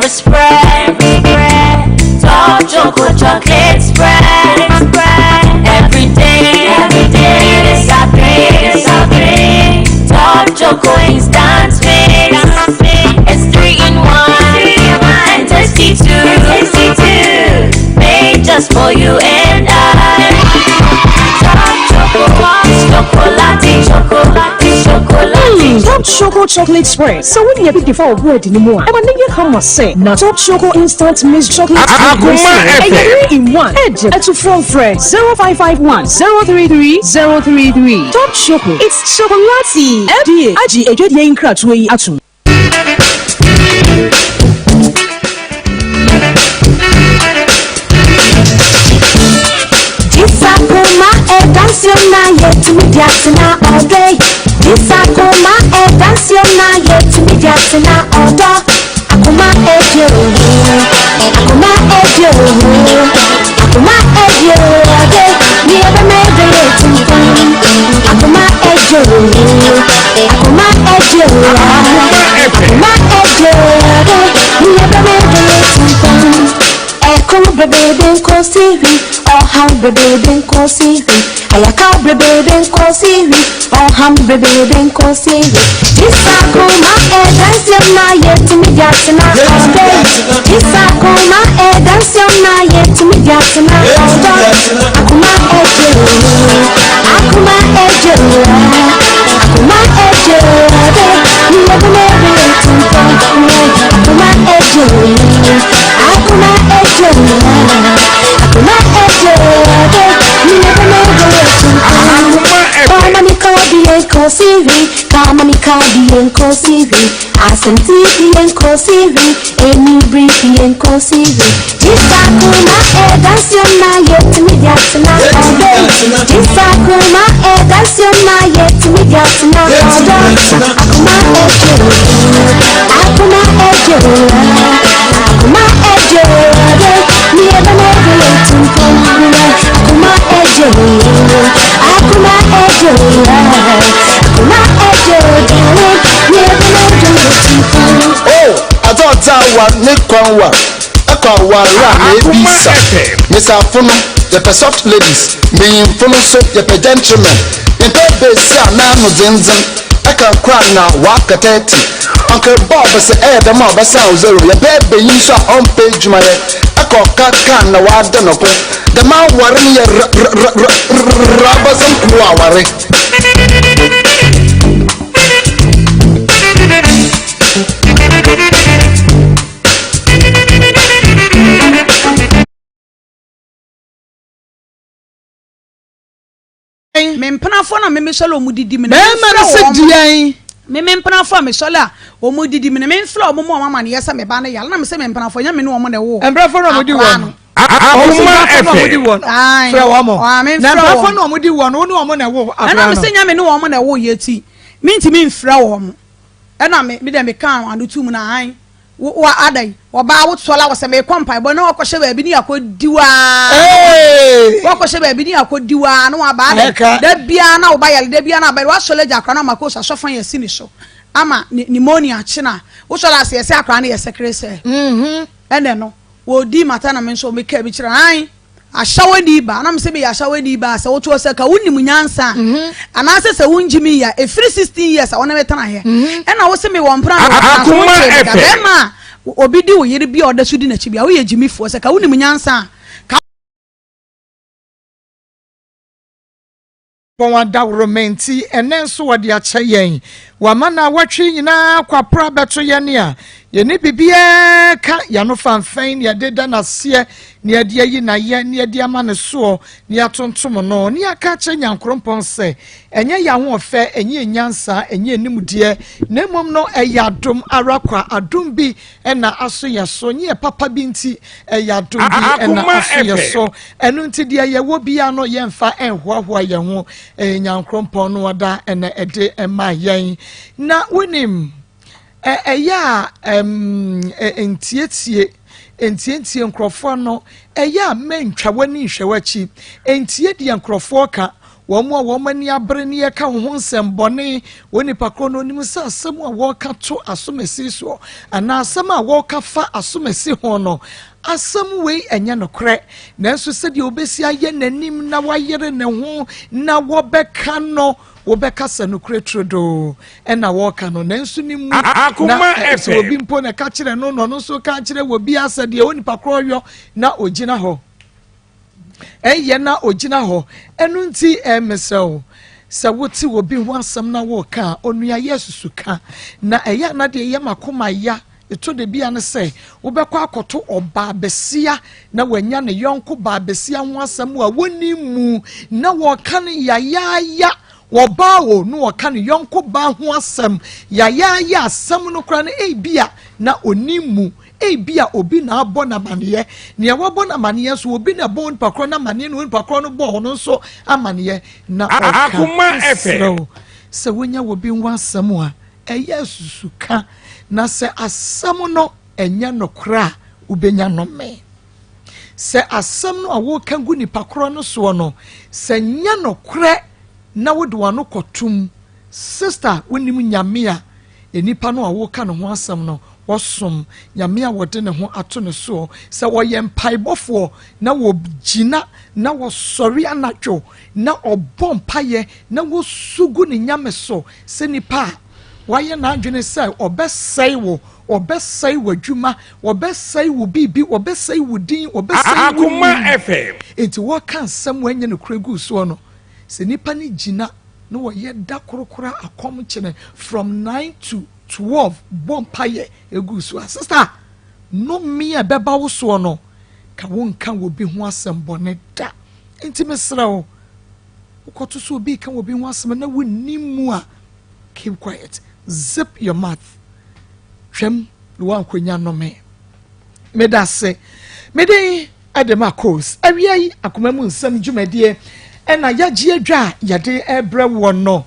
Spread. Top Choco chocolate spread. Every day, every day it's a great, it's a great. Top Choco instant mix. It's 3 in 1 and tasty too. Tasty too. Made just for you and I. Top Choco, chocolate, chocolate, chocolate. Top Choco chocolate spread. Sɛ wode yɛ bi fa wo bread no mu a, ɛma ne yɛ kama sɛ na Top Choco instant mix chocolate spread. Akoma ɛyɛ FM. 3 in 1. Ɛgye ɛtufo frɛ 0551 033 033. Top Choco, it's chocolatey. FDA agye adwadie yi nkratoɔ yi atom. Jisakuma edansiona yetumi diasina ọdọ. Jisakuma edansiona yetumi diasina ọdọ. Akuma edi owu, akuma edi owu, akuma edi ọdọ. Ní ebe mebe yetumpun. Akuma edi owu, akuma edi owu, akuma edi ọdọ. Ní ebe mebe yetumpun. Ẹkún bèbèbè ńkọ sí rí, ọ̀hán bèbèbè ńkọ sí rí, àyàká bèbèbè ńkọ sí rí, ọ̀hán bèbèbè ńkọ sí rí. Jisakuma ẹ̀dánsìọ́nà yẹtùmí díàtìnà ọ̀dọ́. Jisakuma ẹ̀dánsìọ́nà yẹtùmí díàtìnà ọ̀dọ́. Akuma ẹ̀jẹ̀ òwò, akuma ẹ̀jẹ̀ òwò, akuma ẹ̀jẹ̀ ọ̀dọ́. Ní ẹgbẹ́ mẹ́rin ètùtù, akuma ẹ̀jẹ̀ òwò, akuma ẹ̀jẹ̀ òwò, akuma ẹ̀jẹ̀ ọ̀dọ́. Ní ẹgbẹ́ mẹ́rin ètùtù. Akoma FM. Kamanika bien kosiri, kamanika bien kosiri, asante bien kosiri, enibri bien kosiri. Jisakuma edansiona yetumi diasina ọdọ. Jisakuma edansiona yetumi diasina ọdọ. Akuma ejo, akuma ejo, akuma ejo ọdọ. Ní ebe n'ebe yetumpun, akuma ejo, akuma ejo, akuma ejo darling. Ní ebe n'ebe yetumpun. O adze ɔdze awa ne kwan wa ɛkɔ aware a na ebi Akoma sa FM. mesafo no, yɛpɛ soft ladies. Mmenyimfo no nso, yɛpɛ gentlemen. Yɛmpɛ besi a n'ano dzendzɛn ɛka kora na wakata ti. Uncle Bob sɛ ɛyɛ dɛm a ɔbɛsan wo zero. Yɛpɛ benyin so a ɔmpɛ adwumayɛ, ɛkɔ ɔka kan na wada no ko. Dɛm aware no yɛ rabasɛm kuo aware. Me mpenafoɔ na meme sɔle ɔmo didi mi na Bɛrima no memfrɛ sɛ wɔn. deɛn? Meme mpenafoɔ a mesɔle a ɔmo didi mi na memfrɛ ɔmo ma ɔmo ama ne yɛ sɛ me ba no yare na me sɛ me mpenafoɔ nyɛ me ne ɔmo na ɛwɔ Mbrɛfo na ɔmo di akwaraa wɔn no. Akoma Ɔmo na ɔmo di FM. wɔn. Ae. Frɛ wɔn mo. Ae, memfrɛ Na mbrɛfo wɔn. na ɔmo di wɔn, wo ne ɔmo na ɛwɔ Ɛna akwaraa me no. sɛ nyɛ me ne wɔn na ɛwɔ yɛ ti mentumi mfrɛ wɔn. Ɛna me dɛ meka ano tu mu na an wo wa adan ɔbaa wo sɔla wɔ sɛ mekɔ mpaebɔ na wɔkɔhyɛ baabi ne yɛakɔ di waa. Ee! Wɔkɔhyɛ baabi ne yɛakɔ di waa na waba adan. Ɛka. Da biara na woba yɛle, da biara na aba yɛle. Wasɔle agya akora no ama kɔ asɔfo yɛ si ne so ama ne pneumonia akye na wosɔle ase yɛsɛ akora no yɛ sɛkere sɛ ɛnɛ no wɔdi mata na me nso meka bi kyerɛ an ahyɛwani ba na mesɛ meyɛ ahyɛwani ba sɛ wotoɔ sɛ ka wonim nyansa a anaasɛ sɛ wongye me yi a ɛfiri 16 years a wone metena hɛ ɛna wo se mewɔ mpena na wɔtena so Akoma wonkyerɛ me da. FM. Bɛrima a obi di wo yere bi a ɔda so di n'akyi bi a woyɛ gyimifoɔ sɛ ka wonim nyansa a ka Wɔn adaworoma nti ɛnɛ nso wɔde akyɛ yɛn. Wama na awɔtwe nyinaa kwapra bɛto yɛn a yɛne biribiara ka yɛano fanfɛn ne yɛde da n'aseɛ ne yɛde ayi n'ayɛ ne yɛde ama ne soɔ ne yɛatontom no ne yɛaka kyerɛ Nyankorompɔn sɛ ɛnyɛ yɛn ahoɔfɛ, ɛnyɛ yɛn nyansa, ɛnyɛ yɛn nimdeɛ, na mmom no ɛyɛ adom ara kwa. Adom bi ɛna aso yɛ so, nyɛ yɛ papa bi nti, ɛyɛ adom bi ɛna Akoma aso yɛ FM. so. Ɛno nti deɛ yɛwɔ bia no, yɛmfa ɛnhoahoa yɛn ho. Ɛyɛ Nyankorompɔn no ɔda ɛna ɛde ɛma yɛn. Na wonim ɛyɛ a ntietie ntientie nkurɔfoɔ no, ɛyɛ a mɛntwa w'ani nhwɛ w'akyi ntie deɛ nkurɔfoɔ ka. Wɔn a wɔn ani abere ne yɛka wo ho nsɛmbɔne, wɔ nipa korɔ no onim sɛ asɛm a wɔreka to asomasi soɔ anaa asɛm a wɔreka fa asomasi ho no, asɛm wei ɛnyɛ nokorɛ. Nanso sɛdeɛ obɛsi ayɛ n'anim na wayere ne ho na wɔbɛka no, wobɛka sɛ nokorɛ turodoo ɛna wɔreka no, nanso ne mu na sɛ obi mpo na ɛka kyerɛ no na ɔno nso ka kyerɛ wɔ bi asɛ deɛ onipa korɔ yɔ na ogyina hɔ ɛyɛ na ogyina hɔ. Ɛno nti ɛmesrɛ wo sɛ wote obi ho asɛm na wɔreka a, onua, yɛ susu ka na ɛyɛ ana deɛ ɛyɛ makoma ya ɛtɔ de bia no sɛ wobɛkɔ akɔto ɔbaa bɛsia na wanya ne yɔnko baa bɛsia ho asɛm a wɔni mu na wɔka no yayaaya. Wɔbaa o na wɔka ne yɔnko baa ho asɛm yayaaya, asɛm no koraa no ebi a na oni mu, ebi a obi na abɔ n'amaneɛ, nea wabɔ n'amaneɛ nso obi na ɛbɔ nipa korɔ n'amaneɛ na onipa korɔ no bɔ ɔno nso amaneɛ na ɔka. Ɛsrɛw sɛ wonya obi ho asɛm a, ɛyɛ susuka na sɛ asɛm no ɛnyɛ nokorɛ a, wobɛnya nnome. Sɛ asɛm no a wɔka gu nipa korɔ no soɔ no sɛ nyɛ nokorɛ na wode w'ano kɔtom, sister, wonim Nyame a nipa no a wɔka ne ho asɛm no wɔsom, Nyame a wɔde ne ho ato ne soɔ, sɛ wɔyɛ mpaebɔfoɔ na wɔgyina na wɔsɔre anadwo na ɔbɔ mpayɛ na wɔsu gu ne Nyame so sɛ nipa a wayɛ n'adwene sɛ ɔbɛsɛe wo, ɔbɛsɛe w'adwuma, ɔbɛsɛe wo biribi, ɔbɛsɛe wo din, ɔbɛsɛe wo nim, nti wɔka nsɛm wɔanyɛ no kura gu soɔ no, sɛ nipa no gyina na wɔyɛ da korokora akɔm kyene from 9 to 12 bɔ mpayɛ egu so a, sister, nnome a ɛbɛba wo soɔ no ka wonka wɔ bi ho asɛm bɔne da. Nti mesrɛ wo, wokɔto so obi ka wɔ bi ho asɛm na wonnim mu a, keep quiet, zip your mouth, twam na woankɔnya nnome. Meda ase. Mede ɛde ma course awia yi akoma mu nsɛm dwumadie ɛna yɛagye adwa a yɛde ɛbrɛ wɔ no.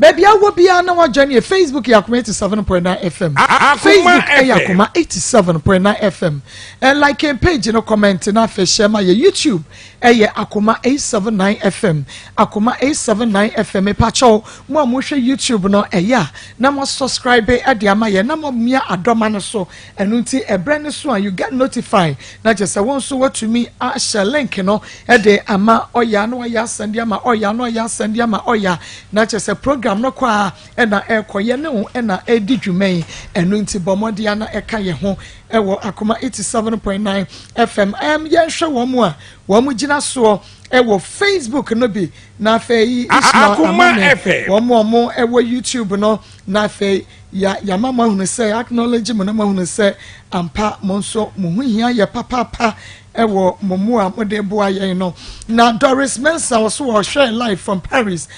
Baabi awɔ biara na wadwa ne yɛ Facebook yɛ Akoma 87.9 FM. Facebook ɛyɛ Akoma 87.9 FM. Ɛ like yɛn page no, comment na afei hyɛ ma yɛ. YouTube ɛyɛ Akoma 879 FM, Akoma 879 FM. Mepakyɛw, mo a mohwɛ YouTube no, ɛyɛ a na mo subscribe ɛde ama yɛ na mo mia adɔma no so. Ɛno nti ɛbrɛ no so a, you get notified na kyerɛ sɛ wɔn nso watumi ahyɛ link no ɛde ama ɔya na ɔyɛ asɛnde ama ɔya na ɔyɛ asɛnde ama ɔya na kyerɛ sɛ program no kɔ a ɛna ɛkɔ yɛ ne ho ɛna ɛdi dwuma yi. Ɛno nti bɔ mmɔden ana ɛka yɛn ho ɛwɔ Akoma 87.9 FM. Yɛnhwɛ wɔn mu a wɔn mu gyina soɔ ɛwɔ Facebook no bi na afei Ismail Amane, wɔn mu a wɔn ɛwɔ YouTube no, na afei ya yama mo ahunu sɛ acknowledge mo na mo ahunu sɛ ampa mo nso mo ho hia yɛ papaapa ɛwɔ mo mu a mode boa yɛn no. Na Doris Mensah ɔso ɔhwɛ live from Paris.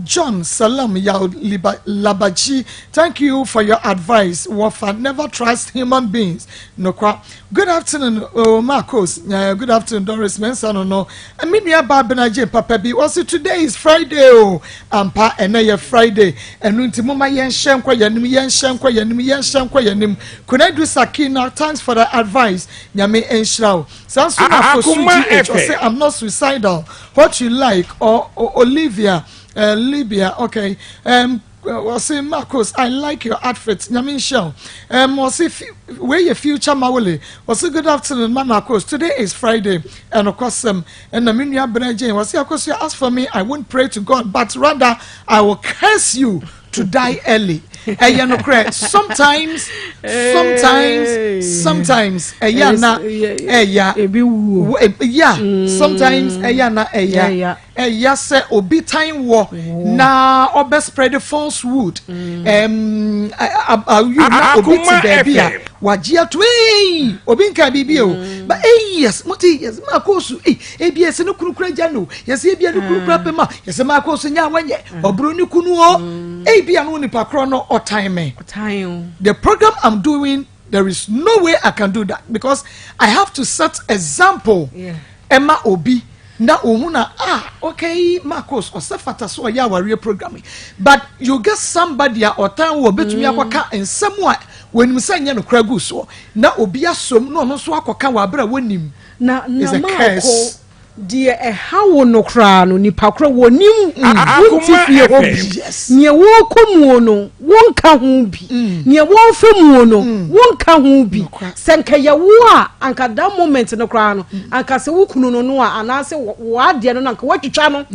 John Salam Yao Labaji, thank you for your advice. Wɔfa never trust human beings nokwa. Good afternoon, oh, Marcos. Good afternoon, Doris Mensah no. Me nua ba Benagye papa bi wɔsi today is Friday o. Ampa, ɛnɛ yɛ Friday. Ɛnu nti mo ma yɛn hyɛ nkɔ yɛn nim, yɛn hyɛ nkɔ yɛn nim, yɛn hyɛ nkɔ yɛn nim. Kunadu Sakina, thanks for the advice. Nyame nhyira o. Saa nso na Fosu GH ɔsɛ, "I'm not suicidal." What you like or Olivia Libya, okay. Wɔsi Marcos, I like your outfit. Nyame nhyira o. Wɔsi wei yɛ Future Mawole, wɔsi good afternoon, ma Marcos, today is Friday. Ɛnokwasɛm ɛna me nua Bena Jane wɔsi, Akosua, as for me, I won't pray to God, but rather I will curse you to die early. Ɛyɛ nokorɛ. Sometimes, sometimes, sometimes ɛyɛ ana ɛyà ebi wuo. Ya, sometimes ɛyɛ ana ɛyà ɛyà sɛ obi tan wɔ na ɔbɛ spread falsehood ayu na obi te baabi a wagye ato ee obi nka biribi o, but ee yes, mo ti yes, maa kɔ so ee ebi esi ne kunu kura gya no, yɛsɛ ebi ne kunu kura pɛ ma yɛsɛ maa kɔ so nya awanyɛ ɔburo ne kunu o, ebi ano nipa korɔ no ɔtan me. The program I'm doing, there is no way I can do that because I have to set example ɛma obi na ohun na, ah, okay, Marcos ɔsɛ fata so ɔyɛ awareɛ program yi. But you get somebody a ɔtan wɔ betumi akɔka nsɛm a wɔnim sɛ nyɛ no kora gu soɔ na obi asom na ɔno nso akɔka wɔ abere a wɔnim. Na na maako. Deɛ ɛha wo no koraa no, nipa korɔ wɔnim, wonte Akoma fie hɔ FM. bi. Neɛ wɔrekɔ muo no, wonka ho bi. Neɛ wɔrefa muo no, wonka ho bi. Sɛ nka yɛ wo a, anka that moment no koraa no, anka sɛ wo kunu no no a, anaasɛ w'adeɛ no no, anka woatwitwa no.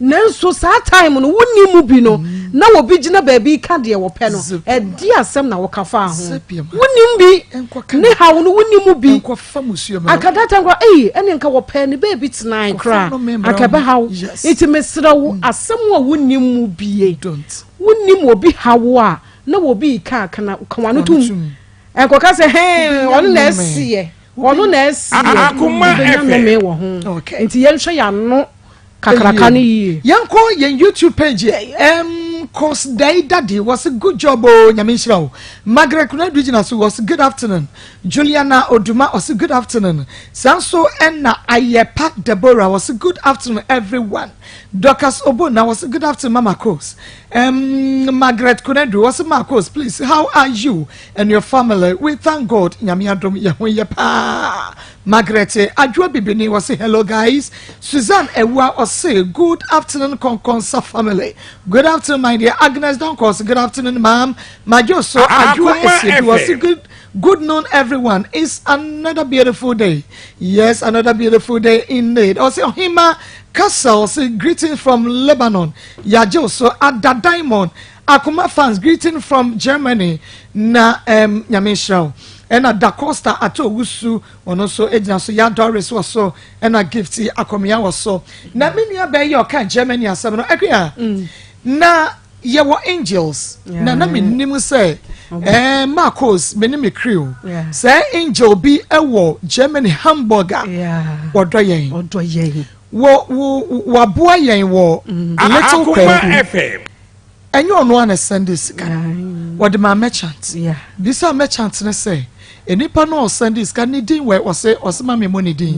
Nanso saa time no wonni mu bi no, na obi gyina baabi ka deɛ wɔpɛ no, ɛde asɛm na wɔka faa ho. Wonnim bi, ne haw no wonni mu bi. Anka that time koraa, ei, ɛne nka wɔpɛ ne baabi tenae koraa, anka ɛbɛhaw. Nti mesrɛ wo, asɛm a wonnim mu bie, wonnim obi haw a, na obi reka a, ka w'ano tom. Ɛnkɔka sɛ, hɛn, ɔno na ɛseɛ, ɔno na ɛseɛ, wobɛnya nnome wɔ ho. Nti yɛnhwɛ yɛn ano kakraka no yie. Yɛnkɔ yɛn YouTube page um, Kosdai Daddy wɔse good job o, Nyame nhyira wo. Margaret Kunadu gyina so wɔse good afternoon. Juliana Oduma ɔse good afternoon. Saa nso ɛna Ayɛpa Deborah wɔse good afternoon everyone. Dorcas Obona wɔse good afternoon Mama Kos. Margaret Kunadu wɔse Marcos, please, how are you and your family? We thank God, Nyame adom yɛ ho yɛ paa. Margaret Adwoa Bibini wɔse hello guys. Suzanne Awua ɔse good afternoon Konkonsa family. Good afternoon my dear Agnes Donkor, good afternoon ma'am. Majo so Adwoa Esiedu wɔse good noon everyone. It's another beautiful day. Yes, another beautiful day indeed. Ɔse Ohima Castle ɔse greetings from Lebanon. Yajo so Ada Diamond Akoma fans, greeting from Germany. Na Nyame nhyira wo. Ɛna Da Costa Ato Owusu ɔno nso gyina so, Ya Doris wɔ so, ɛna Gift Akɔmea wɔ so. Na me nua bɛn yɛ ɔka Germany asɛm no akua. Na yɛwɔ angels na menim sɛ Marcos me ne me crew sɛ angel bi wɔ Germany Hamburg a wɔdɔ yɛn. Ɔdɔ yɛn. Wɔ wɔ waboa yɛn wɔ Little Kwaku. Ɛnyɛ ɔno ara na ɛsɛnde sika no, wɔde maa merchant. Bisa merchant no sɛ, nipa no a ɔsɛnde sika ne din wɛ? Ɔse ɔse ma me mmɔ ne din.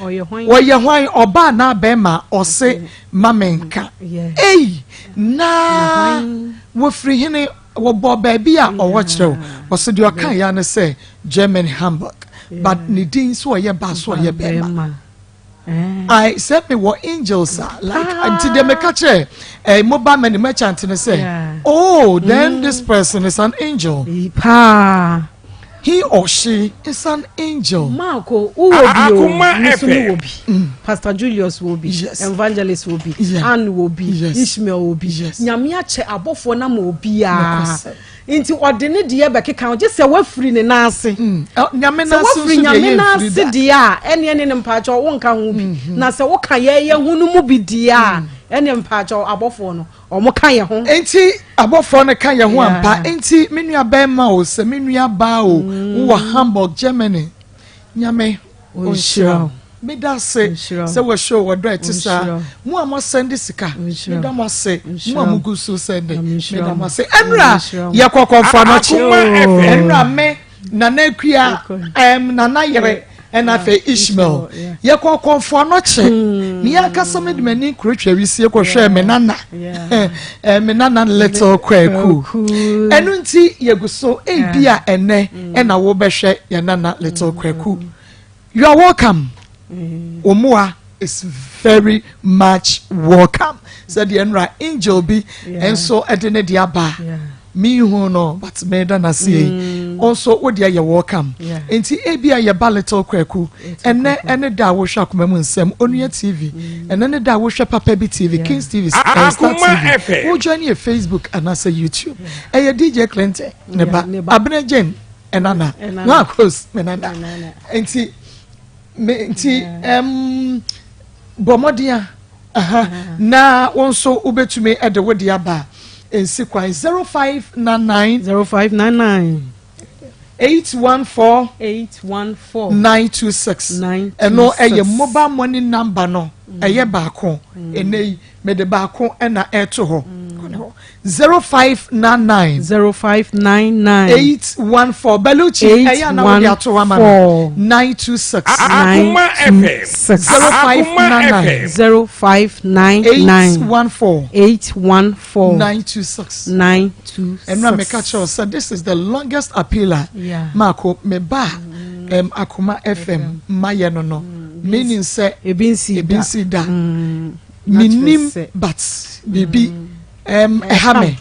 Ɔyɛ hwan? Ɔbaa anaa bɛrima? Ɔse ma me nka. Ei, na wɔfiri hene? Wɔbɔ baabi a ɔwɔ kyerɛ wo. Ɔse deɛ ɔka ya ne sɛ Germany Hamburg, but ne din so ɔyɛ baa so ɔyɛ bɛrima. I sɛ me wɔ angels a like nti deɛ meka kyerɛ mobile money merchant ne sɛ, oh, then this person is an angel. Paa. He or she is an angel. Marco, wowɔ bi o, me nso mewɔ bi. Pastor Julius wɔ bi, Evangelist wɔ bi, Ann wɔ bi, Ishmael wɔ bi. Nyame akyɛ abɔfoɔ no ama obiara. Nti ɔde ne deɛ bɛkeka ho, gye sɛ wafiri ne nan ase. Nyame Sɛ nan ase wafiri nso deɛ Nyame nan yɛmfiri ase da. deɛ a, ɛneɛ ne ne mpaakyɛw wonka ho bi. Na sɛ woka yɛyɛ ho no mu bi deɛ a, ɛneɛ mpaakyɛw abɔfoɔ no, wɔn ka yɛ ho. Enti abɔfoɔ no ka yɛ ho ampa. Enti me nua bɛrima o, sɛ me nua baa o, wowɔ Hamburg, Germany, Nyame ɔnhyira wo. Meda ase sɛ wɔahyɛ wo ɔdɔ a ɛte saa. Mo a moasɛnde sika, meda mo ase. Mo a mogu so sɛnde, meda mo ase. Ɛnora yɛkɔ Kɔmfo Anɔkye. Ɛnora me, Nana Akua, Nana Yere, ɛna afei Ishmael. Yɛkɔ Kɔmfo Anɔkye. Me ankasa mede m'ani kurotwa wisie kɔhwɛɛ me nana. Me nana Little Kwaku. Ɛno nti yɛgu so, ebi a ɛnɛ ɛna wobɛhwɛ yɛn nana Little Kwaku. You are welcome. Omoa is very much welcome. Sɛdeɛ nnora angel bi nso ɛde ne de aba. Mihu no, but meda n'ase yi. Nso wo deɛ yɛ welcome. Nti ebi a yɛba Little Kwaku. Ɛnɛ ɛne da a wohwɛ Akoma mu Nsɛm, Onua TV. Ɛnɛ ne da a wohwɛ Papa Bi TV, Kings TV, Star TV. Wo join yɛ Facebook anaasɛ YouTube. Ɛyɛ DJ Clinton ne ba Abena Jane ɛnana Marcos me nana. Nti me nti bɔ mmɔden a na wo nso wobɛtumi de wo de aba nsi kwan 0599 0599 814 814 926. Ɛno ɛyɛ mobile money number no. Ɛyɛ baako. Ɛnɛ yi mede baako ɛna ɛto hɔ. 0599 0599 814 Belucci ɛyɛ ana wode ato hɔ ama no 926. 926. 0599 0599 814 814 926. 926. Ɛnura meka kyerɛ sɛ this is the longest appeal a Maako meba Akoma FM mayɛ no. Meaning sɛ ebi nsi ebi nsi da. Menim but biribi ɛha me.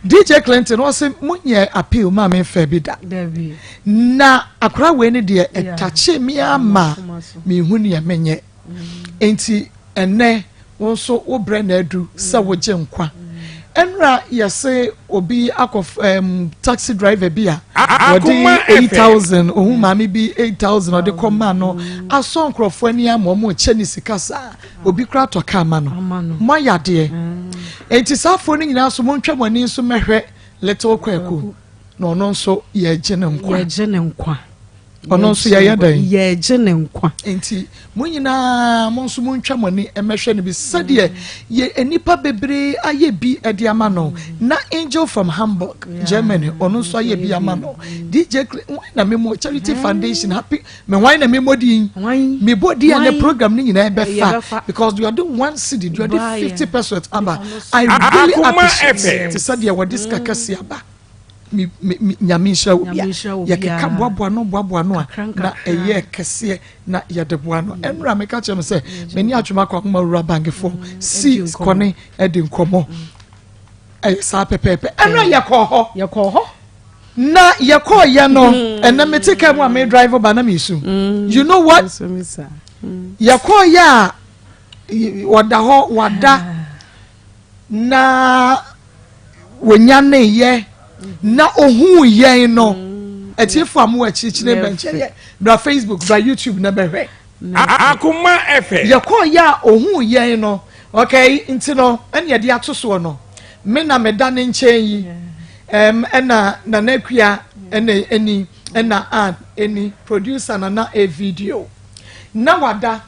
DJ Clinton ɔsɛ monyɛ appeal maa me nfɛ bi da. Na akora wei ne deɛ ɛtakye me ama mehu nea menyɛ. Nti ɛnɛ wo nso wo brɛ na adu sɛ wogye nkwa. Ɛnra yɛse obi akɔ taxi driver bi a wɔde 8,000 ohun maame bi 8,000 ɔde kɔ maa no asɔ nkurɔfoɔ ani ama ɔmo kyɛ ne sika saa obi kora atɔ kaa ma no mo ayɛ adeɛ. Nti saa afoɔ no nyinaa so montwa mo ani nso mɛhwɛ little Kwaku na ɔno nso yɛgye ne nkwa. Yɛgye ne nkwa. Ɔno nso yɛyɛ dɛn? Yɛgye ne nkwa. Nti mo nyinaa mo nso montwa mo ani mmɛhwɛ no bi sɛdeɛ yɛ nnipa bebree ayɛ bi de ama no. Na Angel from Hamburg, Germany, ɔno nso ayɛ bi ama no. DJ wɔn na memo Charity Foundation happy me wɔn na memo din. Mebɔ din a ne program ne nyinaa bɛfa because deɛ ɔde 1 cedi, deɛ ɔde 50 pesewas aba, I really appreciate te sɛ deɛ wɔde sika kɛse aba. Mi mi mi Nyame nhyira wo bia. Yɛkeka boaboa no boaboa no a na ɛyɛ kɛseɛ na yɛde boa no. Ɛnura meka kyerɛ me sɛ m'ani atwom akɔ akoma wura bankfoɔ si kɔne ɛde nkɔmmɔ ɛyɛ saa pɛpɛɛpɛ. Ɛnura yɛkɔɔ hɔ. Yɛkɔɔ hɔ. Na yɛkɔɔ yɛ no ɛnɛ mete kaa mu a me drive ba na mesu. You know what? Yɛkɔɔ yɛ a ɔda hɔ wada na wɔnyaneyɛ na ohun yɛn no. Atiefo a mo wɔ akyirikyiri bɛnkyɛn yɛ bra Facebook, bra YouTube na bɛhwɛ. Akoma FM. Yɛkɔɔ yɛ a ohun yɛn no, okay, nti no ɛna yɛde ato soɔ no, me na meda ne nkyɛn yi ɛna Nana Akua ɛna ɛni ɛna Ann ɛni producer Nana a video na wada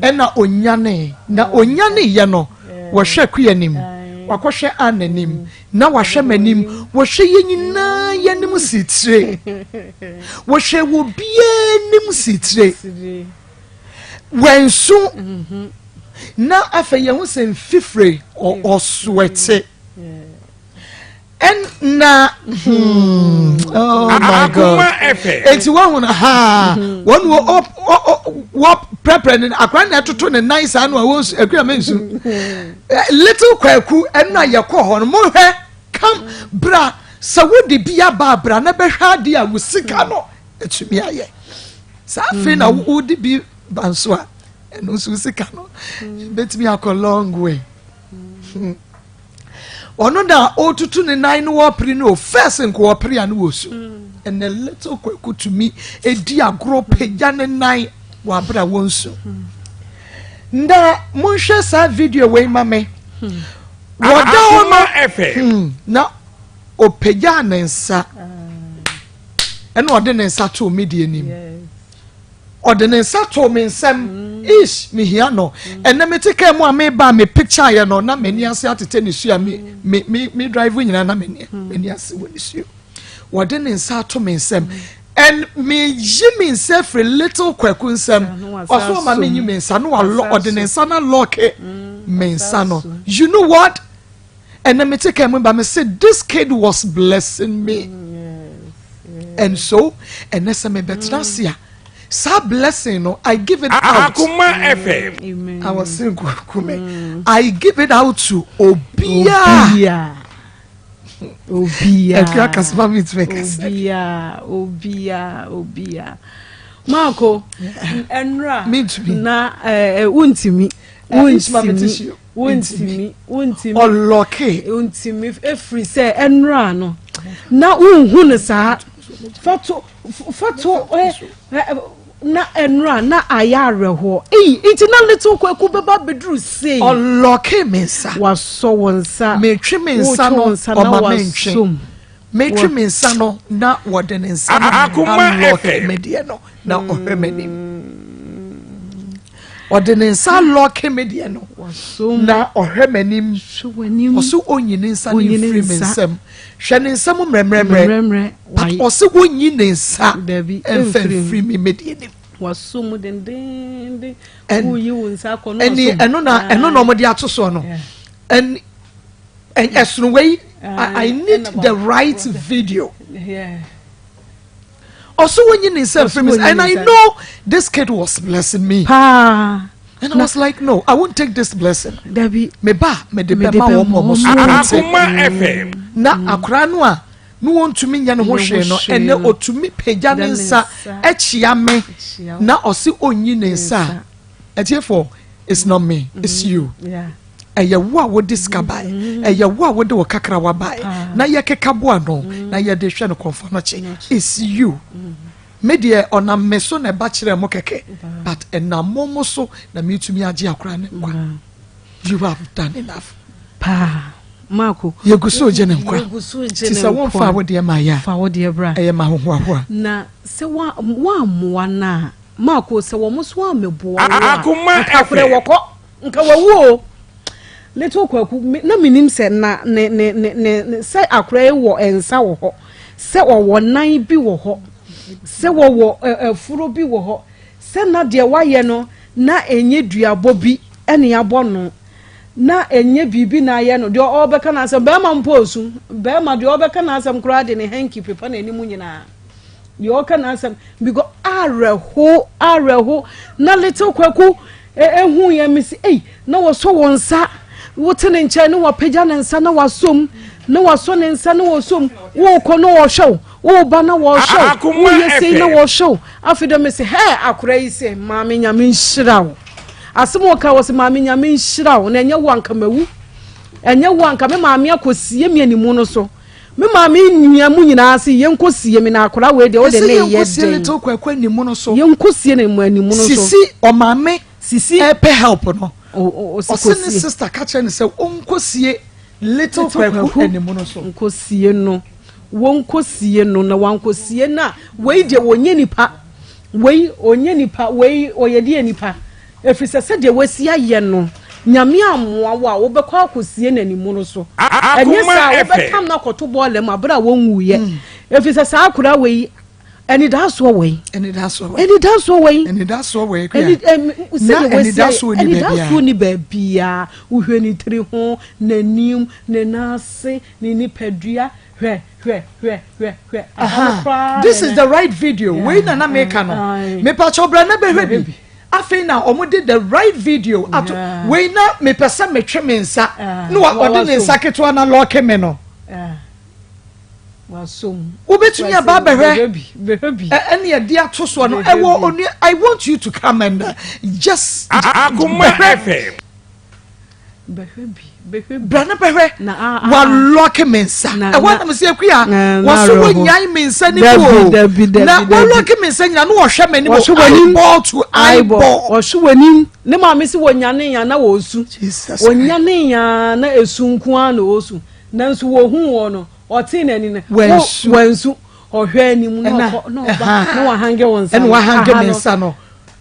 ɛna onyane na onyane yɛ no wɔhwɛ Akua anim, wakɔhwɛ Ann anim na wahwɛ m'anim, wɔhwɛ yɛn nyinaa yɛn anim si tire, wɔhwɛ wɔ biara anim si tire, wɔnso na afei yɛn ho sɛ mfifire ɔsoɛte ɛna oh my God, eti wɔn ho na ha wɔn wɔ wɔ pɛrɛpɛrɛ ne akora na ɛtoto ne nan saa no a wɔn nsu. Akua mɛ nsu little Kwaku. Ɛna yɛkɔ hɔ no, mo hwɛ kam bra sɛ wode bi aba abra na bɛhwɛ adeɛ a wo sika no etumi ayɛ saa. Afei na wode bi ba nso a ɛno nso sika no bɛtumi akɔ long way. Ɔno na ɔtutu ne nan no wɔpere no first nko wɔpere a no wɔ su. Ɛnɛ little Kwaku tumi edi agorɔ pagya ne nan wɔ abere a wɔn su. Na monhwɛ saa video wei ma me. Wɔda hɔ no na ɔpagya ne nsa ɛna ɔde ne nsa to mi di anim, ɔde ne nsa to me nsam ish mehia no. Ɛnɛ mete kaa mu a meba a me picture yɛ no na m'ani ase atete ne su a me me me me drive nyinaa na m'ani ase wɔ ne su. Wɔde ne nsa ato me nsam and meyi me nsa firi little Kwaku nsam, ɔso ɔma me yi me nsa no walɔ ɔde ne nsa na lock me nsa no. You know what? Ɛnɛ mete kaa mu ba me say this kid was blessing me and so ɛnɛ sɛ mebɛtena ase a saa blessing no, I give it out. Akoma FM. I was saying kume I give it out to obia. Obia. Akua kasama mi tumi kasa. Obia, obia, obia. Maako, ɛnura na wuntumi wuntumi wuntumi wuntumi. Ɔlɔke. Wuntumi efiri sɛ ɛnura no na wunhu no saa fato fato ɛ na ɛnura na ayɛ awerɛhoɔ eyi nti na little Kwaku bɛba abɛduru sei. Ɔlɔke mi nsa. Wasɔ wɔn nsa. Metwe mi nsa no, ɔma mi ntwe. Metwe mi nsa no na wɔde ne nsa no alɔke mi deɛ no na ɔhwɛ m'anim. Ɔde ne nsa alɔke mi deɛ no na ɔhwɛ m'anim, ɔso onyi ne nsa ne nfiri mi nsam. Hwɛ ne nsa mu mmerɛmmerɛmmerɛ but ɔsɛ wonyi ne nsa mfɛ nfiri mi mi deɛ nim. Waso mu dendenden, woyi wo nsa akɔ no. Ɛni ɛno na ɔmo de ato soɔ no ɛni ɛsono wei. I need the right video. Ɔso wonyi ne nsa mfiri me, and I know this kid was blessing me paa. And I was like, no, I won't take this blessing. Dabi. Me ba, me de bɛma wɔn mo so. Akoma FM. Na akora no a ne wɔntumi nyɛ ne ho hwee no, ɛnɛ otumi pagya ne nsa akyia me na ɔsi onyi ne nsa a, ɛtiefo, it's not me, it's you. Ɛyɛ wo a wode sika bae, ɛyɛ wo a wode wo kakrawa bae na yɛkeka boa no na yɛde hwɛ no kɔnfa no kye. It's you. Me deɛ, ɔnam me so na ɛba kyerɛ mo kɛkɛ, but ɛnam mo so na metumi agye akora ne nkwa. You have done enough. Paa, Marco. Yɛgu so gye ne nkwa. Yɛgu so gye ti ne sɛ nkwa. Wɔmfa wo deɛ ma yɛ a, fa wo deɛ bra. Ɛyɛ ma ahohoahoa. Na sɛ woammoa no a, Marco, sɛ wɔn so ammɛboa wo a, Akoma nka korɛ FM. wɔkɔ nka wawu o. Little Kwaku na menim sɛ na ne sɛ akora yi wɔ nsa wɔ hɔ, sɛ ɔwɔ nan bi wɔ hɔ, sɛ wɔwɔ afuro bi wɔ hɔ, sɛ na deɛ wayɛ no na ɛnyɛ duabɔ bi ɛne abɔ no, na ɛnyɛ biribi na ayɛ no. Deɛ ɔbɛka n'asɛm, bɛrima mpo osu, bɛrima deɛ ɔbɛka n'asɛm koraa de ne hanky pepa n'anim nyinaa, deɛ ɔka n'asɛm, because awerɛho, awerɛho. Na Little Kwaku ehu yɛn mi si ei, na wɔsɔ wɔn nsa, wote ne nkyɛn ne wɔapagya ne nsa na wasom na wasɔ ne nsa na wɔsom, wɔrekɔ na wɔhwɛ wo, wɔreba na wɔhwɛ wo, woyɛ sei na wɔhwɛ wo. Afei dɛ mesi hɛ, akora yi sɛ, "Maame, Nyame nhyira wo." Asɛm a ɔka wɔ sɛ, "Maame, Nyame nhyira wo, na ɛnyɛ wo anka mawu, ɛnyɛ wo anka me maame akɔsie me animu no so, me maame nua mu nyinaa se yɛnkɔ sie me, na akora wei deɛ wode ne yɛ yɛnkɔsie den." Little Kwaku animu no so. Yɛnkɔ sie ne mu animu no so. Sisi ɔmaame Sisi ɛpɛ help no, ɔsi ɔsi ne kɔsie sister ka kyerɛ ne sɛ ɔnkɔsie Little Kwaku animu no so. Nkɔsie no, wɔnkɔsie no, na wankɔsie no a, wei deɛ wɔnyɛ nipa, wei ɔnyɛ nipa, wei ɔyɛ deɛ nipa, ɛfiri sɛ sɛdeɛ wasi ayɛ no, Nyame amoa wo a, wobɛkɔ akɔsie n'animu no so. Ɛnyɛ saa, wobɛtam no akɔto bɔɔla mu aberɛ a wɔnwuyɛ, ɛfiri sɛ saa akora wei anidasoɔ wei anidasoɔ wei anidasoɔ wei anidasoɔ wei ɛni kua ɛm na sɛdeɛ wasi ayɛ anidasoɔ ni baabiara. Anidasoɔ ni baabiara. Wohwɛ ne tiri ho, n'anim, ne nan ase, ne nipadua, hwɛ, hwɛ, hwɛ, hwɛ, hwɛ aha no koraa. This is the right video wei na meka no. Mepakyɛw, bra na bɛhwɛ bi. Afei na ɔmo de the right video ato. Wei na mepɛ sɛ metwe me nsa na ɔde ne nsa ketewa na lock me no. Wasom. Wobɛtumi aba abɛhwɛ. Bɛhwɛ bi. Ɛne yɛde ato soɔ no ɛwɔ onua. I want you to come and just Akoma bɛhwɛ. FM. Bɛhwɛ bi, bɛhwɛ bi. Bra na bɛhwɛ. Na a wa lock me nsa ɛhɔ na mesɛ akua na wɔso awerɛho. wɔnyae me nsa ne Dabi, mu o dabi, dabi, na dabi. wa lock me nsa nyina na wɔhwɛ m'anim o. Wɔhwɛ w'anim. Eyeball to eyeball. Ɔhwɛ w'anim. Ne maame si wɔnyane ya na wɔsu. Jesus. Ɔnyane ya na esu nko ara na ɔsu, nanso wɔhu wɔ no, ɔtee n'ani no Wansu. Wansu. Ɔhwɛ anim na Ɛna, ɔkɔ na ɔba ɛha. na wahange wɔn nsa ɛna no. wahange Aha me no. nsa no.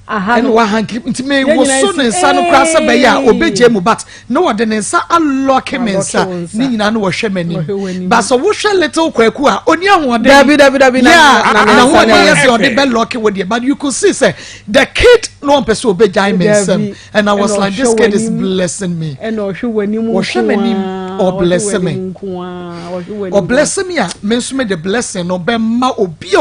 Aha ɛna no. wahange nti me Yɛn nyinaa woso ne si, nsa no koraa sɛ bɛyɛ a "Ee." obɛgye mu, but na wɔde ne nsa a lock me A lock nsa wo nsa. ne nyinaa na wɔhwɛ Wɔhwɛ m'anim w'anim. But sɛ wohwɛ Little Kwaku a, ɔni ahoɔden. Dabi, dabi, dabi, yeah na ne na nsa ahoɔden no- yɛ sɛ ɔde bɛ lock wo deɛ, but you could see sɛ the kid no ɔmpɛ sɛ ɔbɛgyae me Dabi. nsam, and I was Ɛna like, this ɔhwɛ kid is w'anim. blessing me. Ɛna ɔhwɛ w'anim. Ɔhwɛ m'anim, nko ara, ɔ bless ɔhwɛ me. w'anim nko ara, ɔhwɛ w'anim. Ɔ bless me a, me nso me de blessing no bɛma obi a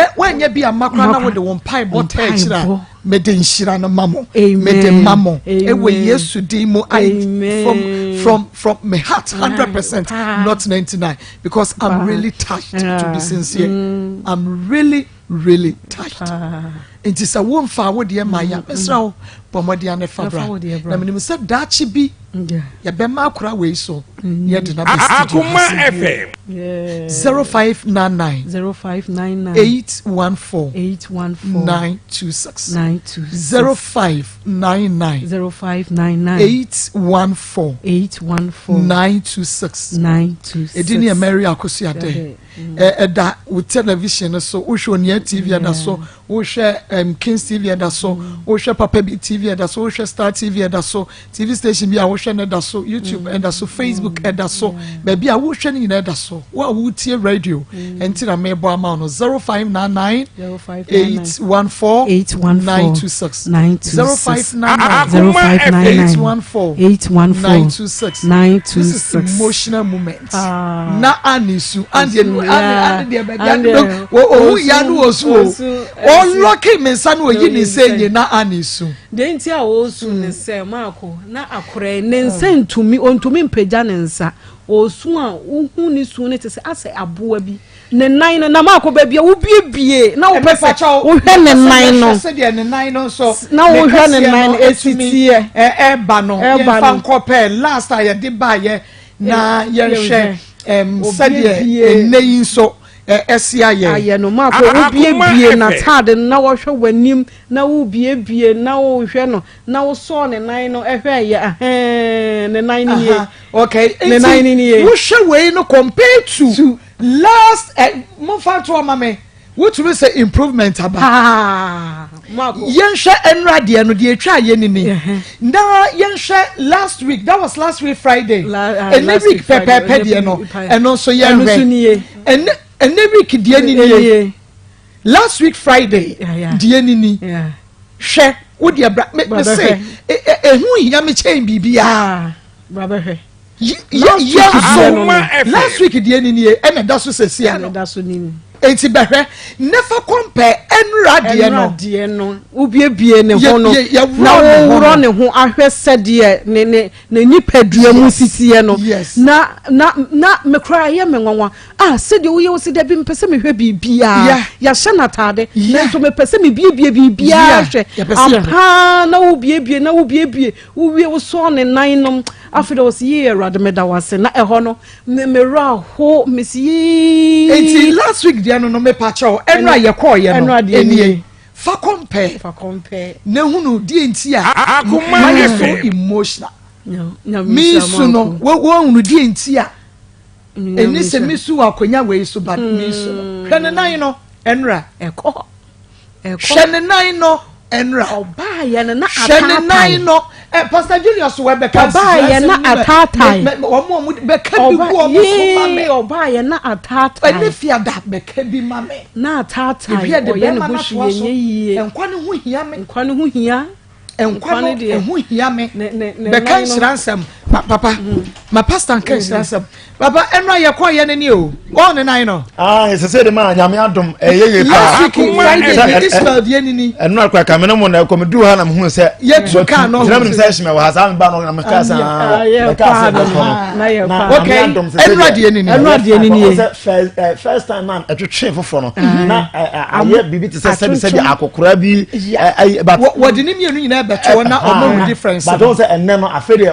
hɛ wɔnyɛ bi ama koraa na Mma wɔde wɔn mpaebɔ tɛ akyire a, Mpaebɔ. mede nhyira no ma mo. Amen. Mede ma mo ɛwɔ Amen. Yesu din mu. I Amen. from my heart, 100%, Paa. not 99, because I'm Paa. really touched, to be sincere. I'm really, really touched. Nti sɛ womfa wo deɛ ma yɛ, mesrɛ wo, bɔ mmɔden ane fa Na fa bra. wo deɛ bra. Na menim sɛ daakye bi yɛbɛma akora wei so yɛde na bɛ studio. Akoma FM. 0599 0599 814 814 926. 926. 0599 0599 814 814 926. 926. Ɛdi ne yɛ Mary Akosuade. Ɛda wo television no so. Wohwɛ Onua TV, ɛda so. Wohwɛ Kings TV, ɛda so. Wohwɛ Papa Bi TV, ɛda so. Wohwɛ Star TV, ɛda so. TV station bi a wohwɛ no, ɛda so. YouTube ɛda so, Facebook ɛda so, baabi a wohwɛ no nyinaa ɛda so. Wo a wotie radio, ɛnti na mebɔ ama wo no, 0599 814 814 926. 926. 0599 0599 814 814 926. 926. This is emotional moment. Ah. Na anisu and Esu. Anne Anne deɛ baabi Anne no ohu ya no wɔ su o ɔlɔki me nsa no oyi ne nsa enye na Anne su. Deɛ nti a ɔresu ne sɛ maako na akora ne nsa ntumi ɔntumi mpagya ne nsa ɔresu a wohu ne su no te sɛ asɛ aboa bi ne nan no na maako baabi a wobiebie na wopɛ sɛ wohwɛ ne nan no sɛdeɛ ne nan no nso na wohwɛ ne nan no esi teɛ ɛɛba no yɛmfa nkɔpɛ last a yɛde baayɛ na yɛnhwɛ sɛdeɛ ɛnnɛ yi nso ɛsi ayɛ. Ayɛ no maako wobiebie n'ataade no na wɔhwɛ w'anim na wobiebie na wohwɛ no na wosɔɔ ne nan no ɛhwɛ yɛ ahɛn ne nan no nie. Okay, ne nan no nie. Wohwɛ wei no compare to last ɛ momfa nto ɔma me. Wotumi sɛ improvement aba. Yɛnhwɛ ɛnora deɛ no deɛ etwa yɛ ni ni. Na yɛnhwɛ last week that was last week Friday. Ɛnɛ week pɛpɛɛpɛ deɛ no ɛno nso yɛnhwɛ. Ɛnɛ ɛnɛ week deɛ ni nie. Last week Friday deɛ ni ni. Hwɛ wo deɛ bra me me se ehu hia me kyɛn biribiara. Bra bɛhwɛ. Yɛ nso last week deɛ ni nie ɛna ɛda so sɛsi ano eti bɛhwɛ nefa kɔmpɛ ɛnura deɛ no ɛnura deɛ no wobiebie ne ho no na wɔworɔ ne ho ahwɛ sɛdeɛ ne ne ne nipadua mu sisiɛ no na na na mekora ɛyɛ me nwanwa ah sɛdeɛ woyɛ wo si dabi mpɛ sɛ mehwɛ biribiara yɛahyɛ n'ataade nanso mepɛ sɛ mebiebie biribiara hwɛ ampaa na wobiebie na wobiebie Wowie wosɔɔ ne nan nom afei de ɔsi yie awurade meda wase na ɛhɔ no me me werɛ aho mesi yii. Eti last week deɛ no no mepa kyɛw ɛnura yɛ kɔɔ yɛ no enie fa compare fa compare na ehunu deɛ nti a mayɛ so emotional mi su no wɔhunu deɛ nti a ɛni sɛ mi su wɔ akonnwa wei so but mi su no hwɛ ne nan no ɛnura ɛkɔ. Hwɛ ne nan no ɛnra. Ɔbaayɛ no na ataatae. Hwɛ ne nan no ɛ Pastor Julius wɔ bɛka. Ɔbaayɛ na ataatae. Wɔn a wɔn bɛka bi gu wɔn so ma me. Ɔbaayɛ na ataatae. Ɛne fiada bɛka bi ma me. Na ataatae. Ɔyɛ ne ho hwee nyɛ yie. Nkwa ne ho hia me. Nkwa ne ho hia. Nkwa no ɛho hia me. Bɛka nhyira nsɛm papa ma pastor nka nhyira nsɛm papa ɛnu a yɛkɔ yɛ n'ani o wɔn ne nan no. aa ɛsɛ sɛ de ma nyame adom ɛyɛ yie paa. Last week Friday Ismail deɛ nini. Ɛnu akora kame no mu na ɛkɔ mi du ha na mi hu sɛ. Yɛtu kaa no. Gyina mi nim sɛ ɛhyɛ wɔ ha saa mi ba no na mi kaa sɛ aa bɛka sɛ bɛkɔ no. Na okay ɛnu adeɛ nini. Ɛnu adeɛ nini ye. Sɛ first time man ɛtwitwe foforɔ no na ayɛ biribi te sɛ sɛbi sɛbi akokora bi. But wɔde ne mmienu nyinaa bɛtoɔ na ɔmo hu difference. But wɔn sɛ ɛnɛ no afe deɛ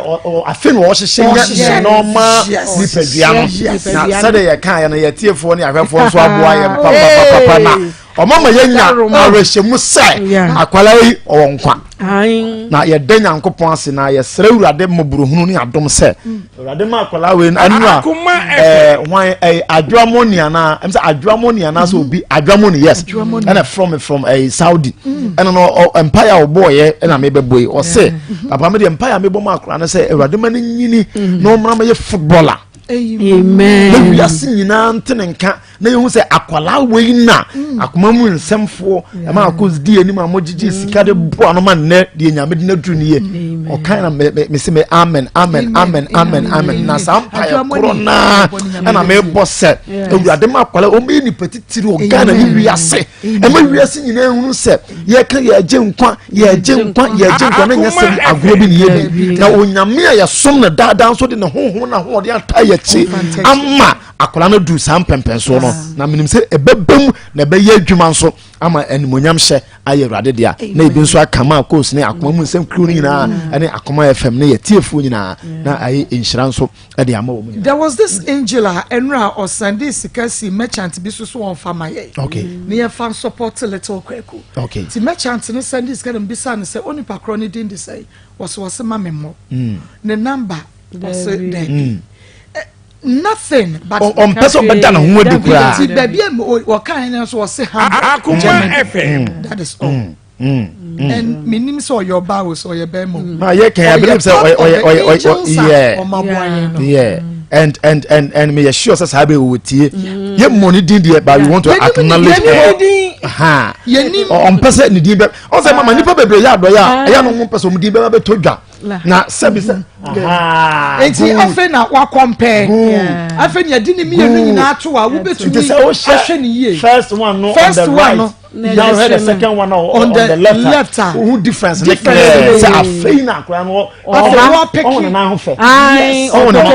afe na ɔhyehyɛ nyɛ nɔɔma nipadua no na sɛdeɛ yɛka yɛ no yɛtiefoɔ ne ahwɛfoɔ nso aboa yɛn papapapa na ɔmo ama yɛnya awerɛhyɛmu sɛ akwalaa yi ɔwɔ nkwa na yɛda nyankopɔn ase na yɛsrɛ awurade mmɔborɔhunu ne adom sɛ awurade ma akwalaa wei no ɛno a ɛɛ hwan ɛɛ adwoamoni anaa ɛm sɛ adwoamoni anaa sɛ obi adwoamoni yes ɛna from from ɛɛ saudi ɛna no ɔ mpaeɛ a ɔbɔɔyɛ ɛna mebɛbɔ yi ɔse papa mi deɛ mpaeɛ a mebɔ ma akwadaa no sɛ awurade ma no nyini na ɔmmra mɛyɛ footballer amen na wiase nyinaa nte ne nka na yɛhu sɛ akwalaa wei na mm. akoma mu nsɛmfoɔ ɛma akos di anim a mogyegye sika de boa no ma nnɛ deɛ nyame de no aduru no yɛ ɔkan na mese me amen amen amen amen amen na saa mpaeɛ korɔ naa ɛna mebɔ sɛ awurade ma akwalaa ɔmmɛyɛ nipa titiri wɔ Ghana ne wiase ɛma wiase nyinaa hunu sɛ yɛka yɛgye nkwa yɛgye nkwa yɛgye nkwa na nyɛ sɛ agorɔ bi ne yɛ bi na onyame a yɛsom no daadaa nso de ne honhom na ahoɔden ata yɛkyi ama akwadaa no duru saa mpɛmpɛnsoɔ no na menim sɛ ɛbɛba mu na ɛbɛyɛ adwuma nso ama animonyam hyɛ ayɛ awurade dea na ebi nso aka ma akos ne akoma mu nsɛm kuro no nyinaa ɛne akoma fm ne yɛ tiefoɔ nyinaa na ayɛ nhyira nso ɛde ama wɔn nyinaa. There was this angel a ɛnura ɔsande sika si merchant bi so so wɔn fa ma yɛ. Okay. Ne yɛn fa support little Kwaku. Okay. Ti merchant ne sande sika na mbisa ne sɛ onipa korɔ ne din de sɛ wɔsɛ wɔsɛ ma me mmɔ. Mm. Ne number wɔsɛ dɛbi. Mm. Eh, nothing but. Ɔmpɛ sɛ ɔbɛda ne ho adi koraa. Ti baabi a wɔka yɛn nso wɔsɛ ha. Akuma FM. That is all. Mm. Mm. And menim sɛ ɔyɛ ɔbaa o sɛ ɔyɛ bɛrima o. Na yɛ kɛn I believe sɛ ɔyɛ ɔyɛ ɔyɛ ɔyɛ yeah yeah and and and and me yɛ sure sɛ saa bɛ wɔ tie yɛ mmɔ ne din deɛ but we want to acknowledge her ɔmpɛ sɛ ne din bɛ ɔsɛ mama nipa bebree yɛ adɔyɛ a ɛyɛ no ɔmo mpɛ sɛ ɔmo din bɛ bɛ to dwa. Na sɛbi sɛ. Nti afei na wakɔmpɛ. Afei na yɛde ne mmienu nyinaa to a wobɛtumi ahwɛ ne yie. First one no on the right. Now hwɛ the second one on the left. Left a. Ohun difference ne clear. Sɛ afei na akora no. Afei wa peke. Ɔwɔ ne nan ho fɛ. Ɔwɔ ne nan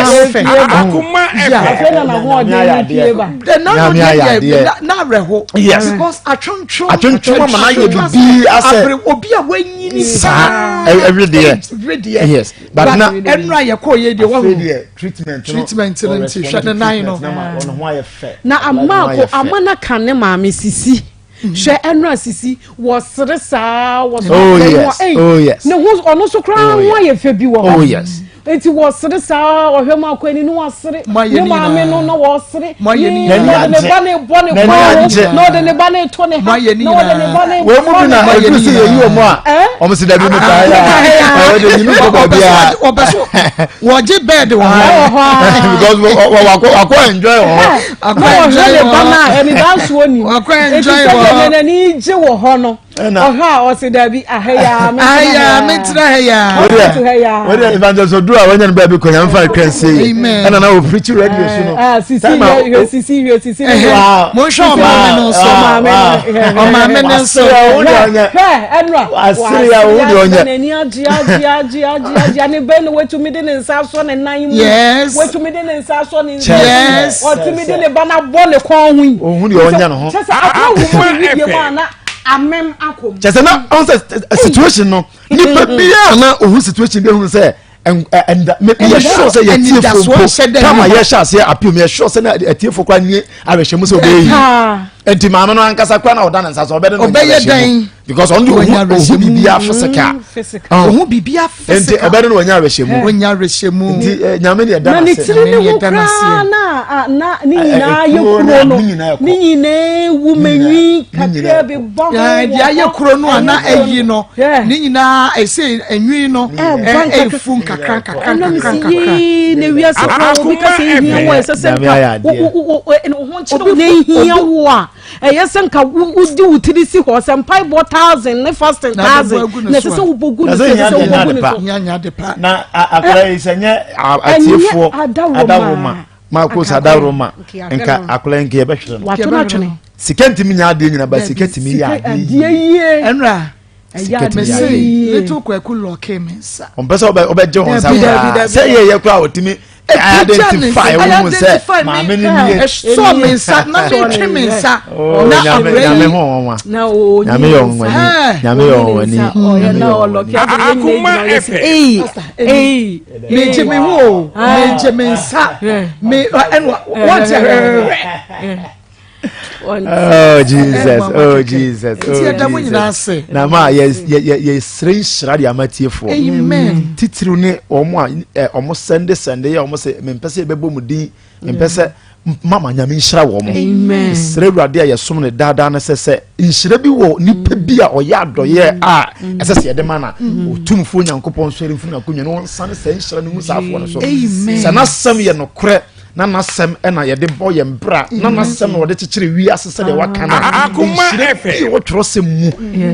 ho fɛ. Akoma ɛfɛ. Afei na n'ahoɔden ne pie ba. Nyame ayɛ adeɛ. Na awerɛho. Yes. Because atwontwom. Atwontwom ama n'ayɛ bibi asɛ. Abere obi a wanyini saa. Ɛwedeɛ. Ɛwedeɛ. Yes. But na ɛnura yɛ kɔ yɛ deɛ wɔn. Afei deɛ treatment no. Treatment no nti hwɛ ne nan no. Ɔno ho ayɛ fɛ. Na ama ko ama na ka ne maame sisi. Hwɛ ɛnura sisi wɔsere saa wɔsere. Oh yes. Oh yes. Ne ho ɔno nso koraa ho ayɛ fɛ bi wɔ hɔ. Oh yes. Eti wɔsere saa ɔhwɛ mu akɔ ani ne wasere ne maame no na wɔsere ne na ɔde ne ba ne bɔ ne kɔn ho na ɔde ne ba ne to ne ha na ɔde ne ba ne wɔn mu bi na ebi sɛ yɛyi wɔn a wɔn si dabi mi ka ya ɔwɔ de yi mi kɔ baabi a ɔbɛ so wɔgye bɛɛdi wɔ hɔ because wakɔ wakɔ enjoy wɔ hɔ na ɔhwɛ ne ba no a anidansoɔ ni wakɔ enjoy eti wɔ sɛ hɔ deɛ n'ani gye wɔ hɔ no ɔhwɛ a ɔsi dabi ahɛyaa ahɛyaa mentena hɛyaa wode evangelist oduru a wanya no baabi kɔ nyame fa retwa nsie yi ɛna na ɔpreachi radio so no sisi hwɛ sisi hwɛ sisi hwɛ monhwɛ ɔmaame no nso ɔmaame no nso hwɛ ɛnura wasere a wo de ɔnyɛ n'ani agye agye agye agye agye ne bɛn na watumi de ne nsa asɔ ne nan mu watumi de ne nsa asɔ ne nsa ɔtumi de ne ba na bɔ ne kɔn ho yi ohun deɛ ɔnyɛ ne ho kyɛ sɛ akɔ wo mu ne wie mu a na amem akɔ mu. Kyɛ sɛ na ɔn sɛ situation no nipa biara na ohun situation bi ehun sɛ ɛnda yɛ sure sɛ yɛ tie fo mpo kama yɛ hyɛ aseɛ appeal yɛ sure sɛ na ɛtie fo kora nie awerɛhyɛmu sɛ ɔbɛyɛ yi nti maame no ankasa kora na ɔda ne nsa so ɔbɛde no ɔbɛyɛ dɛn because ɔno de ohun ohun biribiara physical ohun biribiara physical nti ɔbɛde no wɔnya awerɛhyɛmu wɔnya awerɛhyɛmu nti nyame ne ɛda na ne tiri ne ho koraa na na ne nyinaa yɛ kuro no ne nyinaa wu menwi kakra bi bɔ ho wɔ deɛ ayɛ kuro no a na ayi no ne nyinaa ɛsɛ enwi no ɛfu nkakra nkakra nkakra nkakra yee na wiase koraa obi ka sɛ ehia wo ɛsɛ sɛ nka wo wo wo ho nkyerɛ wo na ehia wo a ɛyɛ sɛ nka wodi wo tiri si hɔ sɛ mpaebɔ thousand ne fasting thousand na ɛsɛ sɛ wobɔ gu ne so ɛsɛ sɛ wobɔ gu ne so. Na akwadaa yi sɛ nyɛ atiefoɔ adaworoma Marcus adaworoma nka akwadaa yi nka yɛbɛhwere no. Wato no atwene. Sika ntumi nya adeɛ nyina ba sika tumi yɛ adeɛ yie. Ɛnura sika tumi yɛ adeɛ yie. Little Kwaku lɔɔkee mi nsa. Ɔmpɛ sɛ ɔbɛgye wɔn nsa koraa sɛ yɛ yɛ koraa ɔtumi identify wo mu sɛ maame no nie. Ɛsɔ mi nsa na mi twe mi nsa. Na awura yi nyame ho nwanwa. Nyame yɛ ɔnwani. Nyame yɛ ɔnwani. Nyame yɛ ɔnwani. Akoma ɛfɛ. Mi gye mi ho o, mi gye mi nsa, mi ɛnu wɔn ti hwɛhwɛhwɛ. Oh Jesus, oh Jesus, oh Jesus. Na ma yɛ yɛ yɛ yɛ sere nhyira de ama tiefoɔ. Amen. Titiriw ne wɔn a ɛ wɔn sɛnde sɛnde yɛ wɔn sɛ mempɛ sɛ yɛbɛbɔ mu din mempɛ sɛ mama nyame nhyira wɔn. Amen. Sere awurade a yɛsom no daadaa no sɛ sɛ nhyira bi wɔ nipa bi a ɔyɛ adɔyɛ a ɛsɛ sɛ yɛde ma na otumfoɔ Nyankopɔn nsɔre mfiri n'akonnwa no wɔnsane sɛ nhyira no ngu saa afoɔ no so. Sɛ n'asɛm yɛ nokorɛ na n'asɛm na yɛde bɔ yɛn bra na n'asɛm na wɔde kyekyere wiase sɛdeɛ waka no nhyira bi wɔ twerɛsɛm mu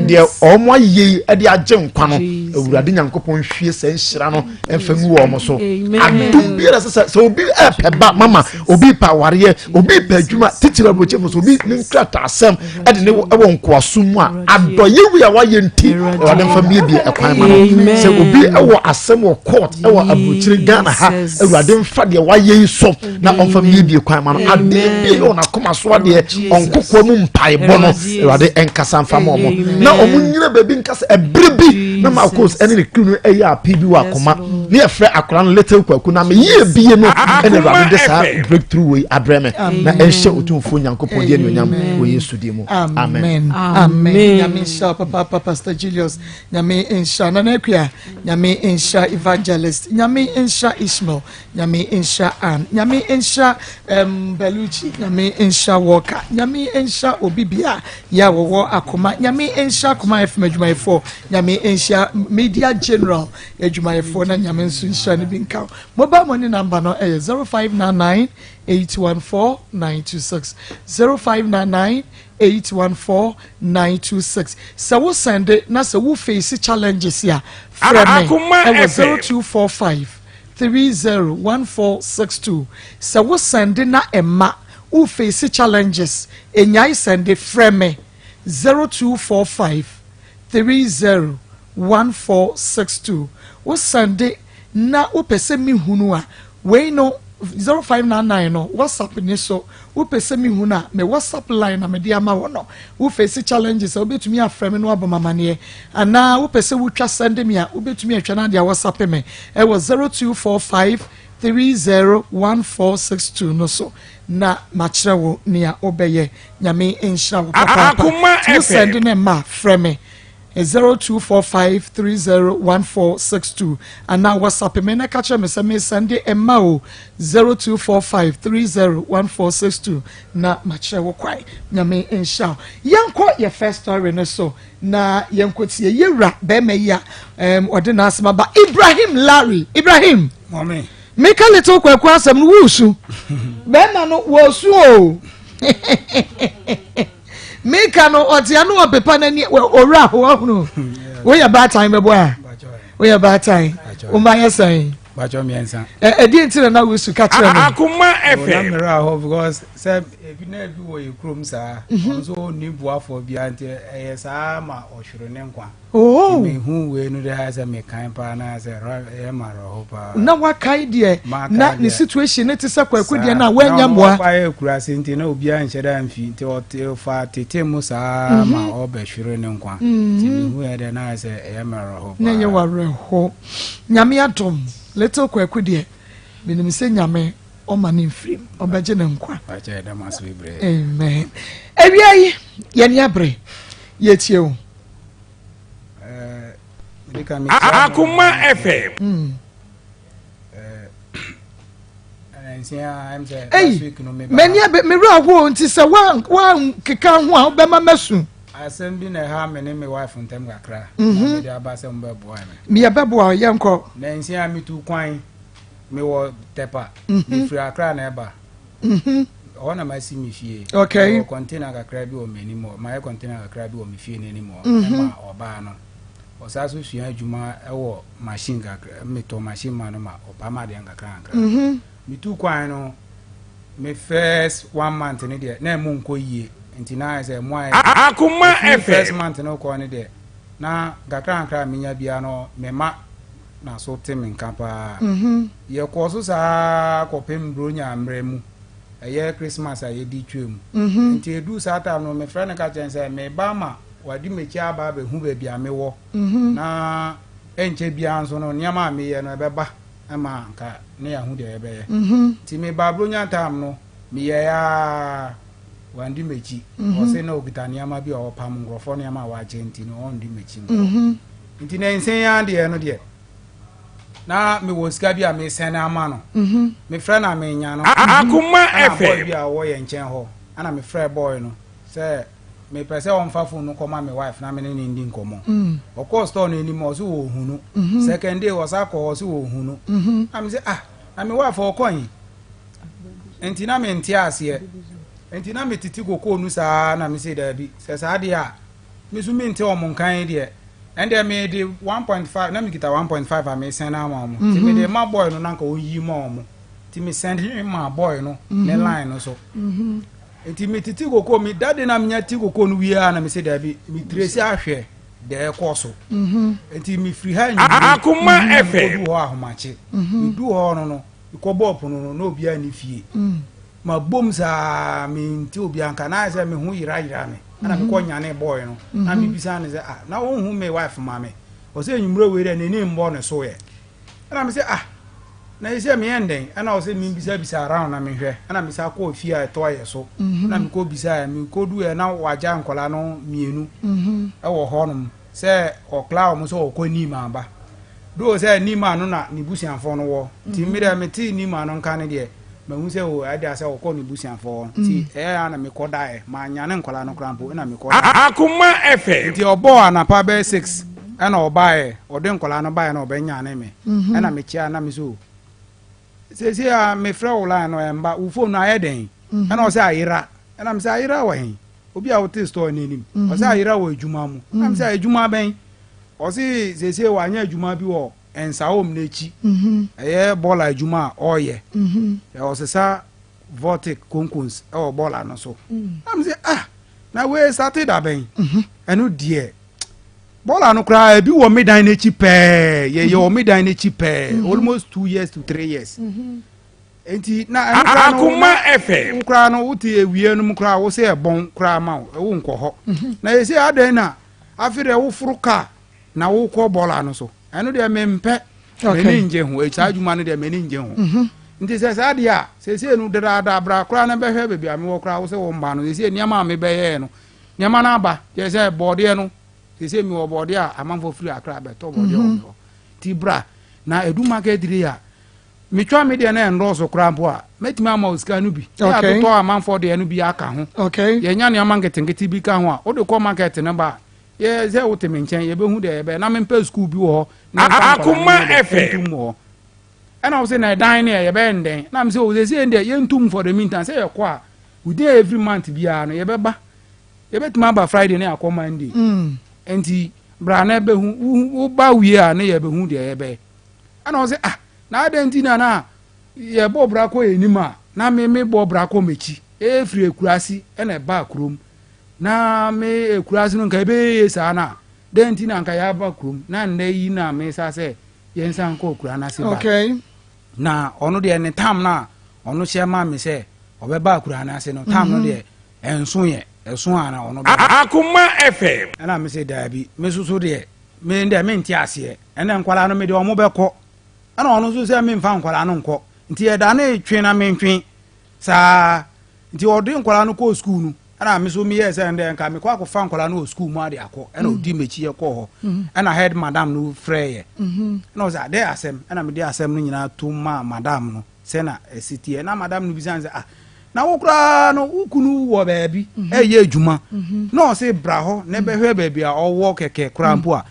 deɛ wɔn ayɛ yi de agye nkwa no awurade nyankopɔn hwie sɛ nhyira no mfa ngu wɔn so adom biara sɛ sɛ obi ɛpɛ ba mama obi pɛ awareɛ obi pɛ adwuma titiri aburokyi mu so obi ne nkrataa asɛm ɛde ne wɔ nkoaso mu a adɔyɛ wi a wayɛ nti awurade mfa miebie ɛkwan ma no sɛ obi ɛwɔ asɛm wɔ court ɛwɔ aburokyire ghana ha awurade mfa deɛ wayɛ yi so na ɔmfa miebie kwan ma no adeɛ bi yɛ ɔnakoma so adeɛ ɔnkokoa mu mpaebɔ no awurade ɛnkasa mfa ma ɔmo na ɔmo nyina baabi nkasa ɛbere bi na Marcus ɛne ne kiri no ɛyɛ api bi wɔ akoma ne yɛfrɛ akora no little kwaku na meyie bie no ɛna awurade de saa breakthrough wei abrɛ me na ɛnhyɛ otumfoɔ nyankopɔn di anuonyam wɔ yesu din mu amen amen nyame nhyira papa pastor julius nyame nhyira nana akua nyame nhyira evangelist nyame nhyira ishmael nyame nhyira ann nyame nhyira um, beluchi nyame nhyira walker nyame nhyira obi bia yɛ a wɔwɔ akoma nyame nhyira akoma fm adwumayɛfoɔ nyame nhyira media general adwumayɛfoɔ na nyame nso nhyira no bi nka mobile money number no ɛyɛ 0599 814 926 0599. 814 926. Sɛ wo sɛnde na sɛ wo face challenges a, frɛ me ɛwɔ 0245 301462. Sɛ wo sɛnde na ɛma wo face challenges, enyae sɛnde, frɛ me 0245 301462. Wo sɛnde na wopɛ sɛ mehunu a, wei no 0599 no WhatsApp ni so. Wopɛ sɛ mehunu a, me WhatsApp line na mede ama wɔ no. Wo face challenges a, wobɛtumi afrɛ me no abɔ mamaneɛ, anaa wopɛ sɛ wotwa sɛnde me a, wobɛtumi atwa no ade a WhatsApp me ɛwɔ 0245 301462 no so na makyerɛ wo nea wobɛyɛ. Nyame nhyira wo papaapa. Nti wo sɛnde ne mma, frɛ me 0245301462 anaa WhatsApp me na ka kyerɛ me sɛ mesɛnde mma o, 0245301462 na makyerɛ wo kwan. Nyame nhyira wo. Yɛnkɔ yɛ first story no so na yɛnkɔ tie yɛwura bɛrima yi a ɔde n'asɛm aba, Ibrahim Larry. Ibrahim, meka Little Kwaku asɛm no, wusu bɛrima no wɔsu o. Meka no, ɔte ano, ɔpepa n'ani, owura ɔhunu. Woyɛ baatan bɛbɔ a, woyɛ baatan, woma yɛ sɛn? Bàtchɔ, mmiɛnsa. Ɛ ɛdi nti na wusu, ka kyerɛ me. Akoma FM. Na mmerɛ ahɔ because sɛ ebi na ebi wɔ yɛ kurom saa. Ɔno nso ɔnni boafoɔ biara, nti ɛyɛ saa ma ɔhwere ne nkwa. Oh. Mehu wei no de ayɛ sɛ mekan paa na sɛ ɛyɛ ma awerɛho paa. Na wakae deɛ na ne situation ne te sɛ Kwaku deɛ na wanya mmoa. Na ɔno akura ase nti na obiara nhyɛ da mfi, nti ɔte fa tete mu saa ma ɔbɛhwere ne nkwa. Nti mehu yɛ deɛ na ayɛ sɛ ɛyɛ ma awerɛho paa. Na ɛyɛ wawerɛho. Nyame adom, Little Kwaku deɛ, menim sɛ Nyame ɔma ne mfirim, ɔbɛgye ne nkwa. Amen. Awia yi yɛne abere yɛtie o. Akoma FM. Ei, m'ani abe, me werɛ ahoɔ, nti sɛ woankeka ho a, wobɛma masu. Asɛm bi na ɛha me ne me wife ntam kakra na mede aba sɛ mobɛboa me. Meyɛbɛboa, yɛnkɔ. Na nsia metu kwan, mewɔ Tɛpa, mefiri Akra na ɛba hɔ na masi me fie. Mewɔ container kakra bi wɔ m'anim hɔ, mayɛ container kakra bi wɔ me fie n'anim hɔ. Ɛma ɔbaa no ɔsaa so sua adwuma ɛwɔ machine kakra, metɔ machine ma no ma ɔpam adeɛ nkakra nkakra. Metu kwan no, me first one month no deɛ na ɛmu nkɔ yie, nti na ayɛ sɛ ɛmu ayɛ. Akoma FM. First month no kɔ no deɛ, na nkakra nkakra a menya biara no mema na so te me nka paa. Yɛkɔɔ so saa kɔpem Buronya mmerɛ mu, ɛyɛ Christmas a yɛdi twam. Nti ɛduu saa time no, mefrɛ no ka kyerɛ sɛ meba ma wadi m'akyi aba abɛhu baabi a mewɔ, na ɛnkyɛ biara nso no nneɛma a meyɛ no ɛbɛba ma nka ne yɛahu deɛ yɛbɛyɛ. Nti meba Buronya time no, meyɛɛ a wandi m'akyi. Ɔse na ɔkita nneɛma bi a ɔpam nkurɔfoɔ nneɛma a wakyɛ, nti no ɔndi m'akyi nkɔ. Nti na nsɛn yi adeɛ no deɛ, na mewɔ sika bi a mesɛn ama no. Mefrɛ na menya no. Akoma Ɛna boy FM. bi a ɔwɔ yɛn nkyɛn hɔ, ɛna mefrɛ boy no sɛ mepɛ sɛ ɔmfa phone no kɔma me wife na me ne ne ndi nkɔmmɔ. Ɔkɔɔ store no anim, ɔso wɔ hu no. Second day ɔsa kɔ hɔ, ɔso wɔ hu no. Na me sɛ, ah, na me wife ɔkɔ yi? Nti na mente aseɛ, nti na metete kokoo no saa na me sɛ daabi, sɛ saa deɛ a me so mente ɔmo nkan yi deɛ, ɛndeɛ mede 1.5 na mekita 1.5 a mesɛn ama ɔmo, nti mede ma boy no na nka ɔyi ma ɔmo. Nti mesɛn ma boy no ne line no so. Nti metete kokoo mi dade na menya te kokoo no wie a, na mesɛ daabi, metiresi ahwɛ deɛ ɛkɔ so. Nti mefiri ha Akoma FM. kɔdu hɔ ahomakye. Medu hɔ no, mekɔbɔɔ pono no na obiara ne fie ma bom saa, mente obiara nka, na ayɛ sɛ me ho yerayera me. Ɛna mekɔ nyane boy no na mebisa ne sɛ, ah, na wonhu me wife ma me? Ɔsɛ enyimmerɛ wei dɛ n'ani mbɔ ne so yɛ. Ɛna me sɛ, ah, na yɛ sɛ meyɛ ndɛn? Ɛna ɔsɛ membisabisa around na mehwɛ. Ɛna mesa kɔɔ fie a ɛtɔ yɛ so na mekɔ bisa, mekɔdu ɛ na wagya nkɔla no mmienu ɛwɔ hɔnom sɛ ɔkla wɔn sɛ ɔkɔ nim aba do sɛ nim ano na ne busuafoɔ no wɔ. Nti mi dɛ mete nim ano nka ne deɛ mahu sɛ o ɛde asɛ ɔkɔ ne busuafoɔ hɔ. Nti ɛyɛ a na mekɔ daeɛ, manyane nkɔla no koraa mpo, ɛna mekɔ daeɛ. Akoma FM. Nti ɔbɔɔ anapa bɛyɛ 6 ɛna ɔbaeɛ, ɔde nkɔla no baeɛ na ɔbɛnyane me. Ɛna mekyia na me so seesei a mefrɛ wo line no ɛmba, wo phone no ayɛ dɛn? Ɛna ɔsɛ ayera. Ɛna mesɛ ayera wɔ he? Obi a wote store no anim. Ɔse ayera wɔ adwuma mu. Na me sɛ adwuma bɛn? Ɔse seesei wanyɛ adwuma bi wɔ Nsawam no akyi. Ɛyɛ bɔɔla adwuma a ɔreyɛ. Ɔsesa vortic konkons wɔ bɔɔla no so. Na me sɛ ah, na wei starte da bɛn? Ɛno deɛ bɔɔla no koraa ebi wɔ me dan no akyi pɛɛ. Yɛyɛ wɔ me dan no akyi pɛɛ. Almost 2 years to 3 years. Nti na ɛno koraa no Akoma FM. Wo koraa no wote ewie no mu koraa wo sɛ ɛbɔn koraa ma wo ɛwo nkɔ hɔ. Na yɛsɛ adɛn na afei deɛ woforo kaa na wokɔ bɔɔla no so? Ɛno deɛ mempɛ, m'ani ngye ho. Saa adwuma no deɛ m'ani ngye ho. Nti sɛ saa deɛ a seesei no dadaada bra koraa na bɛhwɛ baabi a mewɔ koraa wo sɛ wo mba no. Seesei nneɛma a mebɛyɛɛ no, nneɛma no aba kyerɛ sɛ bɔɔdeɛ no, seesei mewɔ bɔɔdeɛ a amanfoɔ firi Akra bɛtɔ bɔɔdeɛ wɔ me hɔ. Nti bra na ɛdu market day a metwa me deɛ no ɛndɔɔso koraa mpo a, mɛtumi ama wo sika no bi na yɛatotɔ amanfoɔ deɛ no bi aka ho. Yɛnya nneɛma nketenkete bi ka ho a wode kɔ market no ba a, yɛ sɛ wote me nkyɛn, yɛbɛhu deɛ yɛbɛyɛ. Na mempɛ sukuu bi wɔ hɔ na mfa nkwadaa no nyɛ dɛ ntom wɔ hɔ. Ɛna wo sɛ na ɛdan no yɛ yɛbɛyɛ ndɛn? Na me sɛ o seesei deɛ yɛntom for the meantime, sɛ yɛkɔ a within every month biara no yɛbɛba, yɛbɛtumi aba Friday na yɛakɔ Monday. Nti bra na ɛbɛhu, woba wie a na yɛbɛhu deɛ yɛbɛyɛ. Ɛna ɔsɛ ah, na adɛn nti na na yɛbɔ bra kɔ yɛn anim a na me mebɔ bra kɔ m'akyi? Ɛfiri akuraase ɛna ɛbaa kurom, na me akuraase no nka ɛbɛyɛ saa no a, dɛn nti na nka yɛaba kurom na nnɛ yi na mesa sɛ yɛnsan kɔ akura no ase ba? Na ɔno deɛ ne tam no a ɔno hyɛ ma me sɛ ɔbɛba akura no ase no, tam no deɛ ɛnso yɛ ɛso a na ɔno bɛba. Akoma FM. Ɛna me sɛ daabi, me soso deɛ me deɛ mente aseɛ. Ɛnna nkwadaa no mede wɔn bɛkɔ. Ɛnna ɔno nso sɛ memfa nkwadaa no nkɔ. Nti ɛda no twe na mentwe saa. Nti ɔde nkwadaa no kɔɔ sukuu no, ɛnna me nso meyɛɛ sɛ ɛnde nka mekɔ akɔfa nkwadaa no wɔ sukuu mu ade akɔ. Ɛnna ɔdi m'akyi yɛkɔɔ hɔ. Ɛnna head madam no frɛɛ yɛ. Ɛnna ɔsɛ adɛ asɛm. Ɛnna mede asɛm no nyinaa to maa madam no sɛ na ɛsi teɛ. Na madam no bisa no sɛ, ah, na wo koraa no wo kunu wɔ baabi ɛyɛ adwuma na ɔse bra hɔ na ɛbɛhwɛ baabi a ɔwɔ kɛkɛ koraa mpo a,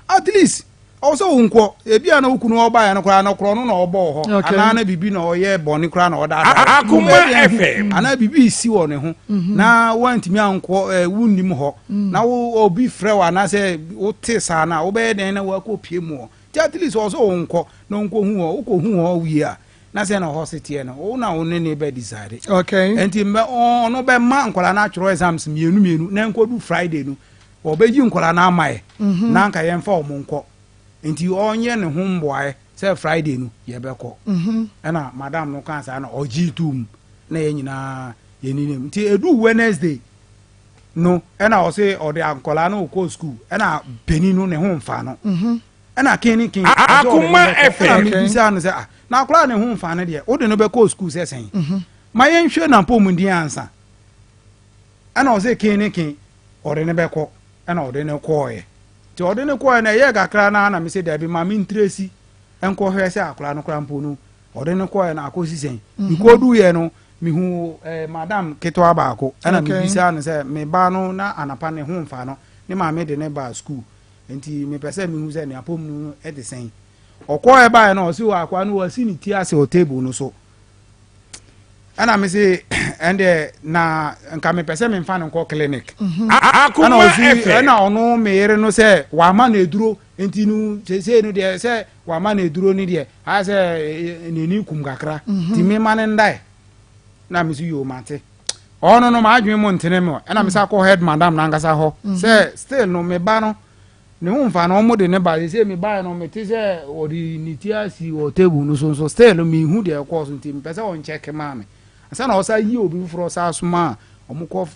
at least ɔwɔ sɛ wo nkɔ. Ebi a na wo kunu ɔbaeɛ no koraa no korɔ no na ɔbɔ wɔ hɔ anaa na biribi na ɔyɛ bɔne koraa na ɔdaadaa Akoma FM. Anaa biribi si wɔ ne ho na woantumi ankɔ ɛ, wonnim hɔ na wo obi frɛ wo anaasɛ wote saa no a, wobɛyɛ dɛn na woakɔ pie mu hɔ? Nti at least ɔwɔ sɛ wo nkɔ na ɔnkɔhu hɔ. Wokɔhu hɔ wie a, na sɛ na ɔhɔ se teɛ no, wo na wo ne ne bɛ decide. Nti mbɛ ɔno bɛma nkwadaa no atwerɛ exams mmienu mmienu na nkɔdu Friday no ɔbɛyi nkwadaa no ama yɛ na anka yɛmfa wɔn nkɔ. Nti ɔnyɛ ne ho mboaeɛ sɛ Friday no yɛbɛkɔ. Ɛna madam no kaa saa na ɔgyee toom na yɛn nyinaa yɛninam. Nti ɛduu Wednesday no ɛna ɔse ɔde nkwadaa no kɔ school, ɛna panin no ne ho mfa no. Ɛna ken ne ken ɔsɛ ɔde no Akoma bɛkɔ. FM. Ɛna mebisa no sɛ ah, na akwadaa ne ho mfa no deɛ wode no bɛkɔ school sɛ sɛn? Ma yɛnhwɛ n'apɔmuden ansa. Ɛna ɔsɛ ken ne ken ɔde no bɛkɔ. Ɛna ɔde no kɔɔɛ. Nti ɔde no kɔɔɛ no ɛyɛɛ kakra no ara na mese daabi, ma mentresi nkɔhwɛ sɛ akwadaa no koraa mpo no ɔde no kɔɔɛ no akɔsi sɛn. Mekɔduiɛ no mehu madam ketewa baako. Ɛna mebisa no sɛ me ba no na anapa ne ho mfa no, ne maame de ne baa school, nti mepɛ sɛ mehu sɛ ne apɔmu no te sɛn. Ɔkɔɔɛ baeɛ no ɔse akwadaa no wasi ne ti ase wɔ table no so. Ɛna me se ɛndeɛ na nka mepɛ sɛ memfa no nkɔ clinic. Ɛna Akoma ɔsi FM. ɛna ɔno me yere no sɛ wama no aduro, nti no seesei no deɛ sɛ wama no aduro no deɛ ayɛ sɛ n'ani kum kakra, nti mema no ndae. Na me so yoo mate. Ɔno no m'adwene mu ntene me. Ɛna me sa kɔ head madam n'ankasa hɔ sɛ still no me ba no ne ho mfa no, ɔmo de ne ba. Seesei me ba no mete sɛ ɔde ne ti asi wɔ table no so nso still no mehu deɛ ɛkɔɔ so, nti mepɛ sɛ ɔnkyɛke maa me ansa na ɔsa yi obi foforɔ ɔsa soma a ɔmo kɔ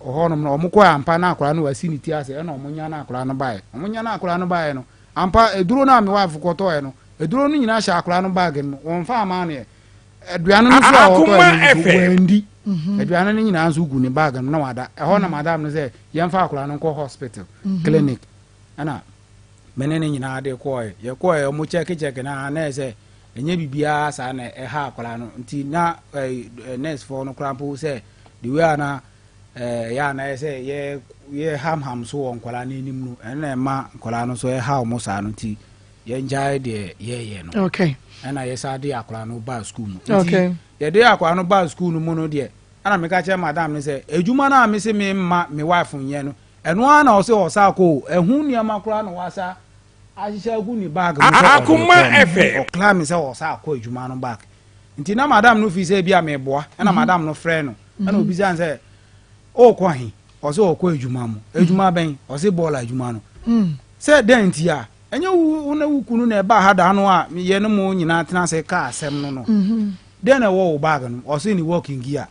hɔnom na ɔmo kɔ. Ampa na akwadaa no wasi ne ti ase. Ɛna ɔmo nya na akwadaa no baeɛ, ɔmo nya na akwadaa no baeɛ no ampa eduro no a me wife kɔtɔɔɛ no, eduro no nyinaa hyɛ akwadaa no bag no mu. Wɔn fa ama no yɛ aduane no so a ɔtɔɔɛ Akoma no nso FM. wɔandi aduane no nyinaa nso gu ne bag no na wada ɛhɔ. Na madam no sɛ yɛmfa akwadaa no nkɔ hospital clinic. Ɛna me ne ne nyinaa de kɔɔɛ. Yɛkɔɔɛ, ɔmo kyɛke kyɛke na na yɛ sɛ ɛnyɛ biribiara saa na ɛha akwadaa no. Nti na nurse foɔ no koraa mpo sɛ the way a na ɛyɛ a na yɛ sɛ yɛ yɛ hamham so wɔ nkwadaa no anim no, ɛno na ɛma nkwadaa no so ɛha ɔmo saa no, nti yɛngyae deɛ yɛyɛ no. Ɛna yɛsa de akwadaa no baa school mu. Nti yɛde akwadaa no baa school no mu no deɛ. Ɛna meka kyerɛ madam no sɛ adwuma no a mese me mma me wife nyɛ no ɛno ara na ɔse ɔsa akɔ o, ɛho nneɛma koraa na wasa ahyehyɛ agu ne bag mu sɛ ɔde rekɔ no. Ɔkla me sɛ ɔsa akɔ adwuma no back. Nti na madam no fii sɛ ebi a meboa, ɛna madam no frɛ no, ɛna obisa no sɛ ɔrekɔ he? Ɔse ɔrekɔ adwuma mu. Adwuma bɛn? Ɔse bɔɔl adwuma no. Sɛ dɛn nti a? Ɛnyɛ wo ne wo kunu na ɛbaa ha da no a yɛne mo nyinaa tena ase kaa asɛm no no? Dɛn na ɛwɔ wo bag no mu? Ɔse ne working gear.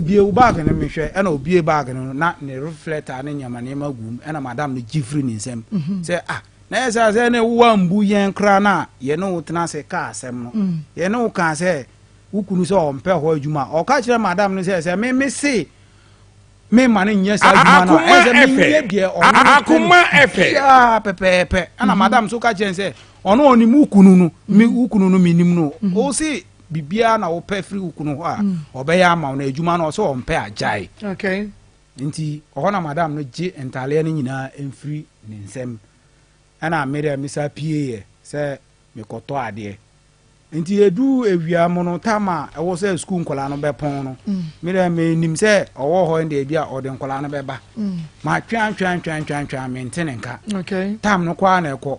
Bue wo bag no mehwɛ. Ɛna obue bag no na ne reflector ne nneɛma nneɛma gu mu. Ɛna madam no gye firi ne nsam sɛ ah, na ɛyɛ sɛ sɛ ne woambu yɛn koraa no a yɛne wo tena ase kaa asɛm no. Yɛne wo kaa sɛ wo kunu sɛ ɔmpɛ hɔ adwuma. Ɔka kyerɛ madam no sɛ sɛ me mese Me ma no nyɛ saa adwuma no a, ɛyɛ sɛ menyɛ deɛ ɔno no pɛ no biara pɛpɛɛpɛ. Ɛna mhm. madam so ka kyerɛ sɛ ɔno ɔnim wo kunu no, me wo kunu no menim no. Mhm. Wo se biribiara na wopɛ firi wo kunu hɔ a, mm. ɔbɛyɛ ama wo na adwuma no ɔsɛ ɔmpɛ agyae. Okay. Nti ɔhɔ na madam no gye ntaaleɛ no nyinaa mfiri ne nsam. Ɛna me deɛ mesa pieeɛ sɛ mekɔtɔ adeɛ. Nti ɛduu awia mu no, tam a ɛwɔ sɛ sukuu nkwadaa no bɛpɔn no, me deɛ menim sɛ ɔwɔ hɔ deɛ bi a ɔde nkwadaa no bɛba. Matweantweantweantweantwean mente ne nka. Tam no kɔ ara na ɛkɔ.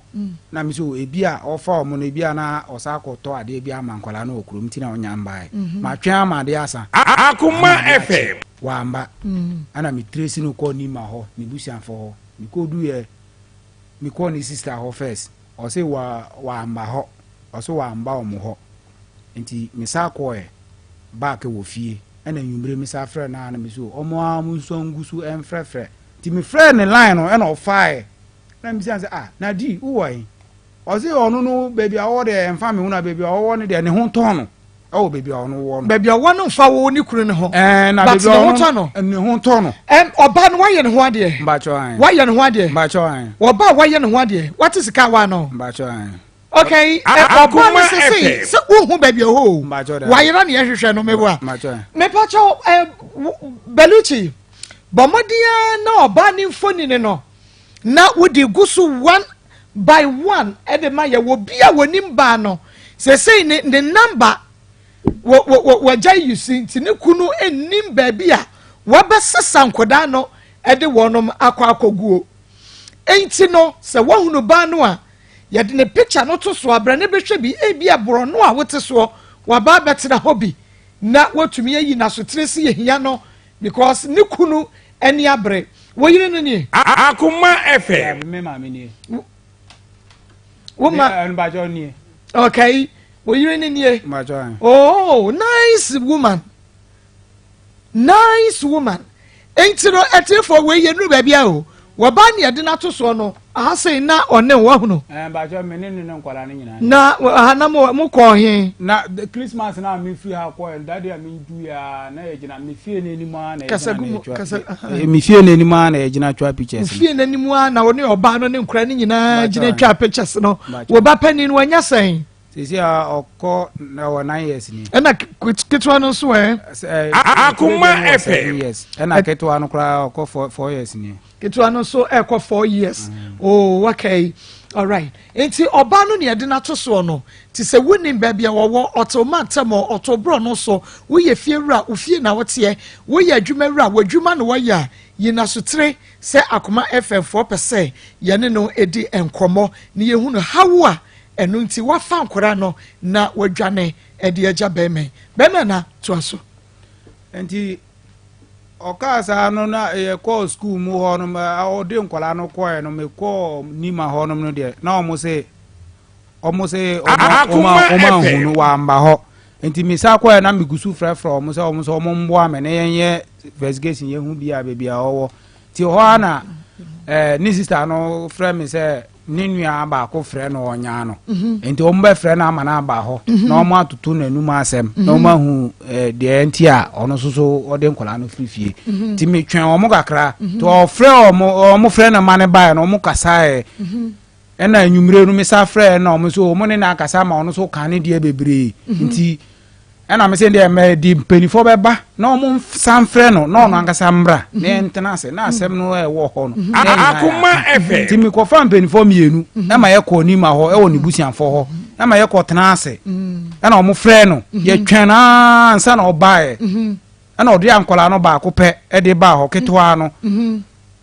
Na me so ebi a ɔfa wɔn no ebi a na ɔsa akɔtɔ adeɛ bi ama nkwadaa no wɔ kurom nti na ɔnya mbaeɛ. Matwean ama adeɛ asa. Akoma FM. Wamba. Ɛna me trace no kɔɔ Nima hɔ, ne busuafoɔ hɔ. Mekɔduiɛ, mekɔɔ ne sister hɔ first. Ɔse wa wamba hɔ ɔse wamba ɔmo hɔ nti me saa kɔɔɛ back wɔ fie ɛna anwummere me saa frɛ no a na me so ɔmo ara ɔmo nso ngu so ɛnfrɛfrɛ nti me frɛɛ ne line no ɛna ɔfaaɛ na me bisa no sɛ ah Nadi wo wɔ he ɔse ɔno no baabi a ɔwɔ deɛ ɛnfa me ho na baabi a ɔwɔ no deɛ ne ho tɔn no. Ɛwɔ baabi a ɔno wɔ no. Baabi a ɔwɔ no nfa wo ne kunu no ho. Ɛɛ na But baabi a ne ho ɔno tɔ no. Ne ho tɔ no. Ɛm ɔbaa no wayɛ ne ho adeɛ. Mpakyɛw ae. Wayɛ ne ho adeɛ. Mpakyɛw ae. Ɔbaa wayɛ ne ho adeɛ. Wate sika awa no. Mpakyɛw ae. Okay, ɛ ɔbaa no sese sɛ wohu baabi a ɔwɔ o. Mpakyɛw dabi. Wayera ne yɛhwehwɛ no meboa. Mpakyɛw ae. Mepakyɛw ɛ Belucci bɔ mmɔden ara na ɔbaa ne mfonini no na wode gu so one by one de ma yɛ wɔ bi a wɔnim baa no sesei ne ne number wɔ wɔ wɔ wɔagya yi si nti ne kunu nnim baabi a wɔbɛsesa nkwadaa no de wɔnom akɔ akɔguo nti no sɛ wɔhunu baa no a yɛde ne picture no to so abrɛ ne bɛhwɛ bi ebi a borɔno a wote soɔ waba abɛtena hɔ bi na wɔtumi ayi n'asotire si yɛhia no because ne kunu ani abere. Wo yere no nie? Akoma FM. Dabi, me maame nie. Wo ma. Mpakyɛw nie. Okay, wo yere no nie. Mpakyɛw. Oh, nice woman. Nice woman. Enti no, ɛtiefo wei yɛ nuru baabi a o. Wɔba ne yɛde no ato soɔ no, aha sei na ɔne wo ahunu. Ɛɛ mpakyɛw me ne ne ne nkwadaa no nyinaa. Na aha na mo mo kɔɔ he? Na Christmas na me firi ha kɔɛ no dade a me du ya na yɛ gyina me fie n'anim ara na yɛ gyina na yɛ twa. Kasa Me fie n'anim ara na yɛ gyina twa pictures. Fie n'anim ara na wɔne ɔbaa no ne nkwadaa no nyinaa gyina twa pictures no. Wo ba panin no wanya sɛn? Sisi a ɔkɔ na wɔ nine years ni. Ɛna ketewa no nso ɛ. Akoma FM. Ɛna ketewa no koraa ɔkɔ four years ni. Ketewa no nso ɛkɔ four years. Mm. Oh okay alright nti ɔbaa no nea ɛde n'ato soɔ no te sɛ wonim baabi a wɔwɔ ɔte ɔma ntɛm ɔtɔ borɔ no so woyɛ fie wura ofie na woteɛ woyɛ adwuma wura w'adwuma na wɔyɛ a yi n'asotire sɛ akoma fm foɔ pɛ sɛ yɛne no di nkɔmmɔ na yɛhunu hawo a Ɛno nti wafa nkwadaa no na wadwane de agya bɛrima yi. Bɛrima na toa so. Nti ɔkaa saa no na yɛkɔɔ sukuu mu hɔ nom ɔde nkwadaa no kɔɛ no mekɔɔ nima hɔ nom no deɛ na wɔn se wɔn se wɔn wɔn ahu no wamba hɔ nti mesa kɔɛ na megu so frɛfrɛ wɔn sɛ wɔn sɛ wɔn mboa me na yɛnyɛ investigation yɛhu bi a baabi a ɔwɔ nti hɔ ara na ɛɛ ne sista no frɛ me sɛ ne nua baako frɛ no ɔnyaa no mhm. nti wɔn bɛfrɛ no ama no aba hɔ mhm. na wɔn atoto n'anum asɛm mhm. na wɔn ahu eh, deɛ nti a ɔno nso so ɔde nkwadaa no firi fie nti metwɛn wɔn kakra nti ɔfrɛ wɔn wɔn frɛ no ma no baeɛ no wɔn kasaeɛ ɛna enyimire no mesa frɛ na wɔn nso wɔn ne no akasa ma ɔno nso ka ne deɛ bebree nti. Ɛna me se deɛ mɛde mpanimfoɔ bɛba na wɔn nsa mfrɛ no na ɔno ankasa mmra na mhm. yɛntena ase na asɛm no ɛwɔ hɔ no. Mhm. Akoma FM. Nti mekɔfa mpanimfoɔ mmienu mhm. ɛma yɛkɔ nima hɔ ɛwɔ ne busuafoɔ hɔ ɛma yɛkɔ tena ase ɛna wɔn frɛ no yɛtwɛn naa nsa na ɔbaeɛ. Ɛna ɔde nkwadaa no baako pɛ de baa hɔ, ketewa no.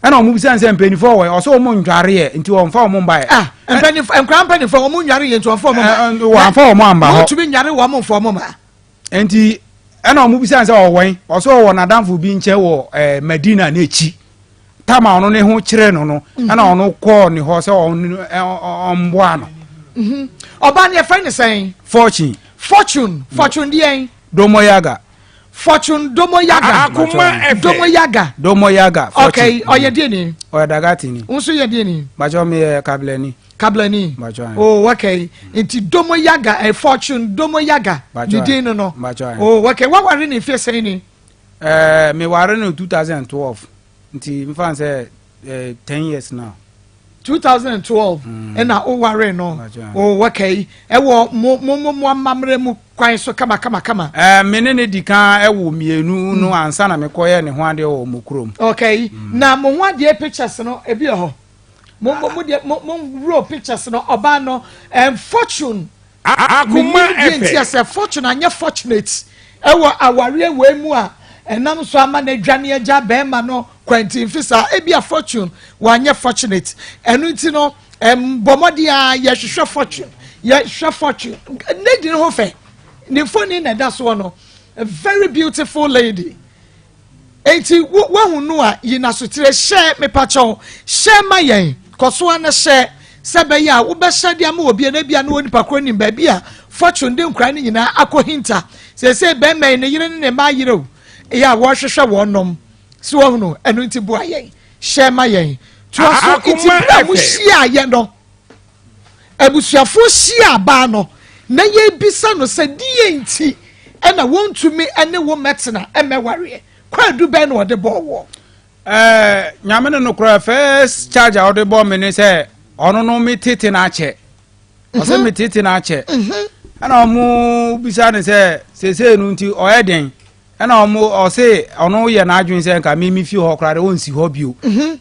Ɛna wɔn bisa sɛ mpanimfoɔ wɔ ɔsɛ wɔn ndwareɛ nti wɔn fa wɔn mba yɛ. Ah, mpanimfoɔ nkwadaa mpanimfoɔ wɔn ndware yɛ nti wɔn fa wɔn mba. Wɔn fa wɔn amba hɔ. Wɔn tumi ndware wɔn mfa wɔn mba. Nti ɛna wɔn bisa sɛ ɔwɔn ɔsɛ ɔwɔ n'adamfo bi nkyɛn wɔ ɛɛ Madina n'akyi tama ɔno ne ho kyerɛ no no mhm. ɛna ɔno kɔɔ ne hɔ sɛ ɔmboa no. Mhm. Ɔbaa no yɛfrɛ ne sɛn. Fortune. Fortune Fortune deɛn. Domoyaga. Fortune Domoyaga. Akuma FM. Domoyaga. Domoyaga. Fortune. Okay, ɔyɛ deɛ ni. Ɔyɛ dagati ni. Nso yɛ deɛ ni. Bàtchɔ mi yɛ kabilani. Kabilani. Bàtchɔ. Oh, okay. Nti Domoyaga ɛ eh, Fortune Domoyaga. Bàtchɔ. Ne din no no. Bàtchɔ. Oh, okay. Wawari ne nfe sɛn ni. Ɛɛ eh, mi wari no 2012 nti nfa sɛ eh, 10 years now. 2012 ɛna wowaree no o wɔkɛyi ɛwɔ mo mo mo mo amammerɛ mu kwan so kama kama kama. Ɛɛ me ne ne di kan ɛwo mmienu no ansa na mekɔyɛ ne ho adeɛ wɔ mo kurom. Okay na mo ho adeɛ pictures no ebi wɔ hɔ mo mo mo deɛ mo mo roll pictures no ɔbaa no ɛm fortune. Akoma Mennim deɛ nti a FM. sɛ fortune anyɛ fortunate wɔ awareɛ wei mu a ɛnam so ama no adwane agya bɛrima no kwanti mfe saa ebia fortune wanyɛ fortunate ɛno nti no bɔ mmɔden a yɛhwehwɛ fortune yɛhwɛ fortune lady no ho fɛ ne mfoni na ɛda soɔ no a very beautiful lady Enti wo woahu no a, yi n'asotire hyɛ, mepakyɛw, hyɛ ma yɛn. Kɔ so ara na hyɛ, sɛ ɛbɛyɛ a wobɛhyɛ de ama obi a na ebia na onipa koro nim baabi a Fortune de nkwadaa no nyinaa akɔhinta. Seesei barima yi, ne yere ne ne mma ayera o, ɛyɛ a wɔrehwehwɛ wɔnom. So woahu no? Ɛno nti boa yɛn. Hyɛ ma yɛn. Toa so. Enti Akoma bere a FM. mohyiaeɛ no, Abusuafoɔ hyiaa baa no na yɛrebisa no sɛ deɛn nti na wɔntumi ne wo mmɛtena mmɛwareɛ? Kwaadu bɛn na ɔde bɔɔ woɔ? Ɛɛ nyame no nokorɛ first charge a ɔde bɔ me ne sɛ ɔno no me tete no akyɛ ɔsɛ me tete no akyɛ ɛna ɔmo bisa ne sɛ seesei no nti ɔyɛ den ɛna ɔmo ɔse ɔno yɛ n'adwene sɛ nka me me fie hɔ koraa de ɔnsi hɔ bio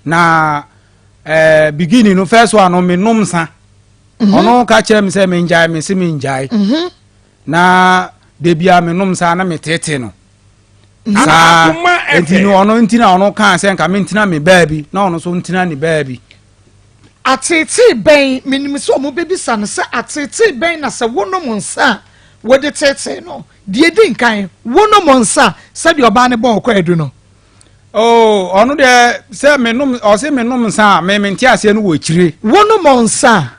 na ɛɛ eh, beginning no first one no me nom nsa mhm. ɔno ka kyerɛ me sɛ me ngyae me se me ngyae mhm. na debia me nom nsa na me tete no mhm. saa nti no ɔno nti na ɔno kaa sɛ nka me ntena me baabi na ɔno nso ntena ne baabi. Ateetee bɛn, menim sɛ wɔn bɛbisa no sɛ ateetee bɛn na sɛ wonom nsa a wode teetee no? Deɛ ɛdi nkan, wonom nsa sɛdeɛ ɔbaa no bɔɔ kwaadu no. Oh, ɔno deɛ sɛ menom ɔse menom nsa a me mente aseɛ no wɔ akyire. Wonom nsa a.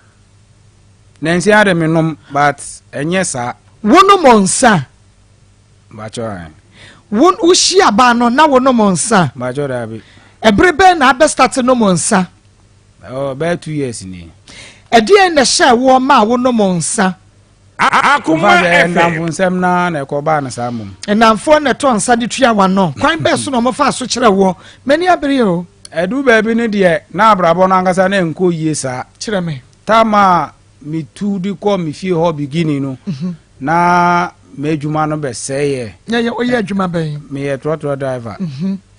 Nansi ara de menom but ɛnyɛ saa. Wonom nsa a. Bakyɛ ɛ. Wo wohyia baa no na wonom nsa a. Bakyɛ daabi. Ɛbere bɛn na abɛ start nom nsa? Oh, bɛyɛ 2 years ni. Ɛdeɛn na ɛhyɛɛ woɔ maa wonom nsa? Akoma FM. Nnamfo nsɛm na na ɛkɔbaa no saa mmom. Nnamfoɔ na ɛtɔ nsa de tua w'ano. Kwan bɛɛ so na wɔfaa so kyerɛ woɔ? M'ani abere o. Ɛdu baabi no deɛ, na abrabɔ no ankasa na ɛnkɔ yie saa. Kyerɛ me. Tam a metu de kɔ me fie hɔ beginning no, na m'adwuma no bɛsɛeɛ. Na yɛ woyɛ adwuma bɛn? Meyɛ trɔtrɔ driver.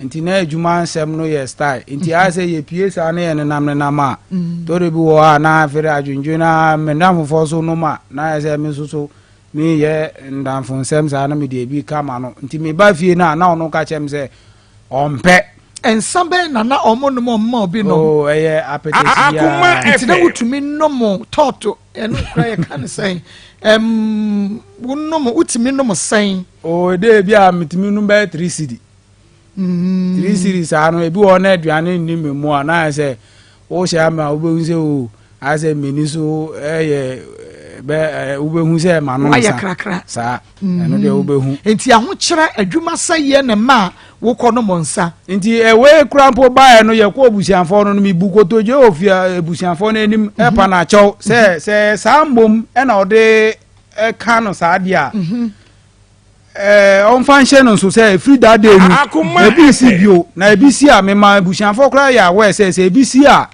Nti na adwuma nsɛm no yɛ style. Nti ayɛ sɛ yɛpie saa na yɛnenam nenam a, tɔre bi wɔ hɔ a na afei adwendwen a me nnamfofoɔ so nom a, na ayɛ sɛ me nso so meyɛ nnamfo nsɛm saa na mede ebi ka ma no. Nti meba fie no a na ɔno ka kyerɛ me sɛ ɔmpɛ. Nsa bɛn na na wɔnom a wɔma obi nom? Oh, ɛyɛ apɛtɛsi biara. Nti na wotumi nom tɔɔto, ɛno kora yɛka ne sɛn? Ɛm, wonom, wotumi nom sɛn? Oh, ɛdɛ bi a metumi nom bɛyɛ 3 cedi. 3 cedi saa no, ebi wɔ hɔ na aduane nni me mu a, na ayɛ sɛ wohyɛ ama wobɛhu sɛ o, ayɛ sɛ m'ani so ɛyɛ bɛ wobɛhu sɛ manom Wayɛ nsa. krakra. Saa, ɛno deɛ wobɛhu. Nti ahokyerɛ adwuma sɛeɛ na ɛma a wokɔ nom nsa. Nti ɛwei kora mpo baeɛ no yɛkɔ abusuafoɔ no no mebu kotodwe wɔ fie abusuafoɔ no anim ɛpa no akyɛw sɛ sɛ saa mmom ɛna ɔde ɛka no saa deɛ a ɔmfa nhyɛ no nso sɛ ɛfiri that day no ebi si bio na ebi si a mema abusuafoɔ koraa yɛ aware sɛ sɛ ebi si a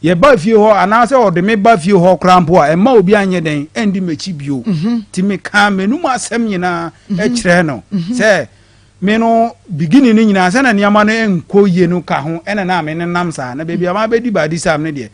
yɛba fie hɔ anaasɛ ɔde me ba fie hɔ koraa mpo a ɛmma obi anyɛ dɛn ɛndi m'akyi bio nti mekaa m'anum asɛm nyinaa kyerɛ no sɛ me no beginning no nyinaa sɛ na nneɛma no nkɔ yie no ka ho ɛna na me nenam saa na baabi a mabɛdi by this time no deɛ.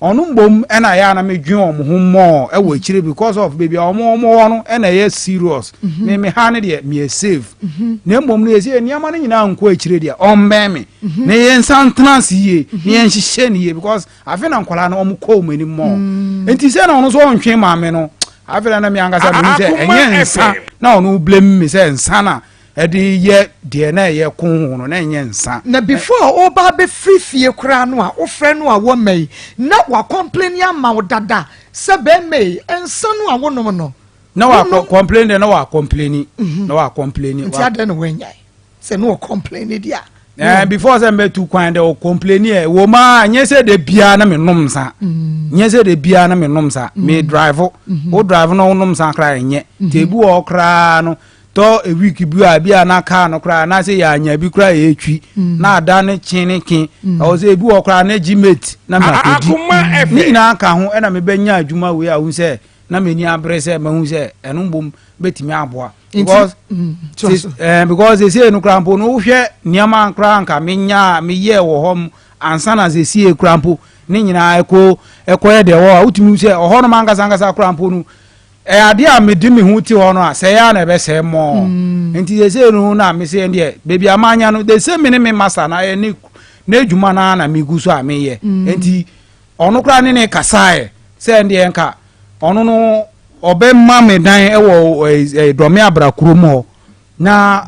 Ɔno mbom na ɛyɛ a na me dwen wɔn ho more ɛwɔ akyire because of baabi a wɔn wɔn wɔ no ɛna ɛyɛ serious. Mhm. Me me ha no deɛ me yɛ safe. Mhm. Na mbom no yɛsɛ nneɛma no nyinaa nkɔ akyire deɛ ɔmbɛn me. Mhm. Na yɛn nsa ntena ase yie na yɛn hyehyɛ no yie because afei na nkwadaa no wɔn kɔ wɔn anim more. Mm. Nti sɛ na ɔno nso ɔntwe maame no afei na me ankasa me hu sɛ ɛnyɛ nsa na ɔno blame me sɛ nsa na ɛde yɛ deɛ na ɛyɛ ko ho no na ɛnyɛ nsa. Na before a ɔreba abɛfiri fie koraa no a wofrɛ no a wɔmma yi na wa complain ama wo dada sɛ bɛrima yi nsa no a wonom no. Na wa complain deɛ na wa complain mhm. na wa complain. Nti adɛn na wanyae sɛ na ɔcomplain deɛ a. Ɛɛ eh, before sɛ mbɛtu kwan dɛ ɔcomplain yɛ wɔ mu a nyɛ sɛ de biara na menom nsa mm. nyɛ sɛ de biara na menom nsa mm. me drive mm-hmm. wo drive na wonom nsa koraa ɛnyɛ mm-hmm. te ebi wɔ hɔ koraa no tɔ a week bi a bi a na car no koraa na sɛ yɛanya bi koraa yɛtwi mm. na ada ne kye ne ke mm. ɛwɔ sɛ ebi wɔ koraa na gye mate na makɔdi ne nyinaa ka ho ɛna mebɛnya adwuma wei a wohu sɛ na m'ani abere sɛ mahu sɛ ɛno mbom bɛtumi aboa because mm, eh, because seesei no koraa mpo no wohwɛ nneɛma koraa nka menya meyɛɛ wɔ hɔ ansa na seesei koraa mpo ne nyinaa ɛkɔ ɛkɔyɛ deɛ wɔ a wotumi sɛ ɔhɔ nom ankasa ankasa koraa mpo no Ɛyɛ adeɛ a mede me ho ti hɔ no a, sɛe ara na ɛbɛsɛe mɔɔ. Mm. Nti seesei no na mese ɛndeɛ baabi a manya no, the same me ne me master na ayɛ ne n'adwuma no ara na megu so a meyɛ. Mm. Nti ɔno koraa ne ne kasaeɛ sɛ ɛndeɛ nka ɔno no ɔbɛma me dan wɔ Dɔme Abra kurom hɔ. Na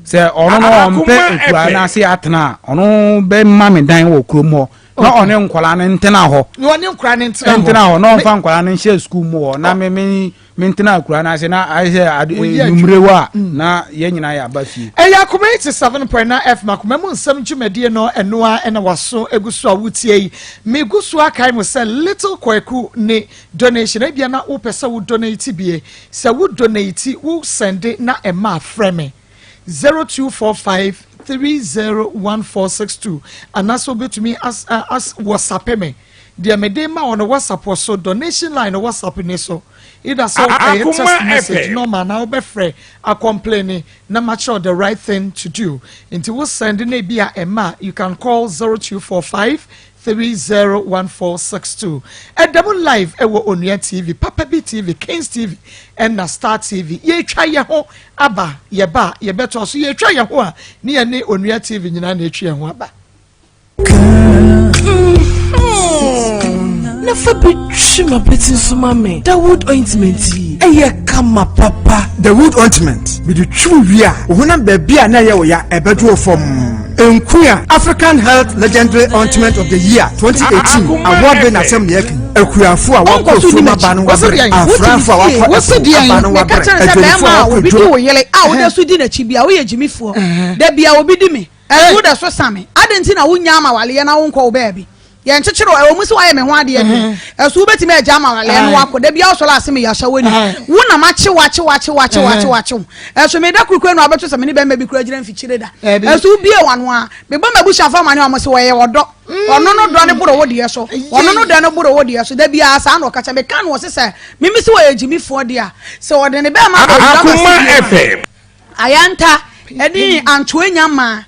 sɛ ɔno no ɔmpɛ ekura no ase atena a, ɔno bɛma me dan wɔ kurom hɔ na ɔne nkwadaa no ntena hɔ. Na ɔne nkwadaa no ntena hɔ. Ntena hɔ na ɔmfa nkwadaa no nhyɛ sukuu mu hɔ na me me me ntena akura no ase na ayɛ sɛ ade numere wɔ a mm. na yɛn nyinaa yɛ aba fie. Ɛyɛ Akoma 87.9 FM Akoma mu nsɛm dwumadie no ɛno ara ɛna waso egu so a wotie yi. Megu so akae mo sɛ Little Kwaku ne Donation, ebia na wopɛ sɛ wo donate bie, sɛ wo donate wo sɛnde na ɛma a frɛ me 0245 301462 anaasɛ wobɛtumi as as wɔsape me deɛ mede ma wɔ no whatsapp wɔ so donation line no whatsapp ni so either sɛ ɛyɛ text message normal na wobɛfrɛ acomplaini na makyerɛw the right thing to do nti wo sɛnde na ebi a ɛma you can call 0245 301462 Ɛda mu live ɛwɔ Onua TV, Papa Bi TV, Kings TV ɛna Star TV. Yɛretwa yɛ ho aba, yɛba a yɛbɛtoa so. Yɛretwa yɛ ho a ne yɛne Onua TV nyinaa na ɛtwi yɛn ho aba. Na fa bi twi m'apɛti nso ma me. Dawood ointment yi, ɛyɛ kama papa. Dawood ointment, mede twi wo wie a, wo honam baabi a na ɛyɛ wo ya, ɛbɛdwo wo fɔmm. Nkuya African Health Legendary Ointment of the Year 2018 award bɛ n'asɛm na yɛka yi. Akuafo a wɔakɔ afuom aba no wabrɛ, afrafo a wɔakɔ ɛpo aba no wabrɛ, adwadifo a wɔakɔ Obi di dwom. wo yere a wode so di n'akyi bia woyɛ gyimifoɔ da bia obi di me ɛso wode so sa me adɛn nti na wonnya ama waleɛ na wonkɔ wo baabi Yɛnkyekyere wo, ɛwɔ mu sɛ woayɛ me ho adeɛ deɛ, ɛso wobɛtumi agya ama awaleɛ no wakɔ. Da biara wosɔre ase meyɛ ahyɛwani. Wo na makye wo, akye wo, akye wo, akye wo, akye wo, akye wo. Ɛso meda koro kura no abɛto sɛ me ne bɛrima bi kura gyina mfikyire da. Ɛso wobie w'ano a, mebɔ m'abusuafoɔ amane a wɔn se wɔyɛ ɔdɔ. Ɔno no dɔ no boro wo deɛ so. Ɔno no dɔ no boro wo deɛ so. Da biara saa na ɔka kyerɛ me. Meka no ɔse sɛ meme se wɔyɛ gyimifoɔ deɛ a, sɛ ɔde ne bɛrima bɛwura m'ase bio a, Ayanta ne Antoa Nyamaa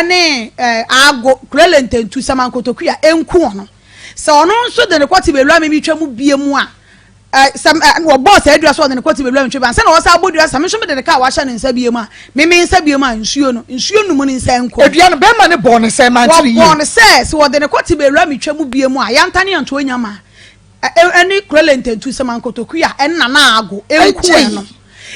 ne Ago Kulele Ntentu Saman Kotoku a ɛnku ɔno. Sɛ ɔno nso de ne kɔte bɛwura me metwa mu bie mu a, sɛ wɔbɔɔ saa dua sɛ ɔde ne kɔte bɛwura me twa mu ansa na ɔsa abɔ dua sɛ me nso mede ne kaa wahyɛ ne nsa bie mu a, me me nsa bie mu a nsuo no, nsuo num ne nsa nko. Dua no, bɛrima no bɔɔ no sɛ mantene yie. Wɔbɔɔ no sɛ sɛ ɔde ne kɔte bɛwura me twa mu bie mu a, Ayanta ne Antoa Nyamaa Ɛne Kurele Ntentu sɛ mankotoku a ɛnna na ago nku ɛno.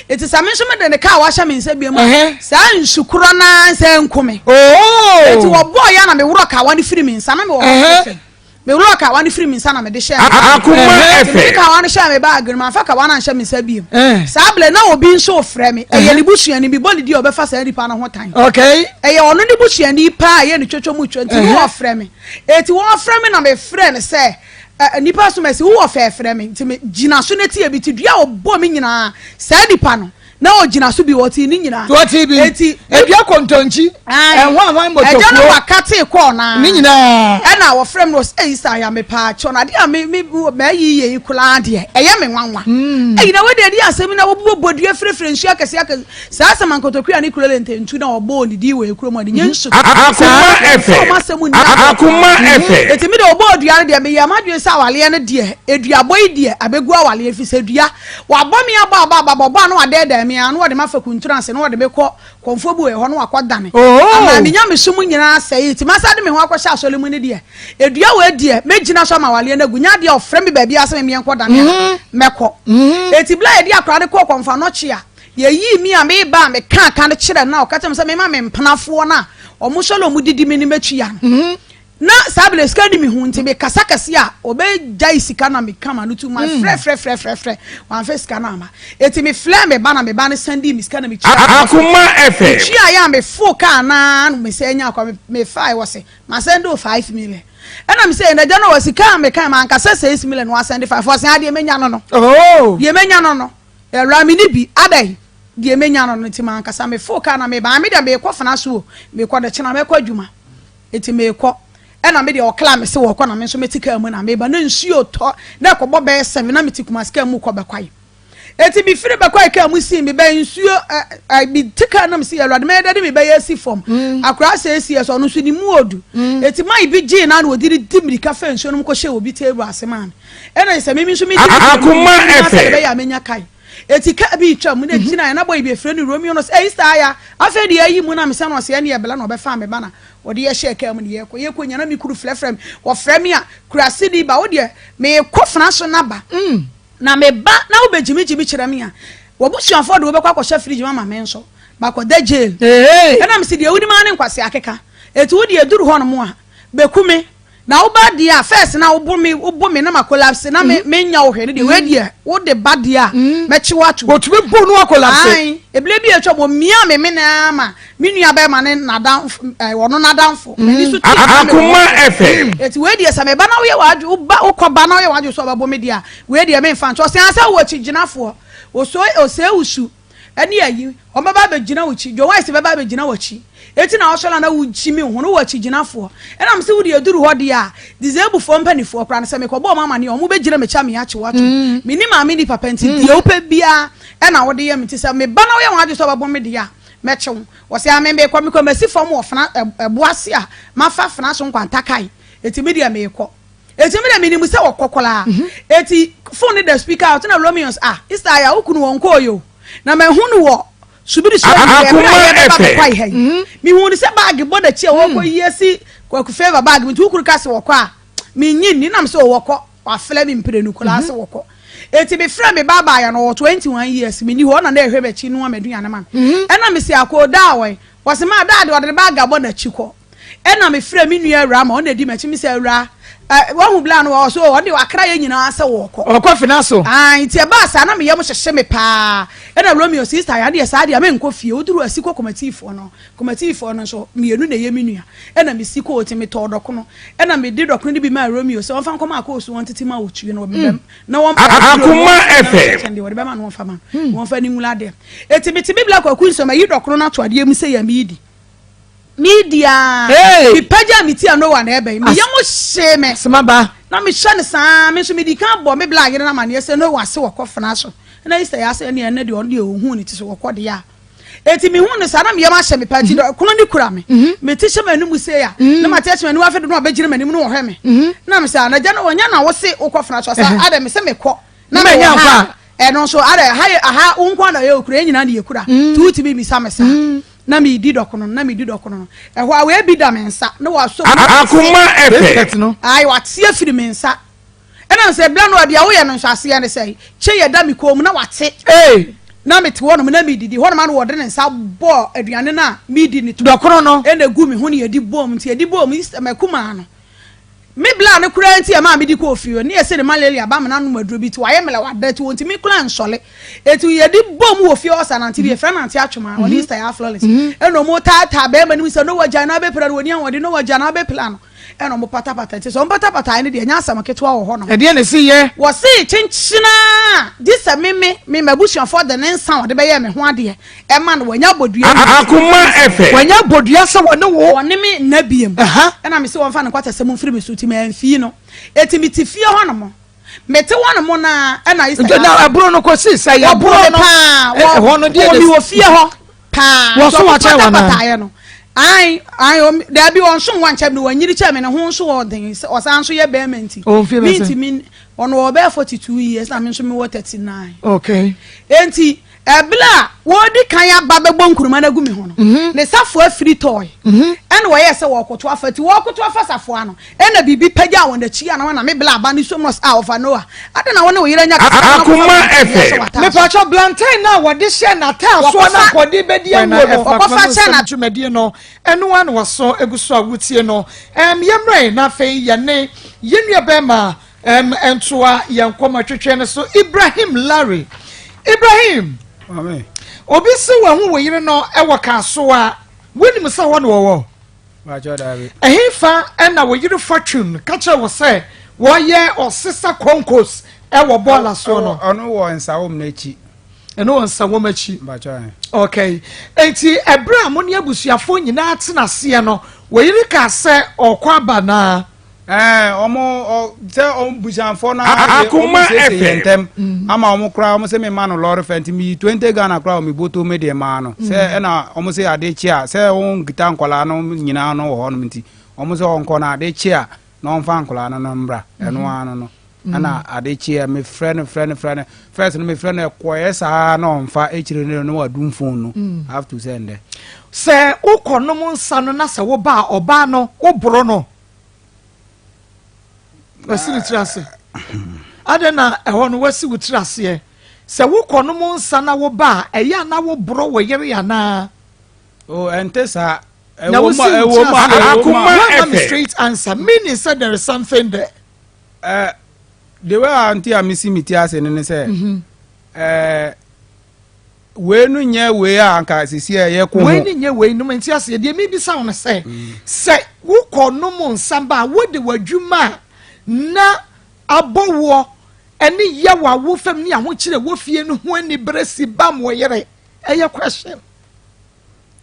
Eti sɛ me nso mede ne kaa a wahyɛ me nsa biam a, saa nsu korɔ no ara nsa nku me. Eti wɔbɔɔ yɛ na meworɔ kawa no firi me nsa na mewɔ hospital. Meworɔ kawa no firi me nsa na mede hyɛɛ me baage mu. Eti mede kawa no hyɛɛ me baage no mu, mamfa kawa no anhyɛ me nsa biom. Saa berɛ na obi nso refrɛ me, ɛyɛ ne busuani, mebɔ ne din a ɔbɛfa saa nipa no ho tan. Ɛyɛ ɔno ne busuani paa a ɛyɛ ne twotwo mu two, nti na ɔfrɛ me. Eti wɔfrɛ me na mefrɛ no sɛ Ɛ nipa so mɛsi wowɔ fɛ frɛ me nti me gyina so na tie bi ti dua a ɔbɔ me nyinaa saa nipa no Na ɔgyina so bi, ɔtee ne nyinaa. Ɔtee bi. Eti edua kontonkyi. Ɛho ahwan mɔtɔkuo. Ɛgya no wakate kɔɔ naa. Ne nyinaa. Ɛna wɔfrɛ mi na ɔsɛ ɛyi saa ya me paa kyɛw na adeɛ a me me mɛyi yɛ yi koraa deɛ ɛyɛ me nwanwa. Ɛyi na wɔde adi asɛm na wɔbobɔ bodua firefire nsuo akɛse akɛse saa asɛm ankotokua ne kulele ntentu na ɔbɔɔ ne din wɔ ekuro mu ɔde nyɛ nsu. Akoma FM. Akoma FM. Eti mi de ɔbɔɔ dua no deɛ meyɛ m'adwene sɛ awaleɛ no deɛ eduabɔ yi deɛ abegu awaleɛ fi sɛ dua Wabɔ me abɔ abɔ abɔ abɔ abɔ a na wadɛɛdɛɛ me ara na ɔde me afa kuntunu ase na ɔde me kɔ kɔmfoɔ bi wɔ hɔ na wakɔdane ama me nyamesom nyinaa asɛe nti masan de me ho akɔhyɛ asɔre mu no deɛ edua wei deɛ mɛgyina so ama awareɛ no agu nyɛ adeɛ a ɔfrɛ me baabi asɛ me meɛnkɔdane a mɛkɔ eti bla yɛde akora no kɔɔ kɔmfa nɔkye a yɛyii me a meba a meka aka no kyerɛ no a ɔka kyerɛ me sɛ mema me mpenafoɔ no a ɔmo sɔre ɔmo didi me no mɛtua no Na saa bere sika ni me ho nti mekasa kɛse a ɔbɛgyae sika na meka ma no tu ma frɛ frɛ frɛ frɛ frɛ wamfɛ sika no ama eti me frɛ me ba na me ba no san di me sika na me tua Akoma FM. metua yɛ a mefo kaa naa na me sɛ nya akwa me fae wɔ se ma send o 5 million ɛna me sɛ ɛna gya no wɔ sika a meka ma ankasa 6 million wa send 5 wɔ se adeɛ menya no no oh deɛ menya no no ɛwura me ni bi adɛn deɛ menya no no nti ma ankasa mefo kaa na meba me deɛ mekɔ fena so o mekɔ de kyena mɛkɔ adwuma Enti merekɔ. Ɛna me deɛ ɔkla me se wɔkɔ na me nso mete kaa mu na meba na nsuo tɔ na ɛkɔbɔ bɛyɛ sɛve na mete Kumasi kaa mu kɔ Bɛkwae. Enti mefiri Bɛkwae kaa mu sii me bɛn nsuo ɛ ɛ mete kaa na mese Awurade mɛyɛ dɛ de me bɛyɛ asi fam. Mm. Akwaraa sɛ esi ɛsɛ ɔno nso ne mu odu. Mm. Enti man bi gyee na na ɔde ne di mirika fɛ nsuo no mu kɔhyɛ obi table ase maa me. Ɛna sɛ mimi nso medi Akoma FM. Ɛbɛyɛ a menya kae. Eti kaa bi retwa mu na egyinae na bɔy bi efrɛ no Romeo no ɔse ei saa ya afei deɛ ayi mu na mesɛ no ɔse ɛneɛ bla na ɔbɛfaa me ba na ɔde yɛ hyɛɛ kaa mu ne yɛkɔ yɛkɔ nyina na me kunu frɛfrɛ me ɔfrɛ me a kuraseni ba wo deɛ mekɔ fena so na ba na me ba na wo bɛ gyimi gyimi kyerɛ me a wabusuafoɔ de wo bɛkɔ akɔhyɛ fridge mu ama me nso makɔ da jail ɛna mese deɛ wonim ara ne nkwasea keka eti wo deɛ duru hɔ nom a bɛku me Na wo ba deɛ a first na wo bo me wo bo me na ma collapse na me me nya wo hwɛ ne deɛ wei deɛ wo de ba deɛ a mɛkye wo ato. Otumi bo no akolapse. Ae ebile bi atwa mo mia me me na ama me nua bɛrima ne n'adanfo ɛɛ ɔno n'adanfo m'ani so ti na me Akoma FM. Eti wei deɛ sɛ me ba na woyɛ w'adwe wo ba wokɔ ba na woyɛ w'adwe sɛ ɔbɛbo me deɛ a wei deɛ me nfa nkyɛ ɔsɛ asɛ wɔ akyi gyinafoɔ oso osɛ wusu. Ɛne ayi, wɔbɛba abɛgyina wo kyi, John Wise bɛba abɛgyina w'akyi. Enti na ɔsɔre a na wogyimi wo ho no wɔ akyigyinafoɔ. Ɛna mese wo deɛ ɛduru hɔ deɛ a, disabled-foɔ mpanifoɔ koraa no sɛ mekɔbɔ wɔn amaneɛ a, wɔbɛgyina m'akyi ama yɛakye wo atom. Menni maame nni papa nti deɛ wopɛ biara ɛna wode yɛ me nti sɛ meba na woyɛ w'adwene sɛ wobɛbɔ me deɛ a, mɛkye wo. Ɔse ame mekɔ, mekɔ masi fam wɔ fena, ɛbo ase a mafa fena so nkwanta kae, enti me deɛ mekɔ. Eti me de menim sɛ wɔkɔ koraa. Eti phone no da speaker out na Romeos ah Easter ya wo kunu wɔn kɔɔ yo. Na mahu no wɔ subiri so ɛbere a yɛbɛba bɛkwae ha yi. Mehu no sɛ baage bɔ n'akyi a wɔkɔ yi asi Kwaku Favour baage mu nti wo kunu ka sɛ wɔkɔ a menyi nni nam sɛ wɔkɔ wafrɛ me mprenu koraa sɛ wɔkɔ. Eti mefrɛ me ba baayɛ no ɔwɔ 21 years menni hɔ ɔna na ɛhwɛ m'akyi noa m'aduane ma me. Ɛna mese akɔ daa wɔn wɔse ma daa de ɔde ne baage abɔ n'akyi kɔ. Ɛna me frɛ me nua awuraa ma ɔna di m'akyi me sɛ awuraa ɛ wahu bla no wɔ so ɔde wakra yɛ nyinaa sɛ wɔkɔ. Ɔkɔ fena so. Ah nti ɛbaa saa na me yam hyehye me paa ɛna Romeo sister yɛ adeɛ saa deɛ menkɔ fie woduru asi kɔ kɔmatiifoɔ no kɔmatiifoɔ no nso mmienu na ɛyɛ me nua ɛna me si kɔɔ ti me tɔɔ dɔkono ɛna me de dɔkono no bi maa Romeo sɛ ɔmfa nkɔma akɔɔsu wɔn tete ma wɔtue no wɔbɛbɛm na wɔn Akoma FM. deɛ wɔde bɛma no wɔmfa ma no wɔmfa ne nwura deɛ eti me te me bla kwaku nsɛm ayi dɔkono no ato adeɛ mu sɛ yɛ me di. Medi ara, mepagyaa me ti a Noa na ɛbɛn. Me yam hyee me. Na mehyɛ no saa, me nso medi kan bɔ me bla yere no amanneɛ sɛ Noa se wɔkɔ fena so. Na Easter yɛ ase ɛne ɛnɛ deɛ ɔno deɛ ɔhuu ne ti so wɔkɔ deɛ a. Eti mehu no saa na me yam ahyɛ me paa ti dɔ kono ne kura me. Me ti hyɛ m'anim sei a, na mate ahyɛ m'anim afei de na ɔbɛgyina m'anim na ɔhwɛ me. Na me sɛ anagya no ɔnyɛ na wo se wokɔ fena so asa adɛ me se mekɔ. Na mewɔ ha. Ɛno nso adɛ ha yɛ aha wo nko na yɛ okura yɛn nyinaa na yɛkura. Nti wotumi bisa me saa. Na meredi dɔkono no, na meredi dɔkono no. Ɛhɔ a, wei bi da me nsa, na wasɔ mu. Akoma FM. Ae, wate afiri me nsa. Ɛna sɛ bla no a, deɛ woyɛ no nso aseɛ ne sɛ, kye yɛ da me kɔn mu na wate. Na mete hɔnom na meredidi. Hɔnom a na wɔde ne nsa bɔ aduane no a meredi no to. Dɔkono no. Ɛna egu me ho na yɛdi bom. Nti yɛdi bom, m'akumaa no. Me bla no koraa nti ɛmaa mede kɔɔ fie hɔ. Ne yɛse ne malaria ba ma no anom aduro bi nti wayɛ mmerɛ wada nti ɔntumi koraa nsɔre. Enti yɛde bom wɔ fie hɔ saa nante bi yɛfrɛ no Ante Atwoma ɔne Easter Yaa Florence ɛna ɔmo taataa bɛrima no mu sɛ Noah gyae no abɛpira no ɔni ahoɔden Noah gyae no abɛpira no. Ɛna ɔmo patapata nti sɛ ɔmo patapataeɛ no deɛ ɛnyɛ asɛm ketewa wɔ hɔ nom. Ɛdeɛn na ɛsi yɛ? Wɔsee kyenkyenaa gye sɛ me me me m'abusuafoɔ de ne nsa a ɔde bɛyɛɛ me ho adeɛ ɛma no wanya abɔdua bi. Akoma FM. Wanya abɔdua sɛ wɔne wo. Wɔne me nna biom. Ɛna mese wɔmfa ne nkwatasɛm mfiri me so nti mamfii no. Enti mete fie hɔ nom. Mete hɔ nom no ara ɛna Easter. Nti na ɛboro no kɔsii sɛ yɛboro no paa. Ɛhɔ no deɛ na. Wɔ me wɔ fie hɔ paa. Wɔso wakyɛ wɔn anaa? No. Ae, ae, daabi ɔnso nwa nkyɛn mi, wanyini kyɛn mi, ne ho nso wɔ den, ɔsan nso yɛ bɛrima nti. Ɔmfie bɛsɛ. Mi nti mi, ɔno wɔ bɛyɛ 42 years na mi nso mi wɔ 39. Okay. Enti, ɛbere a wɔredi kan aba bɛbɔ nkuruma no agu me ho no, mhm. ne safoa firi tɔe. Mhm. Ɛna wɔyɛɛ sɛ wɔrekoto afa ti, wɔrekoto afa safoa no, ɛna biribi pagyaa wɔn akyi a na wɔn na me bla aba ne som no a ɔfa Noa. Adɛn na wo ne wo yere anya kasa na Akoma wɔkɔfa wɔn FM. ahyɛ w'ataaso? Mepatwɔ blantyre no a wɔde hyɛ n'ataasoɔ na nkɔde bɛdi awuo no. Wɔkɔfa hyɛ na dwumadie no ɛno ara na wɔsɔ egu so a wotie no. Ɛm yɛmmrɛ na afei yɛne yɛn nua bɛrima ɛm ntoa yɛn nkɔmɔ twetwe no so Ibrahim Larry. Ibrahim. Maame. Obi se wahu wo yere no ɛwɔ Kasoa. Wonim sɛ hɔ na wɔwɔ? Ɛhefa na wo yere Fortune ka kyerɛ wo sɛ wɔyɛ ɔsesa konkos wɔ bɔɔla soɔ no? Ɔno wɔ nsawom no akyi. Ɛno wɔ nsawom akyi. Okay. Enti ɛberɛ a mo ne abusuafoɔ nyinaa tena aseɛ no, wo yere kaa sɛ ɔrekɔ aba naa? Ɛɛ ɔmo ɔ sɛ ɔmo busuafoɔ no ara deɛ ɔmo siesie yɛn ntɛm mm. ama ɔmo koraa ɔmo sɛ mi ma no lɔre fɛ nti mi yi 20 Ghana koraa ɔmo boto mi deɛ maa no sɛ mm. ɛna ɔmo sɛ ade kye a sɛ ɔmo nkita nkɔlaa no nyinaa no wɔ hɔ nom nti ɔmo sɛ ɔnkɔ na ade kye a na ɔmfa nkɔlaa no no mbra ɛno mm. ano no ɛna ade kye a mi frɛ no frɛ no frɛ no first no mi frɛ no ɛkɔɛ saa na ɔmfa ekyire no na wadum phone no have to sɛ ndɛ. Sɛ wokɔ nom nsa no na sɛ woba a ɔbaa no woboro no. Wasi ne tiri ase. Adɛn na ɛhɔ no wasi wo tiri aseɛ? Sɛ wokɔ nom nsa na woba a, ɛyɛ a na woborɔ wo yere anaa? Oh, ɛnte saa. Na wosi wo tiri ase. Akoma Woama me straight answer, meaning sɛ there is something there. Uh, the way a nti a mesi me ti ase no ne sɛ, mm -hmm. uh, Wei no nyɛ wei a anka sisi a yɛko ho. Wei no nyɛ wei no mente aseɛ. Deɛ mebisa wo no sɛ, sɛ wokɔ nom nsa ba a, wode w'adwuma a na abɔ woɔ ne yaw a wofam ne ahokyere a ɛwɔ fie no ho anibere si bam wo yere? Ɛyɛ question.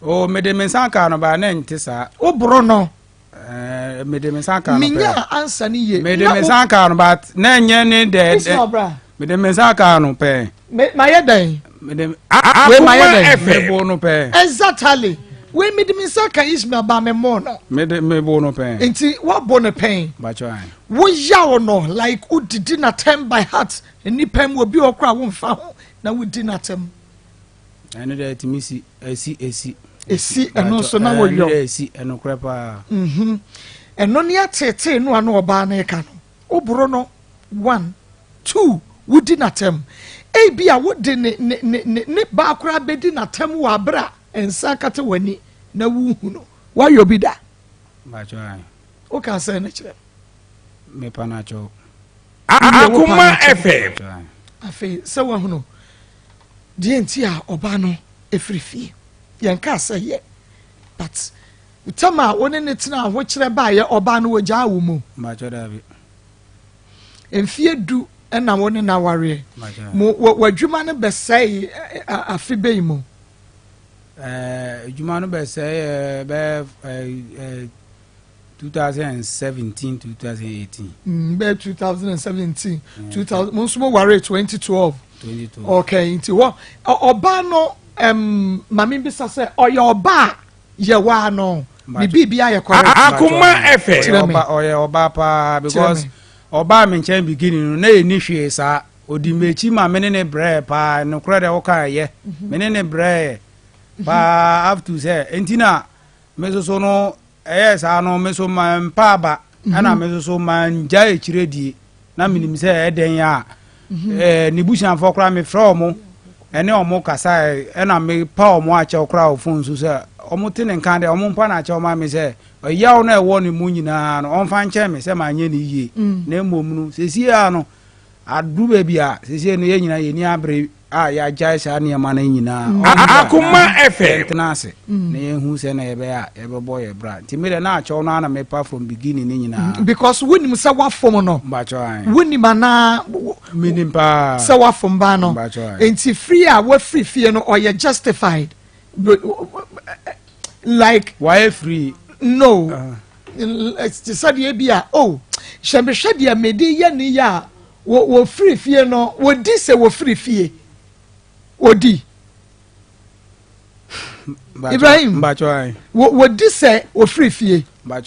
Oh, mede me nsa kaa no baa na ɛnte saa. Woboro no. Eh, mede me nsa kaa no pɛɛ. Menya ansa no yie. Mede me nsa kaa no but na ɛnyɛ ne dɛ. Ismail bra. Mede me nsa kaa no pɛɛ. Me mayɛ dɛn? Mede Wei mayɛ dɛn? Mebo no pɛɛ. Exactly. Wei mede me nsa ka Ismail ba me mo no. Mede mebo no pɛɛ. Nti wabɔ no pɛn. Bakyɛ ayi. Woyaw no like wodidi n'atɛm by heart. Nnipa mu obi wɔ koraa womfa ho na wodi n'atɛm. Ɛno deɛ ɛtumi si ɛsi ɛsi. Ɛsi ɛno nso na wɔyɔ. Ɛno deɛ ɛsi ɛnokorɛ paa. Mhm. Ɛno ne ateetee no a na ɔbaa no reka no. Woboro no one, two, wodi n'atɛm. Ebi a wode ne ne ne ne ne baa koraa bɛdi n'atɛm wɔ abere a nsa akata w'ani na wohu no. Woayɔ bi da? Bakyɛ ae. Woka sɛn no kyerɛ me? Mepa no akyɛw. Akoma FM. Afei sɛ woahunu deɛ nti a ɔbaa no ɛfiri fie yɛnkaa sɛ yɛ but tam a wo ne ne tena ahokyerɛ baayɛ ɔbaa no wɔgyaa wo mu mfie du ɛna wo ne no awareɛ mo w'adwuma no bɛsɛe afe bɛyi mu adwuma no bɛsɛe bɛyɛ 2017 2018. Mm, bɛyɛ 2017 2000 mo nso mo ware 2012. 2012. Okay, nti hɔ ɔbaa no um, maame bisa sɛ ɔyɛ ɔbaa yɛ waa no ne biribi ayɛ correct. Akoma ɛfɛ. Kyerɛ me. Ɔyɛ ɔbaa paa because ɔbaa me nkyɛn beginning no na yɛ ni hwee saa odi m'akyi ma me ne ne brɛɛ paa nokorɛ deɛ woka ɛyɛ mhm. me ne ne brɛɛ paa up to sɛ nti na Me nso so no, ɛyɛɛ saa no, me nso mampa aba, ɛna me nso so mangya akyire die. Na menim sɛ ɛdɛn a, ɛɛ ne busuafoɔ koraa mefrɛ wɔn, ɛne wɔn kasa, ɛna mepa wɔn akyɛw koraa wɔ fon so sɛ wɔn te ne nka deɛ wɔn mpa no akyɛw ma me sɛ ɔyaw no a ɛwɔ ne mu nyinaa no ɔmfa nkyɛn me sɛ manyɛ ne yie. Na mmom no, sesie a no, adu baabi a sesie no yɛn nyinaa yɛn ani abere. a yɛagyae saa nneɛma no nyinaa, ɔmmra Akoma na FM. yɛntena ase na yɛnhu sɛnea yɛbɛyɛ a yɛbɛbɔ yɛn bra. Nti me deɛ na akyɛw no ara na mepa from beginning no nyinaa. Because wonim sɛ woafom no. Mpakyɛw ae. Wonim anaa? Menim paa. Sɛ woafom baa no. Mpakyɛw ae. Nti firi a woafiri fie no ɔyɛ justified. Like. Wayɛ free. No. Te sɛ deɛ bi a oh hyɛ mehwɛ deɛ mede yɛ ne yɛ a wɔfiri fie no wɔdi sɛ wɔfiri fie wɔdi. Ibrahim wɔdi sɛ wɔfiri fie but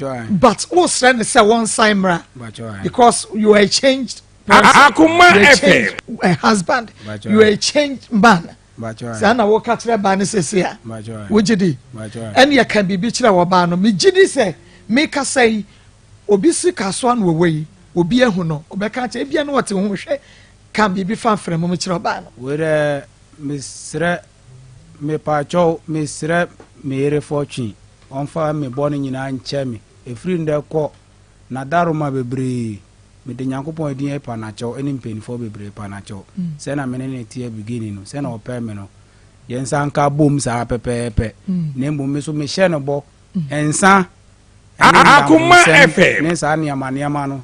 wosrɛ no sɛ wɔnsan mmra because you are a changed person. Akoma you are a FM. changed a husband you are a changed man. Saa na woka kyerɛ baa no sese a wogye di ɛne yɛka biribi kyerɛ wɔ baa no megye di sɛ mekasa yi obi si kasoa no wɔwɔ yi obi ahu no ɔbɛka kyerɛ ebia no wɔte ho hwɛ ka biribi fa mfrɛ mu kyerɛ ɔbaa no. Wei dɛ mesrɛ mepaakyɛw mesrɛ me yere Fortune ɔmfa me bɔne nyinaa nkyɛ me ɛfiri ndɛ kɔ N'adaroma bebree, mede Nyankopɔn edin epa no akyɛw ɛne mpaninfoɔ bebree epa no akyɛw. Sɛ na me ne no teɛ beginning no, sɛ na ɔpɛ me no, yɛn nsa nka bom saa pɛpɛɛpɛ. Na mmom me nso mehyɛ no bɔ, nsa ɛne nnamfonsɛm ne saa nneɛma nneɛma no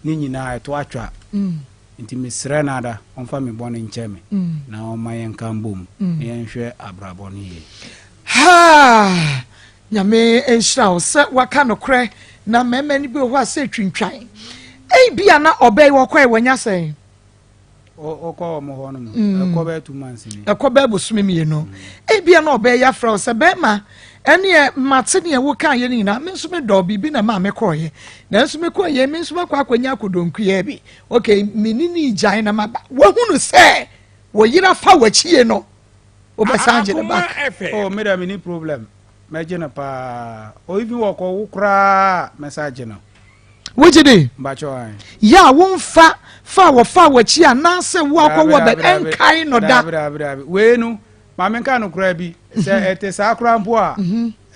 ne nyinaa ɛto atwa. Nti mesrɛ no ada ɔmfa me bɔne nkyɛ me na ɔmma yɛnka mbom na yɛnhwɛ abrabɔ no yie. Haa! Nyame nhyira wo sɛ waka nokorɛ na mmarima no bi wɔ hɔ a sɛ twintwan. Ebia na ɔbɛ yi wɔkɔɛ wanya sɛn? Ɔkɔ wɔn hɔ nom. Mm. Ɛkɔ bɛyɛ 2 months ni. Ɛkɔ bɛyɛ bosome 2. Mm. Ebia na ɔbɛ yi afrɛ wo sɛ bɛrima ɛneɛ mate neɛ woka yɛ no nyinaa me nso medɔ biribi na maa mekɔɔyɛ nanso mekɔɔyɛ me nso makɔ akɔnya akodonkuyaa bi ok mene ne gyae na maba wahunu sɛ wɔyera fa w'akyie no wobɛsan gye no back. Oh me deɛ menni problem mɛgye no paa oh even wɔkɔ wo koraa mɛsa agye no. Wogye di? Mbakyɛ ae. Yɛ a womfa fa a wɔfaa w'akyi anaasɛ wo akɔ wɔ bɛ ɛnkae no da. Daabi daabi daabi wei no ma menka no koraa bi sɛ ɛte saa koraa mpo a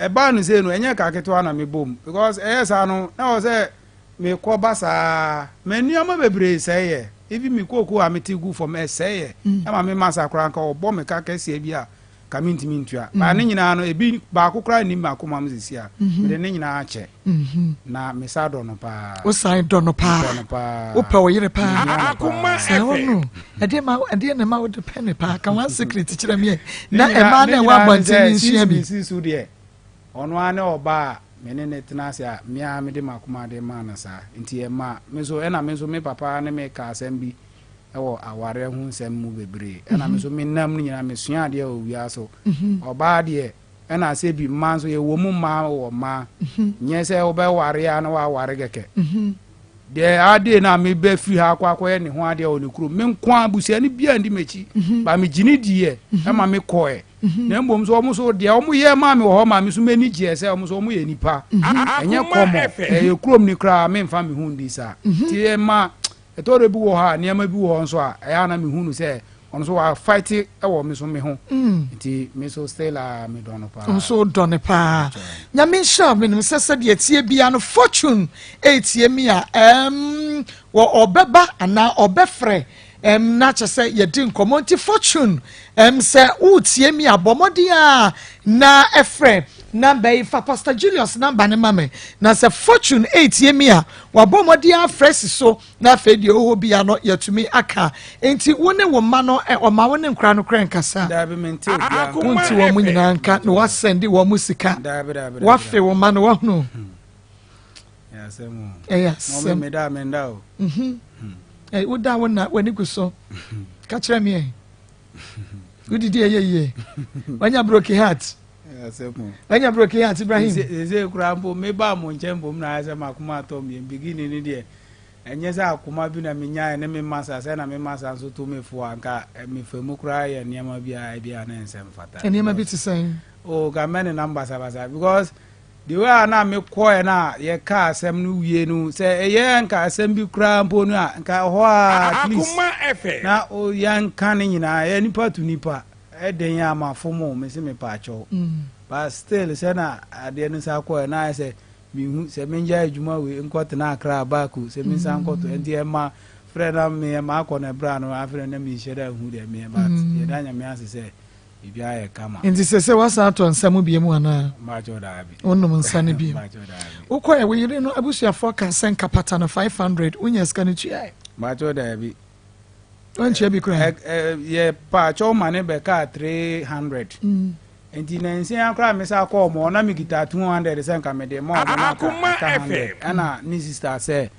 ɛbaa no sei no ɛnyɛ ka ketewa na mebom because ɛyɛ saa no na wɔ sɛ Mekɔ ba saa me nneɛma bebree sɛeɛ even me kookoo a mete gu fam ɛsɛeɛ ɛma me masa koraa nka ɔbɔ me ka kɛseɛ bi a ka mentumi ntua baa ne nyinaa no ebi baako koraa nnim m'akoma mu sisi a mede ne nyinaa akyɛ na mesa dɔ no paa. Wosan dɔ no paa. Dɔ no paa. Wopɛ wo yere paa. Mehia no paa. Saa wɔ no ɛdeɛ ma ɛdeɛ na ɛma wode pɛ ne paa ka one secret kyerɛ me na ɛmaa na ɛwɔ abɔnten ne nsua bi. Ne nyinaa ne sɛ since mesi so deɛ Ɔno ara ne ɔbaa a me ne no tena ase a me ara mede m'akoma de maa no saa. Nti ɛma me nso, ɛna me nso me papa ne me kaa asɛm bi wɔ awareɛ ho nsɛm mu bebree. Ɛna me nso me nam no nyinaa mesua adeɛ wɔ wia so. Ɔbaa deɛ, ɛna sɛ bi mmaa nso yɛwɔ mu mmaa wɔ mmaa. Nyɛ sɛ wobɛware a na woaware kɛkɛ. Deɛ adeɛ no a mebɛ firi ha akɔ akɔyɛ ne ho adeɛ wɔ ne kurom. Me nko ara busuani biara ndi m'akyi. Ba megye ne diiɛ ɛma mekɔɛ. Na mmom nso wɔn nso deɛ wɔn yɛ maa me wɔ hɔ maa me nso m'ani gyeɛ sɛ wɔn nso wɔn yɛ nipa. Ɛnyɛ kɔmɔ, ɛyɛ kurom ni koraa memfa me ho ndi saa. Nti ɛma ɛtɔ da bi wɔ hɔ a nneɛma bi wɔ hɔ nso a ɛyɛ a na mehu no sɛ ɔno nso wa fight wɔ me nso me ho. Nti me nso still a me dɔ no paa. Nso dɔ no paa. Nyame nhyira wo menim sɛ sɛdeɛ ɛteɛ biara no fortune ɛretie me a ɛɛm wɔ ɔbɛba anaa ɔbɛfrɛ Ɛm na kyɛ sɛ yɛdi nkɔmmɔ nti Fortune ɛm sɛ woretie mi a bɔ mmɔden a na ɛfrɛ namba yi fa Pastor Julius namba no ma me na sɛ Fortune ɛretie mi a wabɔ mmɔden afrɛ si so na afei deɛ ɔwɔ bia no yɛatumi aka nti wo ne wo mma no ɔma wo ne nkora no korɛ nkasa. Daabi mente obiara nka. Wonte wɔn nyinaa nka na wasɛnde wɔn sika. Daabi daabi. Wafe wo mma no wahunu. Ɛyɛ asɛm. Meda menda o. Mhm. Ɛ woda wo na w'ani gu so. Ka kyerɛ me ɛ. Wodidi ɛyɛ yie. Wanya broken heart. Wanya broken heart Ibrahim. Sese kura mpo me ba mo nkyɛn mpo na ayɛ sɛ makoma atɔ me beginning ne deɛ ɛnyɛ sɛ akoma bi na menyaeɛ ne me masa sɛ na me masa nso to me fo a nka mefa mu koraa yɛ nneɛma bi a ebi a na ɛnsɛ mfata. Nneɛma bi te sɛn? Oh, ka mɛ nenam basabasa because The way a na mekɔɛ na yɛkaa asɛm no wie no, sɛ ɛyɛ nka asɛm bi koraa mpo no a, nka ɛhɔ a at least na yɛnka ne nyinaa, yɛ nipa to nipa, ɛdɛn a mafom o, mese mepaakyɛw. But still sɛ na adeɛ no sa kɔɛ na ayɛ sɛ mehu sɛ mengyae adwuma wei nkɔtena Accra back o, sɛ mensan nkɔto, nti ɛma Frɛ na meyɛ maakɔ no ɛberɛ a no afei na menhyɛ da nhu deɛ meyɛ but yɛda Nyame ase sɛ biribiara yɛ kama. Nti sese woasan atɔ nsa mu biom anaa? Mpakyɛw daabi. Wonnom nsa no biom? Mpakyɛw daabi. Wokɔɛ wo yere no abusuafoɔ kaa sɛ nka pata no 500 wonya sika no tuaɛ? Mpakyɛw daabi. Wantua bi koraa? Ɛ ɛ yɛ pakyɛw ma ne bɛkaa 300. Nti nansia koraa mesa kɔɔ mɔ na mekita 200 sɛ nka mede ma ɔmo na aka aka 100 ɛna ne sister sɛ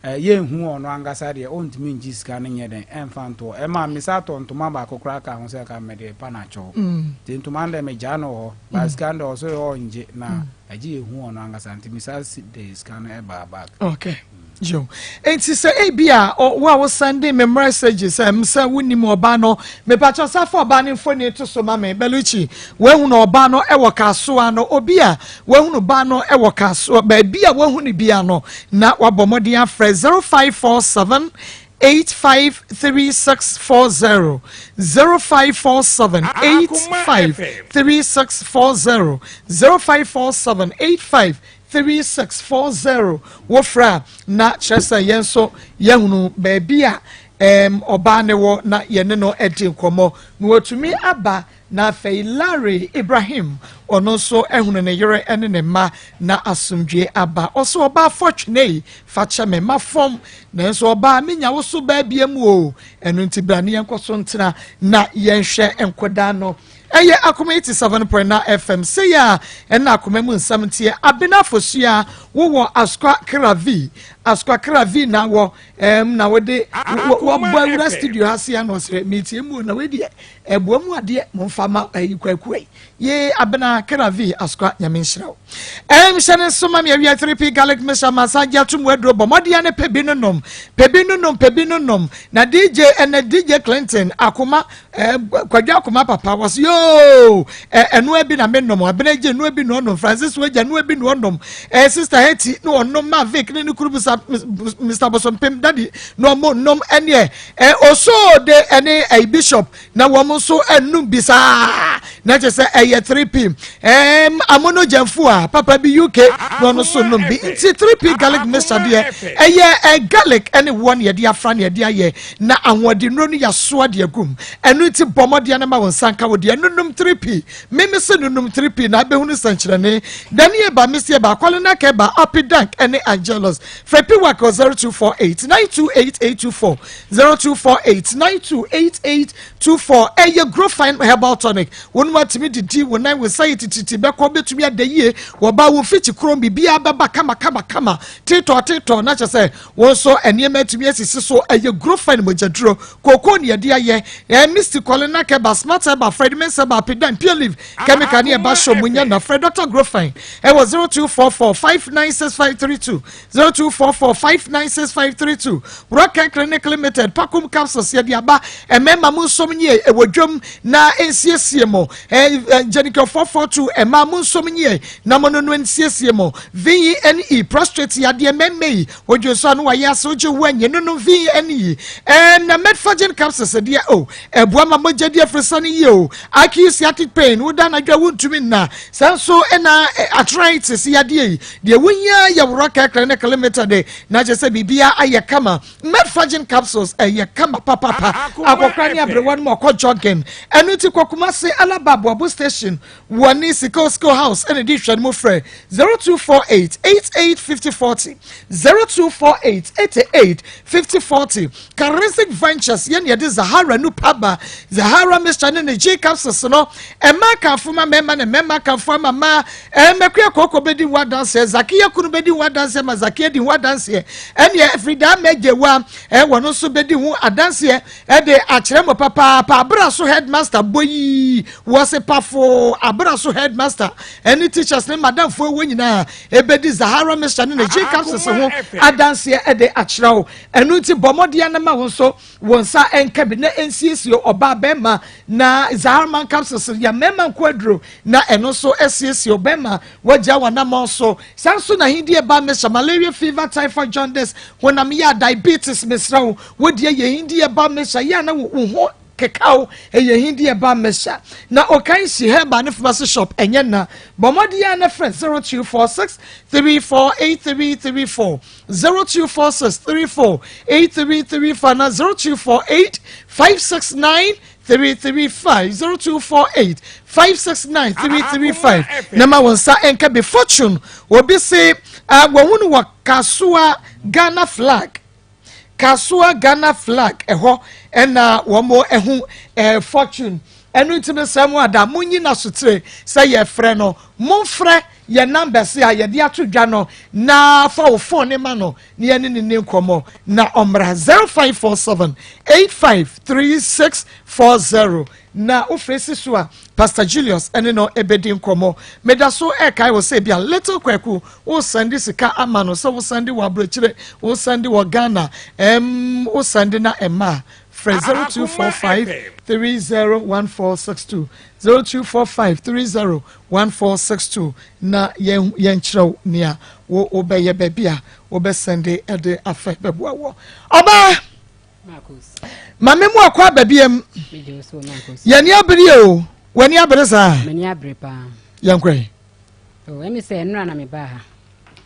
Eh, yɛnhu ɔno ankasa deɛ, ɔntumi ngye sika no nyɛ dɛn ɛmfa ntoɔ. Ɛma mesa tɔ ntoma baako koraa ka ho sɛ ka mede repa no akyɛw. Nti ntoma no deɛ megyaa no wɔ hɔ, but sika no deɛ ɔse ɔngye na agye yɛhu ɔno ankasa nti mesa de sika no ɛbaa back. Okay. Yo. Enti sɛ ebi a wo a wo sending me messages ɛm sɛ wonim ɔbaa no, mepakyɛ sɛ fa ɔbaa no mfoni to so ma me. Bellucci, woahunu ɔbaa no ɛwɔ Kasoa no, obi a Wahunu baa no wɔ kasoa baabi a wahu no bia no na wabɔ mmɔden afrɛ 0547 853640 0547 853640 0547 853640 wofrɛ a na kyerɛ sɛ yɛn nso yɛahunu baabi a ɔbaa ne wɔ na yɛne no adi nkɔmmɔ na watumi aba. Na afei Larry Ibrahim, ɔno nso ahunu ne yere ne ne mma na asomdwoe aba. Ɔse ɔbaa fɔtwenei fa kyɛ me, mafɔm nanso ɔbaa menya wo so baa biam o, ɛno nti bra ne yɛnkɔ so ntena na yɛnhwɛ nkodaa no. Ɛyɛ Akoma 87.9 FM, sei a ɛna akoma mu nsɛm nteɛ. Abena Afosua, wowɔ Asukwa Kra V, Asukwa Kra V na wɔ, ɛm na wode wɔbɔ awura studio ha se ano ɔsrɛ metie mu na wei deɛ Ɛboa mu adeɛ momfa ma ɛyi kwaku ɛyi yee abena keravi askwa nyame nhyira wo. Ɛm hyɛ ne nso ma me awia 3P garlic mixture ma san gye ato mu aduro bɔ mmɔden ne pɛ bi no nom pɛ bi no nom pɛ bi no nom na DJ ɛnɛ DJ Clinton akoma ɛɛ kwadwo akoma papa wɔsi yoo ɛ ɛnoa bi na me nom abena gye noa bi na ɔnom Francis wagya noa bi na ɔnom ɛɛ sister Hetty na ɔnom ma Vic ne ne kuru busa Mr Bosompem daddy na ɔmo nom ɛneɛ Ɛ osoo de ɛne ɛyi bishop na wɔn nso ɛnum bi saa na kyerɛ sɛ ɛyɛ 3p ɛɛm amono gyɛnfo a papa bi uk na ɔno nso num bi nti 3p garlic mixture deɛ ɛyɛ ɛ garlic ɛne woɔ na yɛde afra na yɛde ayɛ na ahoɔdennuro no yɛasoa de agum ɛno nti bɔ mmɔden no ma wo nsa nka wo deɛ nunum 3p meme se nunum 3p na abɛhunu sɛnkyerɛnne dani eba mesi eba akwale na kɛba apidank ɛne angelus Frɛ Piwak wɔ 0248 928824, 0248 928824. Ɛyɛ Growfine Herbal Tonic. Wɔn mu atumi didi, wo nan, wo nsa yɛ tititi bɛkɔ, bɛtumi ada yie. Wɔba wo mfikyi krom, biribiara bɛba kama kama kama. Tetɔ tetɔ na kyerɛ sɛ wɔn nso nneɛma atumi asisi so. Ɛyɛ Growfine mogyaduro. Kookoo ne yɛde ayɛ. Ɛɛ Misty Kɔlena Kɛba, Smart Herbal, Fred Mensah Herbal, Pedan, Pure Leaf, Chemical ne ɛba show mu nya na frɛ Dr. Growfine ɛwɔ 0244 596532. 0244 596532 Rock Clinic Limited Pakum capsules yɛde aba mmarima mu nsom nyie ɛwɔ dwam na nsiesie mo Jenicure 442 mmaa mu nsom nyie na mo no no nsiesie mo VENE prostate yadeɛ mmarima yi wodwo nso ano wayɛ ase wogye wo anyi no no VENE na Metforgen capsules deɛ o ɛboa ma mogya di afirisa no yie o Acute sciatic pain woda anadwo a wontumi nna saa nso ɛna arthritis yadeɛ yi Deɛ wohia yɛ worɔ kɛkrɛ ne kilometer de na kyerɛ sɛ biribiara ayɛ kama. Medfagin capsules ɛyɛ kama papapa. Akɔkora ne aberewa no mu ɔkɔ jogging. Ɛno nti kɔ Kumasi Alaba Aboabo station wɔ ne Sikeo Skill House ɛna di hwɛ no mu frɛ 0248 88 50 40 0248 88 50 40. Charismatic Ventures yɛ na yɛde Zahara nupa ba. Zahara mixture ne ne G capsules no ɛma akanfo ma mmarima ne mmarima akanfo ama mmaa. Ɛmɛkua kɔkɔ bɛdi ho adanseɛ, Zakiya kunu bɛdi ho adanseɛ ma Zakiya di ho adanseɛ. Ɛneɛ Afiridaa Mɛgyewa ɛwɔ no nso bɛdi ho adanseɛ ɛde akyerɛ mo papaapa. Abera so headmaster bɔ yi wɔ se pafo abera so headmaster ɛne teachers ne madamfoɔ ɛwɔ nyinaa ɛbɛdi Zahara mixture ne ne G capsules ho adanseɛ ɛde akyerɛ wo. Ɛno nti bɔ mmɔden na ma wo nso wo nsa nka bi na nsiesie ɔbaa bɛrima na Zaharman capsules yɛ mmarima nko aduro na ɛno nso asiesie ɔbɛrima wagya w'anammɔn so. Saa nso na ahendie ba mesa malaria, fever, typhoid, jaundice, honam yɛ a diabetes mesrɛ wo wo deɛ yɛ ahendie ba mesa yɛ a na wo ho kekaw ɛyɛ hindi ɛba mmɛhyɛ na Okansi Herbal ne Pharmacy Shop ɛnyɛ na bɔ mmɔden ara na frɛ 0246 348334, 0246 348334 na 0248 569 335, 0248 569 335 na ma wɔn nsa nka bi. Fortune obi se uh, wɔn ho no wɔ Kasoa Ghana flag, Kasoa Ghana flag ɛhɔ ɛna wɔn ɛho ɛɛ Fortune. Ɛno nti no sɛ mo ada monyi n'asotire sɛ yɛfrɛ no, momfrɛ yɛn numbers a yɛde ato dwa no na fa wo phone ne ma no na yɛne ne ni nkɔmmɔ na ɔmmra 0547 853640 na wofrɛ si so a Pastor Julius ɛne no ɛbɛdi nkɔmmɔ. Meda so ɛkae wɔ sɛ bia Little Kwaku wosɛnde sika ama no sɛ wosɛnde wɔ aburokyire, wosɛnde wɔ Ghana, wosɛnde na ɛma a frɛ 0245 301462, 0245 301462 na yɛn yɛnkyerɛw nea wo wobɛyɛ baabi a wobɛsɛnde ɛde afɛ bɛboa wɔ. Ɔbaa maame mu akɔ aba biam, yɛni abere o, w'ani abere saa? M'ani abere paa. Yɛnkɔ yi. Ɛmi sɛ nnura na mebaa ha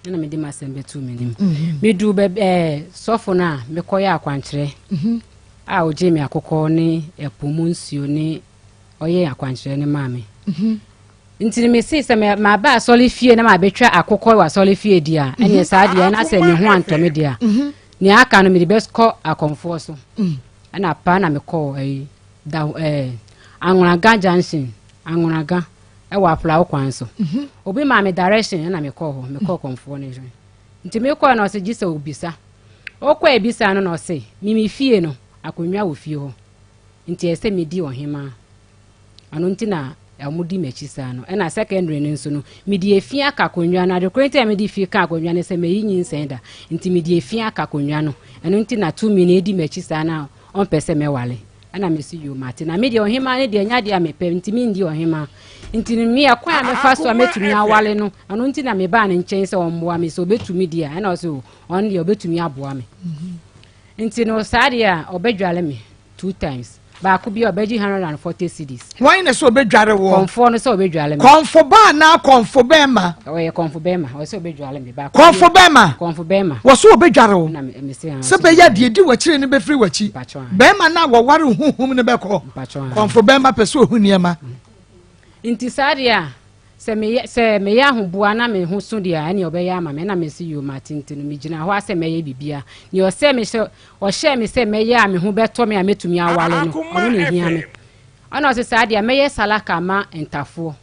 ɛna mede m'asɛm bɛtu m'anim. Meduu baabi ɛɛ sɔfo no a mekɔyɛ akwankyerɛ a ogyee me akokɔ ne ɛpo mu nsuo ne ɔyɛ akwankyerɛ no maa me. Nti no mesee sɛ maba asɔre fie na mabɛtwa akokɔ wɔ asɔre fie di a, ɛneɛ saa deɛ na sɛ me ho antɔ me deɛ a, nea aka no mede bɛkɔ akɔmfoɔ so. Ɛna paa na mekɔɔ ɛyi da ɛɛ Anwonaga Junction, Anwonaga ɛwɔ Aflao kwan so. Obi maa me direction ɛna mekɔɔ hɔ, mekɔɔ kɔmfoɔ no nkyɛn. Nti mekɔɔ na ɔse gye sɛ obisa. Ɔkɔɔ ebisa no na ɔse mimi fie no akonnwa wɔ fie hɔ nti ɛsɛ medi ɔhemaa. Ɔno nti na wɔdi m'akyi saa no. Ɛna secondary no nso no, mede efi aka akonnwa no. Ade koro nti a mede fi ka akonnwa no sɛ mayi nyinsɛn da. Nti mede efi aka akonnwa no. Ɛno nti na tumi no edi m'akyi saa na ɔmpɛ sɛ mɛwale. Ɛna mesi yoo mate. Na me deɛ ɔhemaa no deɛ ɛnyɛ adeɛ a mepɛ nti mendi ɔhemaa. Nti no me ɛkwan a mɛfa so a mɛtumi awale no, ɛno nti na mebaa ne nkyɛn sɛ ɔmmoa me sɛ ɔbɛtumi deɛ a. Ɛna ɔse o, ɔno deɛ ɔbɛtumi aboa me. Nti no saa deɛ a ɔbɛdwale me two times. Baako bi a ɔbɛgye 140 cedis. Wɔn na sɛ ɔbɛdware wɔ. Kɔnfoɔ no sɛ ɔbɛdware me. Kɔnfo ba anaa kɔnfo bɛrima. Ɔyɛ kɔnfo bɛrima, ɔyɛ sɛ ɔbɛdware me. Baako kɔnfo bɛrima. Kɔnfo bɛrima. Wɔ so ɔbɛdware wo. Na me se Sɛ bɛyɛ adeɛ di w'akyire no bɛfiri w'akyi. Bɛrima no a wɔware huhum no bɛkɔ. Kɔnfo bɛrima pɛ sɛ ɔhu nneɛma. Nti saa deɛ a sɛ meyɛ sɛ meyɛ ahoboa na me ho so deɛ a ɛne ɔbɛyɛ ama me. Ɛna mese yoo mate. Nti no megyina hɔ a sɛ mɛyɛ biribiara nea ɔsɛ me sɛ ɔhyɛɛ me sɛ mɛyɛ a me ho bɛtɔ me a mɛtumi awale no, ɔno na ɛhia me. Ɛna ɔse saa deɛ a mɛyɛ salaka ama ntafoɔ,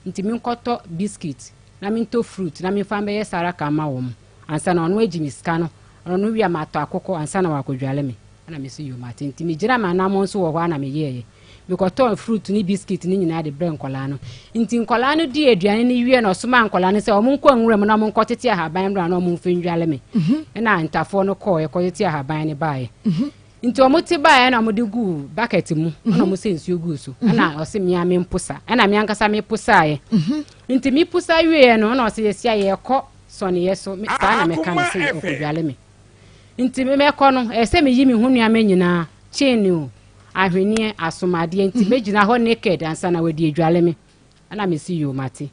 nti menkɔtɔ biscuit na mentɔ fruit na memfa mbɛyɛ saraka ama wɔn ansa na ɔno agyi me sika no, ɔno wie a matɔ akokɔ ansa na wakɔdwale me. Ɛna mese yoo mate. Nti megyina m'anammɔn so wɔ hɔ a na meyɛɛyɛ. Mekɔtɔɔ fruit ne biscuit no nyinaa de brɛɛ nkwadaa no. Nti nkwadaa no dii aduane no wie na ɔsomaa nkwadaa no sɛ wɔn nkɔ nwura mu na wɔn nkɔtete ahaban mmra na wɔn mfa ndwale me. Ɛna ntafoɔ no kɔɔ ɛkɔtete ahaban no baeɛ. Nti wɔn te baeɛ na wɔn de guu bucket mu ɛna wɔn sɛ nsuo guu so. Ɛna ɔse mea me mposa. Ɛna me ankasa me posaeɛ. Nti me posa wieɛ no ɛna ɔse yɛsi a yɛkɔ sɔneɛ so. Saa na meka no sɛ ɔkɔdwale me. Nti me mɛkɔ no ɛsɛ sɛ meyi me ho nneɛma nyinaa, chain o, ahweneɛ, asomadeɛ, nti mɛgyina hɔ naked ansa na wɔadi adwale me. Ɛna mesi yoo mate.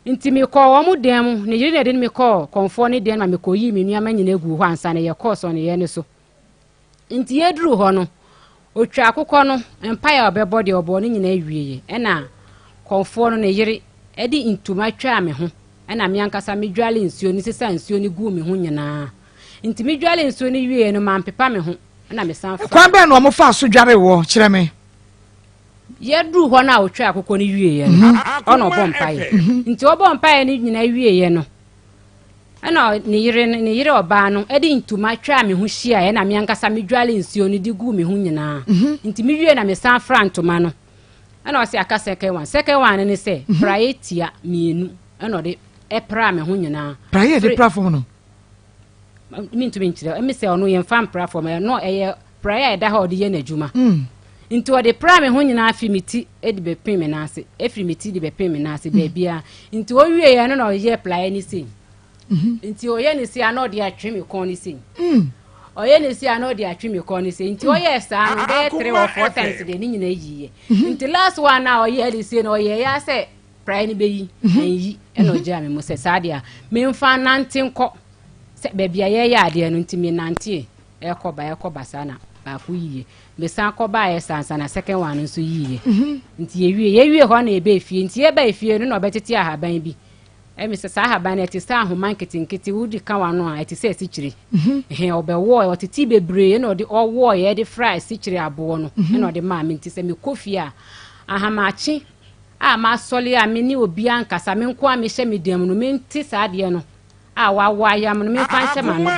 Nti mekɔɔ wɔn dan mu, ne yere na ɛde me kɔɔ kɔmfoɔ ne dan ma mekɔyii me nneɛma nyinaa guu hɔ ansa na yɛkɔɔ sɔneeɛ no so. Nti yɛduruu hɔ no, ɔtwa akokɔ no, mpaeɛ a ɔbɛbɔ deɛ ɔbɔɔ no nyinaa wieeɛ. Ɛna kɔmfoɔ no ne yere de ntoma twaa me ho, ɛna me ankasa medwale nsuo no sesaa nsuo no guu me ho nyinaa. Nti medwale nsuo no wieeɛ no, mampepa me ho. Ɛna mesan fa. Kwan bɛn na wɔfaa so dwaree woɔ? Kyerɛ me. Yɛduruu hɔ no a ɔtwaa akokɔ no wieeɛ no, ɔna ɔbɔ mpaeɛ. Nti ɔbɔ mpaeɛ no nyinaa wieeɛ no, ɛna ne yere no, ne yere ɔbaa no de ntoma twaa me ho hyiaeɛ, ɛna me ankasa medwale nsuo no de guu me ho nyinaa. Nti mewie na mesan fra ntoma no. Ɛna ɔse aka second one. Second one no ne sɛ praeɛ tia mmienu ɛna ɔde ɛpraa me ho nyinaa. Praeɛ de pra fam no? Mentumi nkyerɛ. Ɛmi sɛ ɔno yɛmfa mpra fam. Ɛno ɛyɛ praeɛ a ɛda hɔ a ɔde yɛ n'adwuma. Nti ɔde praa me ho nyinaa firi me ti de bɛpem me nan ase, ɛfiri me ti de bɛpem me nan ase baabiara. Nti ɔwieɛ no na ɔyɛ praeɛ no sei. Nti ɔyɛ ne sei a na ɔde atwe me kɔn no sei. Ɔyɛ ne sei a na ɔde atwe me kɔn no sei. Nti ɔyɛɛ saa no bɛyɛ 3 or 4 times deɛ ne nyinaa yiiɛ. Nti last one a ɔyɛɛ ne sei no ɔyɛɛ ya sɛ praeɛ no bɛyi, anyi. Ɛna ɔgyaa me mu sɛ saa deɛ a memfa nante nkɔ sɛ baabi a yɛreyɛ adeɛ no. Nti menantee ɛkɔ ba ɛkɔ ba saa na baako yiiɛ. Mesan kɔ baeɛ saa ansa na second one no nso yiiɛ. Nti yɛwie yɛwie hɔ na yɛbɛɛ fie. Nti yɛbaa fie no na ɔbɛtete ahaban bi. Ɛmi sɛ saa ahaban no ɛte sɛ ahoma nketenkete, wode ka w'ano a ɛte sɛ asikyire. Ɛhɛn, ɔbɛwɔɔ, ɔtetee bebree ɛna ɔde ɔwɔɔeɛ de fra asikyire aboɔ no ɛna ɔde maa me. Nti sɛ mekɔ fie a, ahamakye a masɔle a me ne obiara nkasa, me nko ara mehyɛ me dan mu no, mente saa adeɛ no a wawɔ ayam no, memfa nhyɛ m'ano.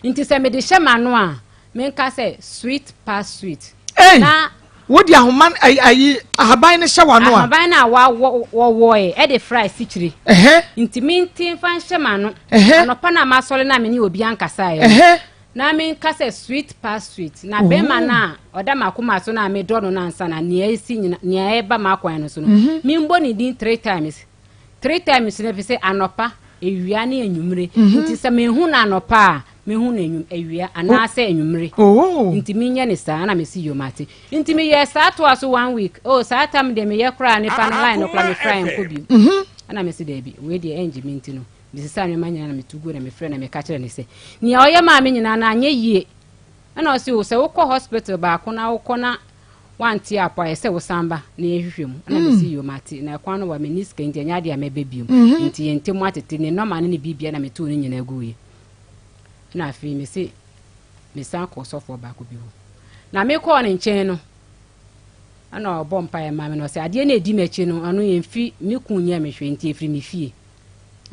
Nti sɛ mede hyɛ m'ano a, Menka sɛ sweet pass sweet. Ei! Na Wode ahoma ayi ayi ahaban no hyɛ w'ano a. Ahaban no a wawɔ wɔwɔe ɛde fra asikyire. Ɛhɛ. Nti mente mfa nhyɛ m'ano. Ɛhɛ. Anɔpa no a masɔre no a me ne obi ankasaeɛ no. Ɛhɛ. Na menka sɛ sweet pass sweet. Na bɛrima no a ɔda m'akoma so no a medɔ no no ansa na nea ɛsi nyina nea ɛba m'akwan no so no, membɔ ne din three times. Three times no efisɛ anɔpa, awia ne anwummere. Mhm. Nti sɛ mehu no anɔpa a, mehu no anwum awia anaasɛ anwummere. Oh. Nti menyɛ ne saa na mesi yom ate. Nti meyɛɛ saa toa so one week. Oh, saa tam deɛ meyɛ koraa nipa no line no koraa mefra nkɔ bio. Mhm. Ɛna mesi daabi, wei deɛ ɛngye me nti no. Mesesa nneɛma nyinaa na metu gu na mefrɛ na meka kyerɛ ne sɛ nea ɔyɛ maa me nyinaa no anyɛ yie. Ɛna ɔse o sɛ wokɔ hospital baako na wokɔ na Woante a po ayɛ sɛ wosan ba na yɛnhwehwɛ mu. Ɛna mese yoo mate. Na ɛkwan no wa menni sika nti ɛnyɛ adeɛ a mɛba biom. Nti yɛn ntam atete, ne nɔma ne ne biribia na metoo ne nyinaa guiɛ. Ɛna afei mese mesan kɔɔ sɔfoɔ baako bi hɔ. Na mekɔɔ ne nkyɛn no, ɛna ɔbɔ mpaeɛ maa me na ɔsɛ adeɛ no ɛdi m'akyi no ɔno ɛmfiri me kun nyɛ me hwee nti ɛfiri me fie.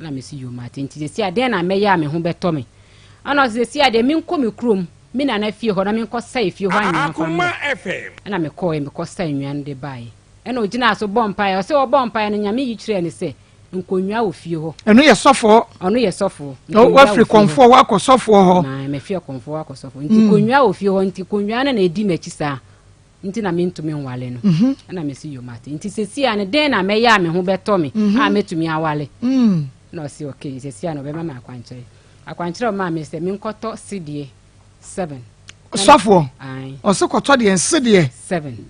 Ɛna mese yoo mate nti sɛsi a dɛn na mɛyɛ a me ho bɛtɔ me. Ɛna ɔsɛ sɛsi a deɛ menkɔ me kurom me nana fie hɔ na menkɔsa efie hɔ anwea mfa mmra. Ɛna mekɔɔɛ mekɔsa nnua no de baeɛ. Ɛna ɔgyinaa so bɔɔ mpaeɛ. Ɔsɛ ɔbɔɔ mpaeɛ no Nyame yi kyerɛɛ no sɛ nkonnwa wɔ fie hɔ. Ɛno yɛ sɔfoɔ. Ɔno yɛ sɔfoɔ. Nkonnwa wɔ Wafiri fie hɔ. kɔmfoɔ hɔ akɔ sɔfoɔ hɔ. Maa mafiri kɔmfoɔ hɔ akɔ sɔfoɔ. Nti nkonnwa wɔ fie hɔ nti nkonnwa no na ɛdi m'akyi saa. Nti na mentumi nwale no. Ɛna mese yo mate. Nti seesei a no dɛn na mɛyɛ a me ho bɛtɔ me a mɛtumi awale. Ɛna ɔse okay seesei a no ɔbɛma me akwankyerɛ. Akwankyerɛ a ɔmaa me sɛ menkɔtɔ sedeɛ seven. Sɔfoɔ, Ae. ɔse kɔtɔ deɛ nsedeɛ. Seven.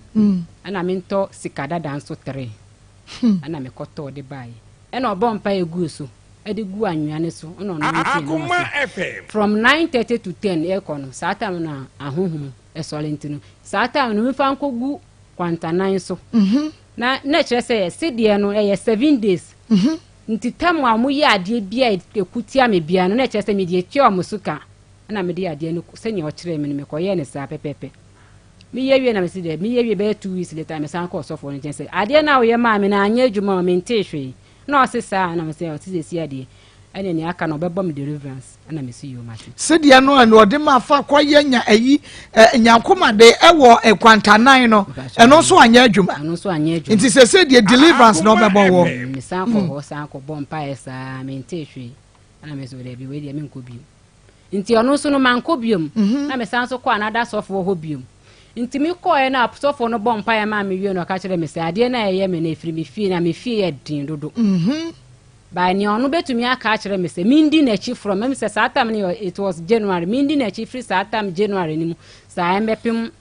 Ɛna mentɔ sika dada nso three. Ɛna mekɔtɔɔ de baeɛ. Ɛna ɔbɔɔ mpaeɛ guu so, ɛde guu anwea no so, ɛna ɔnantee na Akoma ɔse, FM. from 9:30 to 10 ɛrekɔ no, saa time no a ahonhom sɔre nti no, saa time no memfa nkɔgu kwantanan so. Na na ɛkyerɛ sɛ sedeɛ no ɛyɛ 7 days. Nti tam a wɔyɛ adeɛ bi a ɛku tia me biara no, na ɛkyerɛ sɛ mede atua wɔn so ka. Ɛna mede adeɛ no sɛnea ɔkyerɛɛ me no, mekɔyɛɛ no saa pɛpɛɛpɛ. Meyɛ wie na mese dɛ, meyɛ wie bɛyɛ 2 weeks later, mesan kɔɔ ɔsɔfoɔ no nkyɛn sɛ, adeɛ no a woyɛ maa me no anyɛ adwuma o, mentee hwee. Na ɔse saa, na mese ɔse seesei adeɛ, ɛne nea aka no ɔbɛbɔ me deliverance. Ɛna mese yoo mate. Sedeɛ no a na ɔde ma fa kɔyɛ nya ayi ɛ nyankomade ɛwɔ nkwantanan no, ɛno nso anyɛ adwuma. Ɛno nso anyɛ adwuma. Nti sese deɛ deliverance na ɔbɛbɔ wɔ. Mesan kɔ hɔ san kɔ bɔ mpaeɛ saa, mentee hwee. Ɛna mese o daabi wei deɛ menkɔ bio. Nti ɔno nso no mankɔ biom. Na mesan nso kɔ another sɔfoɔ hɔ biom. Nti mekɔɛ na sɔfoɔ no bɔ mpaeɛ maa me wie no ɔka kyerɛ me sɛ adeɛ no a ɛyɛ me no ɛfiri me fie na me fie yɛ den dodo. By nea ɔno bɛtumi aka akyerɛ me sɛ mendi n'akyi from ɛm sɛ saa time no yɛ it was January mendi n'akyi firi saa time January no mu saa ɛmbɛpem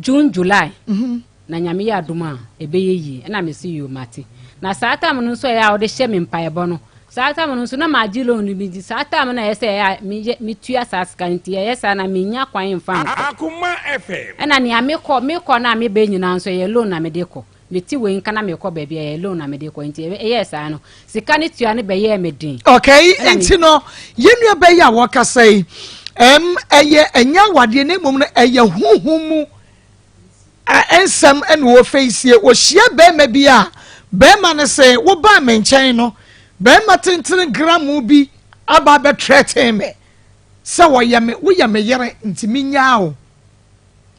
June July na Nyame yɛ adom a ɛbɛyɛ yie. Ɛna mese yoo mate. Na saa time no nso ɛyɛ a ɔde hyɛ me mpaebɔ no, saa time no nso na magye loan no bi nti saa time no ɛyɛ sɛ ɛyɛ a meyɛ metua saa sika no nti ɛyɛ saa na menya kwan mfa nkɔ. Akoma FM. Ɛna nea mekɔ mekɔ no a mebɛ nyinaa nso ɛyɛ loan na mede kɔ. Mete wei nka na mekɔ baabi a ɛyɛ loan na mede kɔ nti ɛyɛɛ saa no sika no tua no bɛyɛɛ me den. Okay, Ɛna me nti no yɛn nua bɛyɛ a wɔkasa yi ɛm ɛyɛ ɛnyɛ awadeɛ na mmom no ɛyɛ huhu mu nsɛm ɛna wɔfɛsie. Wɔhyia bɛrima bi a bɛrima no sɛ wobaa me nkyɛn no bɛrima tentene gramu bi aba abɛtrɛten me sɛ wɔyɛ me woyɛ me yere nti menyaa wo.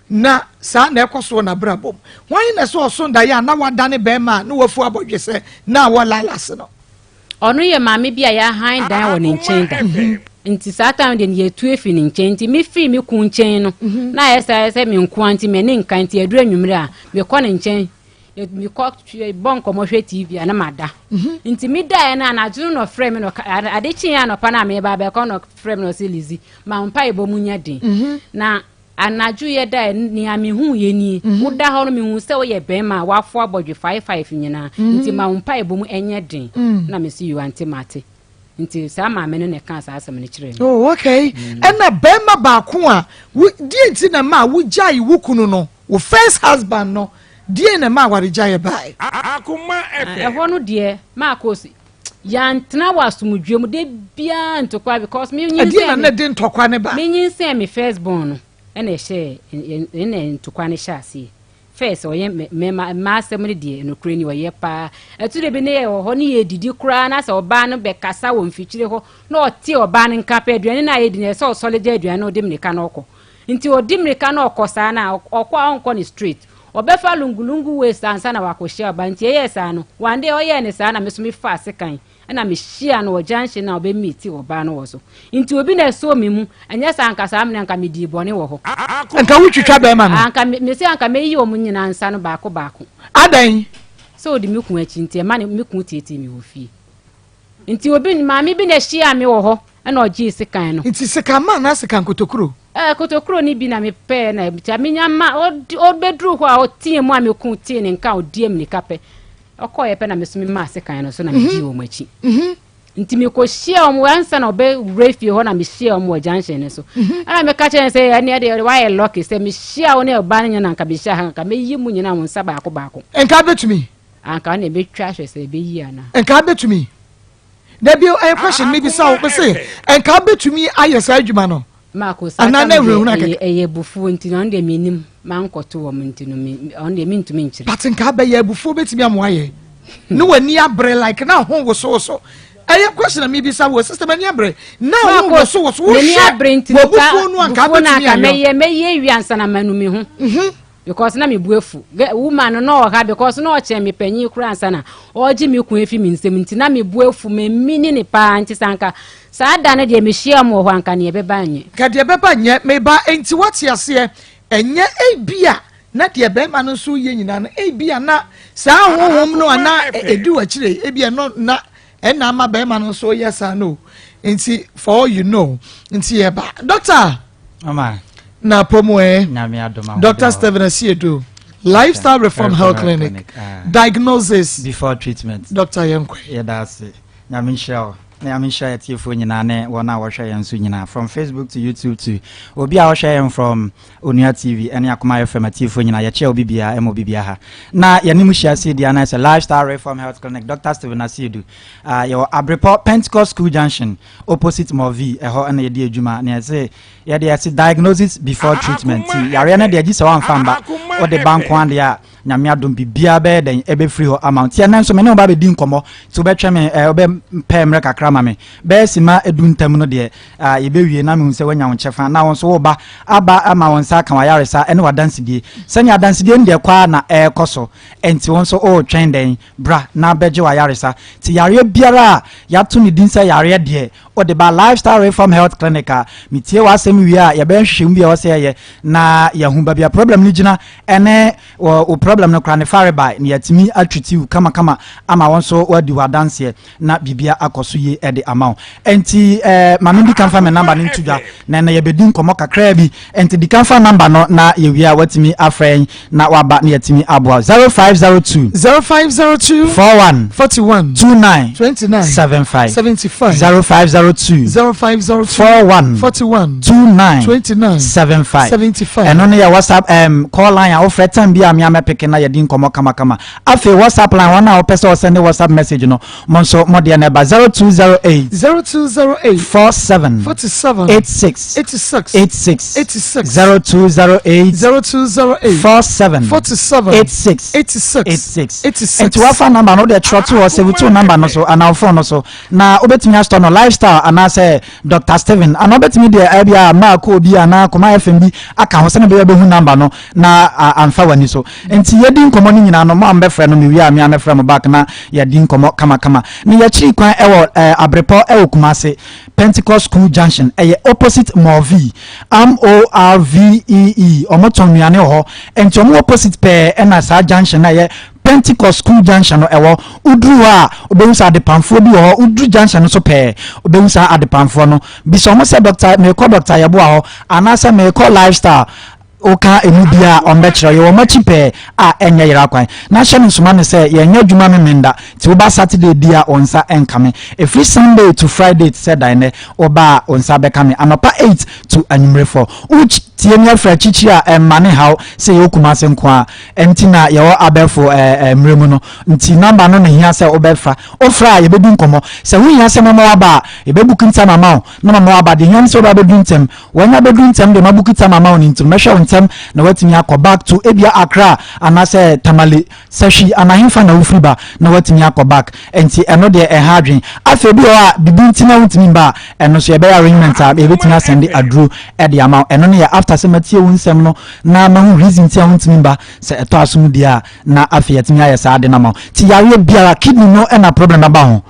Na saa na ɛkɔ so wɔ n'abrabɔ mu. Hwan na ɛsɛ ɔso daeɛ a na wadane barima a na wafu abɔdwesɛ na awɔ lilas no? Ɔno yɛ maame bi a yɛahan dan wɔ ne nkyɛn da. Nti saa time deɛ no yɛatu afi ne nkyɛn. Nti mefiri me kun nkyɛn no, na ayɛ sɛ ayɛ sɛ me nkoa nti m'ani nka. Nti aduru anwummere a, mekɔ ne nkyɛn. Mekɔ bɔ nkɔmmɔ hwɛ TV a na mada. Nti medaeɛ no anadwo no na ɔfrɛ me na ade kyeeɛ anɔpa no a meba abɛkɔ na ɔfrɛ me na ɔse Lizzy, ma wo mpaebɔ mu nyɛ den. Na anadwo yɛdaeɛ no nea mehuiɛ nie, woda hɔ no mehu sɛ woyɛ bɛrima a woafo abɔdwe 5 5 nyinaa. Nti ma wo mpaebɔ mu nyɛ den. Na mese yoo ante mate. Nti saa maame no na ɛkaa saa asɛm no kyerɛɛ me. Oh okay. Ɛna bɛrima baako a wo deɛ nti na ɛmaa wogyae wo kunu no, wo first husband no, deɛn na ɛmaa awaregyaeɛ bae? Akoma FM. Ɛhɔ no deɛ Marcos yɛantena wɔ asomdwoeɛ mu da biara ntɔkwa because me Ɛdeɛn na nyinsɛn na ɛde ntɔkwa no ba? Me nyinsɛn me first born no ɛna ɛhyɛɛ ɛna ntɔkwa no hyɛ aseɛ. First ɔyɛ mmarima mmaa asɛm no deɛ nokorɛ ni ɔyɛ paa. Ɛto da bi ne yɛwɔ hɔ ne yɛredidi koraa na sɛ ɔbaa no bɛkasa wɔ mfikyire hɔ na ɔte ɔbaa no nka pɛ aduane no a yɛdi no ɛsɛ sɛ ɔsɔre gya aduane no ɔde mmirika na ɔkɔ. Nti ɔdi mmirika na ɔkɔ saa no a ɔkɔ a ɔnkɔ no straight. Ɔbɛfa lungulungu ways ansa na wakɔhyia ɔbaa nti ɛyɛɛ saa no one day ɔyɛɛ no saa na me nso mefaa sekan Ɛna me hyia no wɔ junction a ɔbɛ meet ɔbaa no wɔ so. Nti obi na ɛsoo me mu, ɛnyɛ saa anka saa mmerɛ anka me dii bɔne wɔ hɔ. Anka wo twitwa bɛɛma no? Anka me se anka mɛyi wɔn nyinaa nsa no baako baako. Adɛn? Sɛ ɔdi me kun akyi nti ɛma ne me kun tietie me wɔ fie. Nti obi maame bi na ɛhyiaa me wɔ hɔ ɛna ɔgyee sekan no. Nti sekan ma anaa sekan kotokuro? Ɛɛ kotokuro no bi na me pɛɛ na nti menya ma ɔbɛduru hɔ a ɔteɛ mu a me kun tee ne nka a ɔdi amirika pɛ. Ɔkɔeɛ pɛ na me nso memaa sekan no so na medii wɔn akyi. Nti mekɔhyiaa wɔn ansa na ɔbɛwura fie hɔ na mehyiaa wɔn wɔ junction no so. Ɛna meka kyerɛ no sɛ ɛneɛ deɛ wayɛ lucky sɛ mehyia wo ne ɔbaa no nyina na nka mehyia ha nka mɛyi mu nyina wo nsa baako baako. Nka bɛtumi? Anka ɔne bɛtwa ahwɛ sɛ ɛbɛyi anaa. Nka bɛtumi? Dabi ɛyɛ question mi bisa wo sɛ nka bɛtumi ayɛ saa adwuma no? Marco, saa Anaa tam na deɛ ahunahuna ɛyɛ kɛkɛ? ɛyɛ abufuo nti no ɔno deɛ mennim mankɔto wɔn nti no me ɔno deɛ mentumi nkyerɛ. But nka abɛyɛ abufuo bɛtumi ama wayɛ ne w'ani abere like na ho wosowoso ɛyɛ question na mebisa wo sister m'ani abere na ho Marco, wosowoso m'ani wohwɛ abere nti no saa w'abufuo no anka bufuo no abɛtumi anka ayɔ mɛyɛ mɛyɛ awie ansa na manu me ho. Because na me bo afu. Woman no na ɔha because na ɔkyɛn me panyin koraa ansa na ɔregye me kun afi me nsam nti na me bo afu memini ne paa nti sɛ anka saa da no deɛ mehyia mu wɔ hɔ anka neɛ ɛbɛba nyɛ. Nka deɛ ɛbɛba nyɛ meba nti wate aseɛ ɛnyɛ ebia na deɛ bɛrima no nso yɛ nyinaa no ebia na saa honhom no anaa ɛdi w'akyire ebia no na Ɛna ama bɛrima no nso yɛ saa no nti for all you know nti yɛ ba doctor. Mama. Na pomu ɛ. Nyame adom ahoɔden. Doctor Stephen Asiedu Lifestyle Reform Health Clinic, Clinic ah. Diagnosis before treatment. Doctor yɛn kɔ. Yɛda ase. Nyame nhyira wo. Na Nyame nhyira yɛtiefoɔ nyinaa ne wɔn a wɔhwɛ yɛn nso nyinaa from Facebook to YouTube to obi a ɔhwɛ yɛn from Onua TV ne Akoma FM atiefoɔ nyinaa, yɛkyea obi biara ma obi biara ha. Na yɛne mo hyia ase di anan sɛ Lifestyle Reform Health Clinic, Dr. Stephen Asiedu. Uh, yɛwɔ Abrepɔ Pentecost School Junction, opposite Morvi, ɛhɔ na yɛdi adwuma. Na yɛse yɛde yɛse diagnosis before treatment. Ti yareɛ no deɛ gye sɛ wamfa mba, wode ba nko adeɛ a Nyame adom biribiara bɛyɛ dɛn ɛbɛfiri hɔ ama wo. Nti ɛnnɛ nso me ne wo ba bɛdi nkɔmmɔ, nti wobɛtwɛn me ɛɛ wobɛpɛ mmerɛ kakra ama me. Bɛyɛ sima du ntam no deɛ ah, yɛbɛwie na mehu sɛ woanya wo nkyɛfa na wo nso woba aba ama wo nsa aka w'ayaresa ne w'adansedie. Sɛnea adansedie no deɛ kɔ ara na ɛrekɔ so, nti wo nso woretwɛn dɛn? Bra na bɛgye w'ayaresa. Nti yareɛ biara a yɛato ne din sɛ yareɛ deɛ, wode ba Lifestyle Reform Health Clinic a, metie w'asɛm wie a, yɛbɛyɛ nhwehwɛmu bi a ɛwɔ sɛ yɛyɛ na yɛahu baabi a problem no gyina ɛne wo problem no koraa ne farebae na yɛatumi atwiti wo kamakama ama wo nso woadi w'adanseɛ na biribia akɔ so yie de ama wo. Enti eh, ma mendi kan fa me namba no nto dwa na ɛnɛ yɛbɛdi nkɔmmɔ kakraa bi. Enti di kan fa namba no na yɛwie a woatumi afrɛ yɛn na waba na yɛatumi aboa wo. 0502 0502 41 41 29 29 75 75 0502 0502 41 41 29 29 75 75 ɛno no yɛ whatsapp um, call line a wofrɛ time bi a mea mɛpeke na yɛdi nkɔmmɔ kamakama afei whatsapp line wɔn a wopɛ sɛ wɔsɛnde whatsapp message no mo nso mo deɛ no ɛba 0208 0208 47 47 86 86 86 86 0208 0208 47 47 86 86 86 86 nti wafa number no wode twerɛ to hɔ save to number no so anaa wo phone no so na wobɛtumi astɔ no lifestyle anaasɛ Doctor Stephen anaa wobɛtumi deɛ ɛbi a Marco bi anaa Koma FM bi aka ho sɛnea ɛbɛyɛ wobɛhu number no na amfa w'ani so. Nti yɛdi nkɔmmɔ no nyinaa no mo a mobɛfrɛ no mewie a me a mɛfrɛ mo back na yɛadi nkɔmmɔ kamakama. Ne yɛkyiri kwan ɛwɔ eh, Abrepɔ ɛwɔ Kumase Pentecost School Junction ɛyɛ opposite Morvee M-O-R-V-E-E wɔn tɔn nnuane wɔ hɔ nti wɔn opposite pɛɛ ɛna saa junction na ɛyɛ. Pentecost School Junction no ɛwɔ. Woduru hɔ a, wobɛhu sɛ adepamfoɔ bi wɔ hɔ. Woduru junction no so pɛɛ, wobɛhu saa adepamfoɔ no. Bisa wɔn sɛ, Dɔkta, merekɔ Dɔkta Yeboah hɔ anaasɛ merekɔ Lifestyle. Woka ɛmu biara a, wɔbɛkyerɛ wo. Yɛwɔ wɔn akyi pɛɛ a ɛnyɛ yera kwan. Na hyɛ no nsoma no sɛ, yɛnyɛ adwuma Memenda, nti woba Saturday bi a, wo nsa nka me. Ɛfiri Sunday to Friday te sɛ dan nnɛ, woba a, wo nsa bɛka me anɔpa eight to anwummere four. Wotie me afiri akyirikyiri a, ɛmma ne haw sɛ yɛwɔ Kumasi nko ara. Ɛnti na yɛwɔ abɛɛfo ɛɛ mmerɛ mu no nti number no na ɛhia sɛ wobɛfa. Wofrɛ a yɛbɛdi nkɔmmɔ. Sɛ wohia sɛ mɛma woaba a, yɛbɛbuki ntɛm ama wo na mama woaba. Deɛ ɛhia ne sɛ wobɛ abɛduru ntɛm. Wanya bɛduru ntɛm deɛ mabuki time ama wo no nti no mɛhwɛ wo ntɛm na woatumi akɔ back to ebia Accra anaasɛ Tamale. Sahwi anaa hefa na wofiri ba na woatumi akɔ back. Ɛnti ɛno deɛ ɛnha adwene. Afei ebi wɔ hɔ a biribi nti na wontumi mba a, ɛno nso yɛbɛyɛ arrangement a yɛbɛtumi asɛnde aduro de ama wo. Ɛno no yɛ after sɛ matie wo nsɛm no na mahu reason nti a wontumi mba. Sɛ ɛtɔ asom deɛ a na afei yɛatumi ayɛ saa ade no ama wo. Nti yareɛ biara, kidney no na problem aba ho,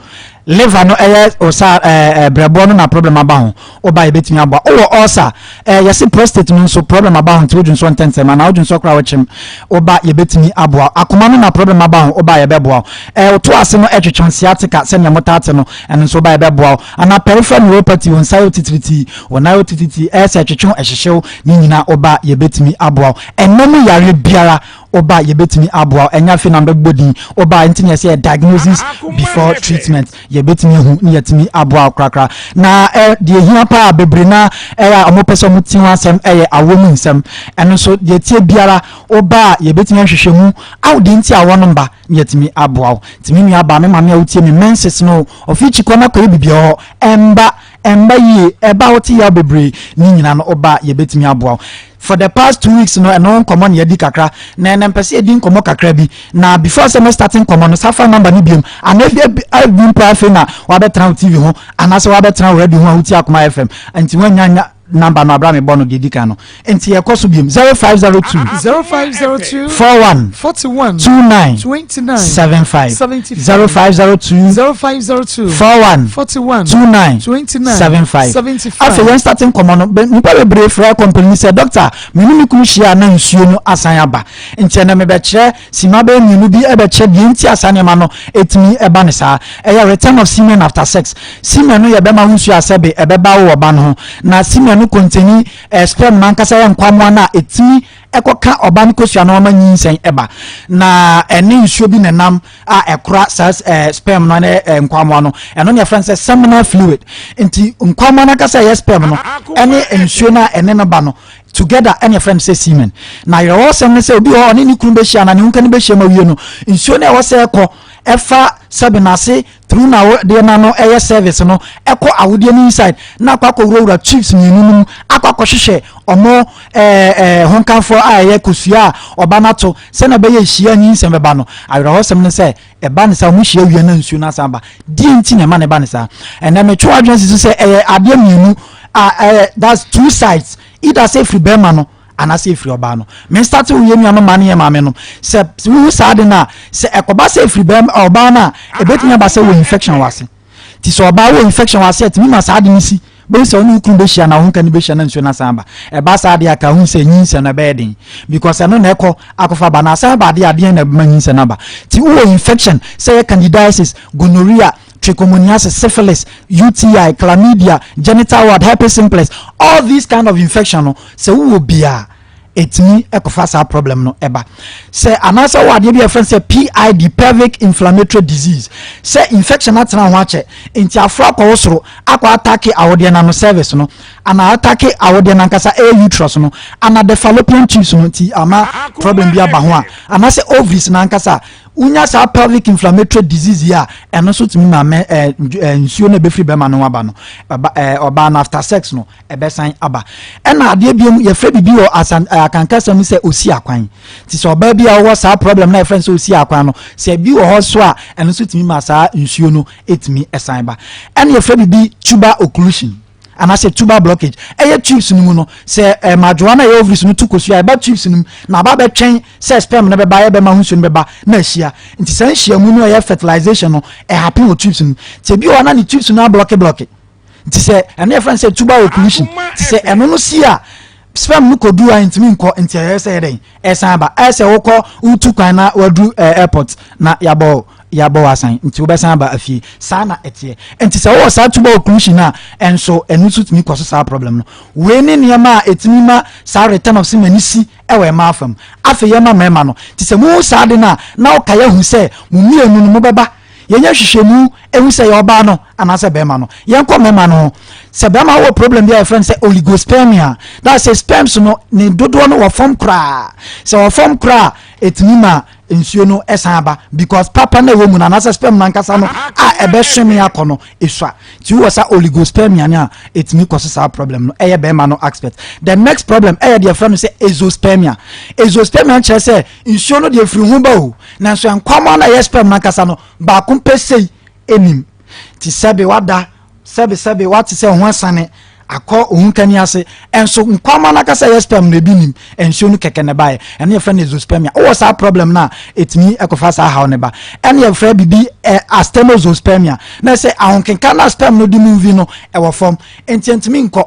liver no ɛyɛ osa ɛɛ brɛboɔ no na problem aba ho, woba yɛbɛtumi aboa. Wowɔ ulcer, ɛɛ yɛse prostate no nso problem aba ho nti wodwonsɔ ntɛntɛm anaa wodwonsɔ koraa wokyem, woba yɛbɛtumi aboa. Akoma no na problem aba ho, woba yɛbɛboa wo. Ɛɛ woto ase no ɛtwetwe sciatica sɛnea motaa te no, ɛno nso woba yɛbɛboa wo. Anaa peripheral neuropathy, wo nsa yɛ wo titiritii, wo nan yɛ wo titiritii, ɛyɛ sɛ ɛtwetwe wo ɛhyehye wo, ne nyinaa woba yɛbɛtumi aboa wo. Ɛnna mu yareɛ biara woba yɛbɛtumi aboa wo. Ɛnyɛ afei na mebɛbɔ din woba nti na yɛsɛ yɛ diagnosis before treatment, yɛbɛtumi ahu ne yɛtumi aboa wo korakora. Na ɛ deɛ hia paa bebree na ɛyɛ a wɔpɛ sɛ wɔte ho asɛm ɛyɛ awoɔ mu nsɛm. Ɛno nso deɛ tie biara woba a yɛbɛtumi ahwehwɛ mu awo deɛ nti a wɔnom ba ne yɛtumi aboa wo. Nti me nua baa, me maame a wotie me, menses no ɔfi kyi kɔ na kɔyɛ biribi wɔ hɔ ɛmba ɛmba yie, ɛba wote yaw bebree ne nyinaa no woba a yɛbɛtumi aboa wo. For the past 2 weeks no, ɛno nkɔmmɔ na yɛdi kakra, na ɛnɛ mpɛ sɛ yɛdi nkɔmmɔ kakra bi. Na before sɛ mɛ start nkɔmmɔ no, safa number no biom anaa ebi ebi mpo afei na wabɛtena wo TV ho anaasɛ wabɛtena wo radio ho a wotie Akoma FM, nti woanya nya number no abra mebɔ no deɛ di kan no. Nti yɛkɔ so biom, 0502 0502 41 41 29 29 75. 75. 0502 0502 41 41 29 29 75. 75. Afei yɛn start nkɔmmɔ no, nipa bebree frɛ company sɛ, "Doctor, me ne me kunu hyia a na nsuo no asan aba." Nti ɛnɛ mebɛkyerɛ sima bɛyɛ mmienu bi ɛbɛkyerɛ deɛ nti a saa nneɛma no ɛtumi ɛba ne saa. Ɛyɛ return of semen after sex. Semen no yɛ bɛma ho nsuo a sɛbe ɛbɛba wo ɔba no ho, na semen no contain sperm no ankasa, yɛ nkwamoa no a ɛtumi ɛkɔka ɔba no kosua no ɔma nyinsɛn ɛba. Na ɛne nsuo bi nenam a ɛkora saa sperm no ne nkwamoa no, ɛno ne yɛfrɛ no sɛ seminal fluid. Nti nkwamoa no ankasa ɛyɛ sperm no ɛne nsuo no a ɛne no ba no together ɛne yɛfrɛ no sɛ semen. Na yerɛwɔsɛm no sɛ obi wɔ hɔ, ɔne ne kunu bɛhyia na ne ho no bɛhyia ma wie no, nsuo no a ɛwɔ sɛ ɛkɔ ɛfa sɛbe n'ase through na awodeɛ no ano ɛyɛ cervix no ɛkɔ awodeɛ no inside na akɔ akɔwurawura tubes mmienu no mu akɔ akɔhwehwɛ ɔmo ɛɛ ɛɛ honkanfoɔ a ɛyɛ kosua a ɔba no ato sɛnɛ ɛbɛyɛ hyia nyinsɛn bɛba no. Awerɛhɔsɛm no sɛ ɛba ne saa, ɔmo hyia wie na nsuo no asan ba. Deɛ nti na ɛma ne ba ne saa, ɛnɛ metwe adwene sisi sɛ ɛyɛ adeɛ mmienu a ɛyɛ, that's two sides, either sɛ efiri bɛrima no anaasɛ efiri ɔbaa no. Me start wo yɛ nuanom maa ne yɛ maame no sɛ wohu saa de no a, sɛ ɛkɔba sɛ efiri bɛrima ɔbaa no a, ebetumi aba sɛ wɔ infection wɔ ase. Ti sɛ ɔbaa wɔ infection wɔ ase, ɛtumi ma saa de no si bɛhu sɛ ɔne wo kunu bɛhyia na wo nka no bɛhyia na nsuo no asan ba. Ɛba saa deɛ aka hu sɛ nyinsɛn no ɛbɛyɛ den because ɛno na ɛkɔ akɔfa ba na asan ba adeɛ adeɛ na ɛbɛma nyinsɛn no aba. Ti wowɔ infection sɛ yɛ candidiasis, gonorrhea, trichomoniasis, syphilis, UTI, chlamydia, genital wart, herpes simplex, all these kind of infection no, sɛ wowɔ bia ɛtumi ɛkɔfa saa problem no ɛba. Sɛ anaasɛ wɔ adeɛ bi a yɛfrɛ no sɛ PID, pelvic inflammatory disease, sɛ infection atena ho akyɛ nti aforo akɔ wo soro akɔ attack awodeɛ no ano cervix no ana attack awodeɛ no ankasa ɛyɛ uterus no ana the fallopian tubes no, nti ama problem bi aba ho a, anaasɛ ovaries no ankasa wonya saa pelvic inflammatory disease yi a, ɛno nso tumi ma mɛ ɛɛ nsuo no ɛbɛfiri bɛrima no ho aba no ɛba ɔbaa no after sex no ɛbɛsan aba. Ɛna adeɛ biom yɛfrɛ biribi wɔ asan akankasa mu sɛ osi akwan. Nti sɛ ɔbaa bi a ɔwɔ saa problem na yɛfrɛ no sɛ osi akwan no, sɛ bi wɔ hɔ so a, ɛno nso tumi ma saa nsuo no ɛtumi ɛsan ba. Ɛna yɛfrɛ biribi tuber occlusion anaasɛ tuber blockage, ɛyɛ tubes no mu no, sɛ madwoa no a ɛyɛ ovaries no to kosua a, ɛba tubes no mu na aba bɛtwɛn sɛ sperm no bɛba, ɛbɛma ho nsuo no bɛba na ahyia. Nti saa nhyiamu no a ɛyɛ fertilization no ɛhappen wɔ tubes no mu. Nti ebi wɔ hɔ na ne tubes no ablock block, nti sɛ ɛno yɛfrɛ no sɛ tuber occlusion. Nti sɛ ɛno no si a, Sperm no kɔduru a ntumi nkɔ nti ɛyɛ sɛ yɛdɛn ɛsan ba. Ɛyɛ sɛ wokɔ wotu kwan na waduru eh, airport na yɛabɔ yɛabɔ w'asan nti wobɛsan aba afie. Saa na ɛteɛ. Nti sɛ wowɔ saa tubal occlusion a ɛnso ɛno nso tumi kɔ so saa problem no. Wei ne nneɛma a ɛtumi ma saa return of semen no si ɛwɔ mmaa fam. Afei yɛma mmarima no. Nti sɛ mohu saa ade no a na wokae ahu sɛ mo mmienu no mobɛba Yɛnyɛ nhwehwɛmu ehu sɛ ɛyɛ ɔbaa no anaasɛ bɛrima no. Yɛnkɔ mmarima no ho. Sɛ bɛrima wɔ problem bi a yɛfrɛ no sɛ oligospermia, that's sɛ sperms no ne dodoɔ no wɔ fam koraa. Sɛ wɔ fam koraa a, ɛtumi ma nsuo no san ba because papa no a ɛwɔ mu no anaasɛ sperm no ankasa no a ɛbɛhweme akɔ no ɛsua. Nti wowɔ saa oligospermia no a, ɛtumi kɔ so saa problem no ɛyɛ bɛrima no aspect. The next problem ɛyɛ deɛ yɛfrɛ no sɛ azoospermia. Azoospermia kyerɛ sɛ nsuo no deɛ firi ho ba o, nanso nkwammoa no a ɛyɛ sperm no ankasa no baako pɛ sei ɛnim. Nti sɛbe wada, sɛbe sɛbe wate sɛ ho asane akɔ ohunkani ase, ɛnso nkwammoa no ankasa ɛyɛ sperm no ebi nim, nsuo no kɛkɛ na ɛbaeɛ. Ɛno yɛfrɛ no azoospermia. Wowɔ saa problem no a, ɛtumi ɛkɔfa saa haw no ba. Ɛne yɛfrɛ biribi ɛ asthenozoospermia, na ɛsɛ ahokeka no a sperm no de move no ɛwɔ fam, nti ɛntumi nkɔ.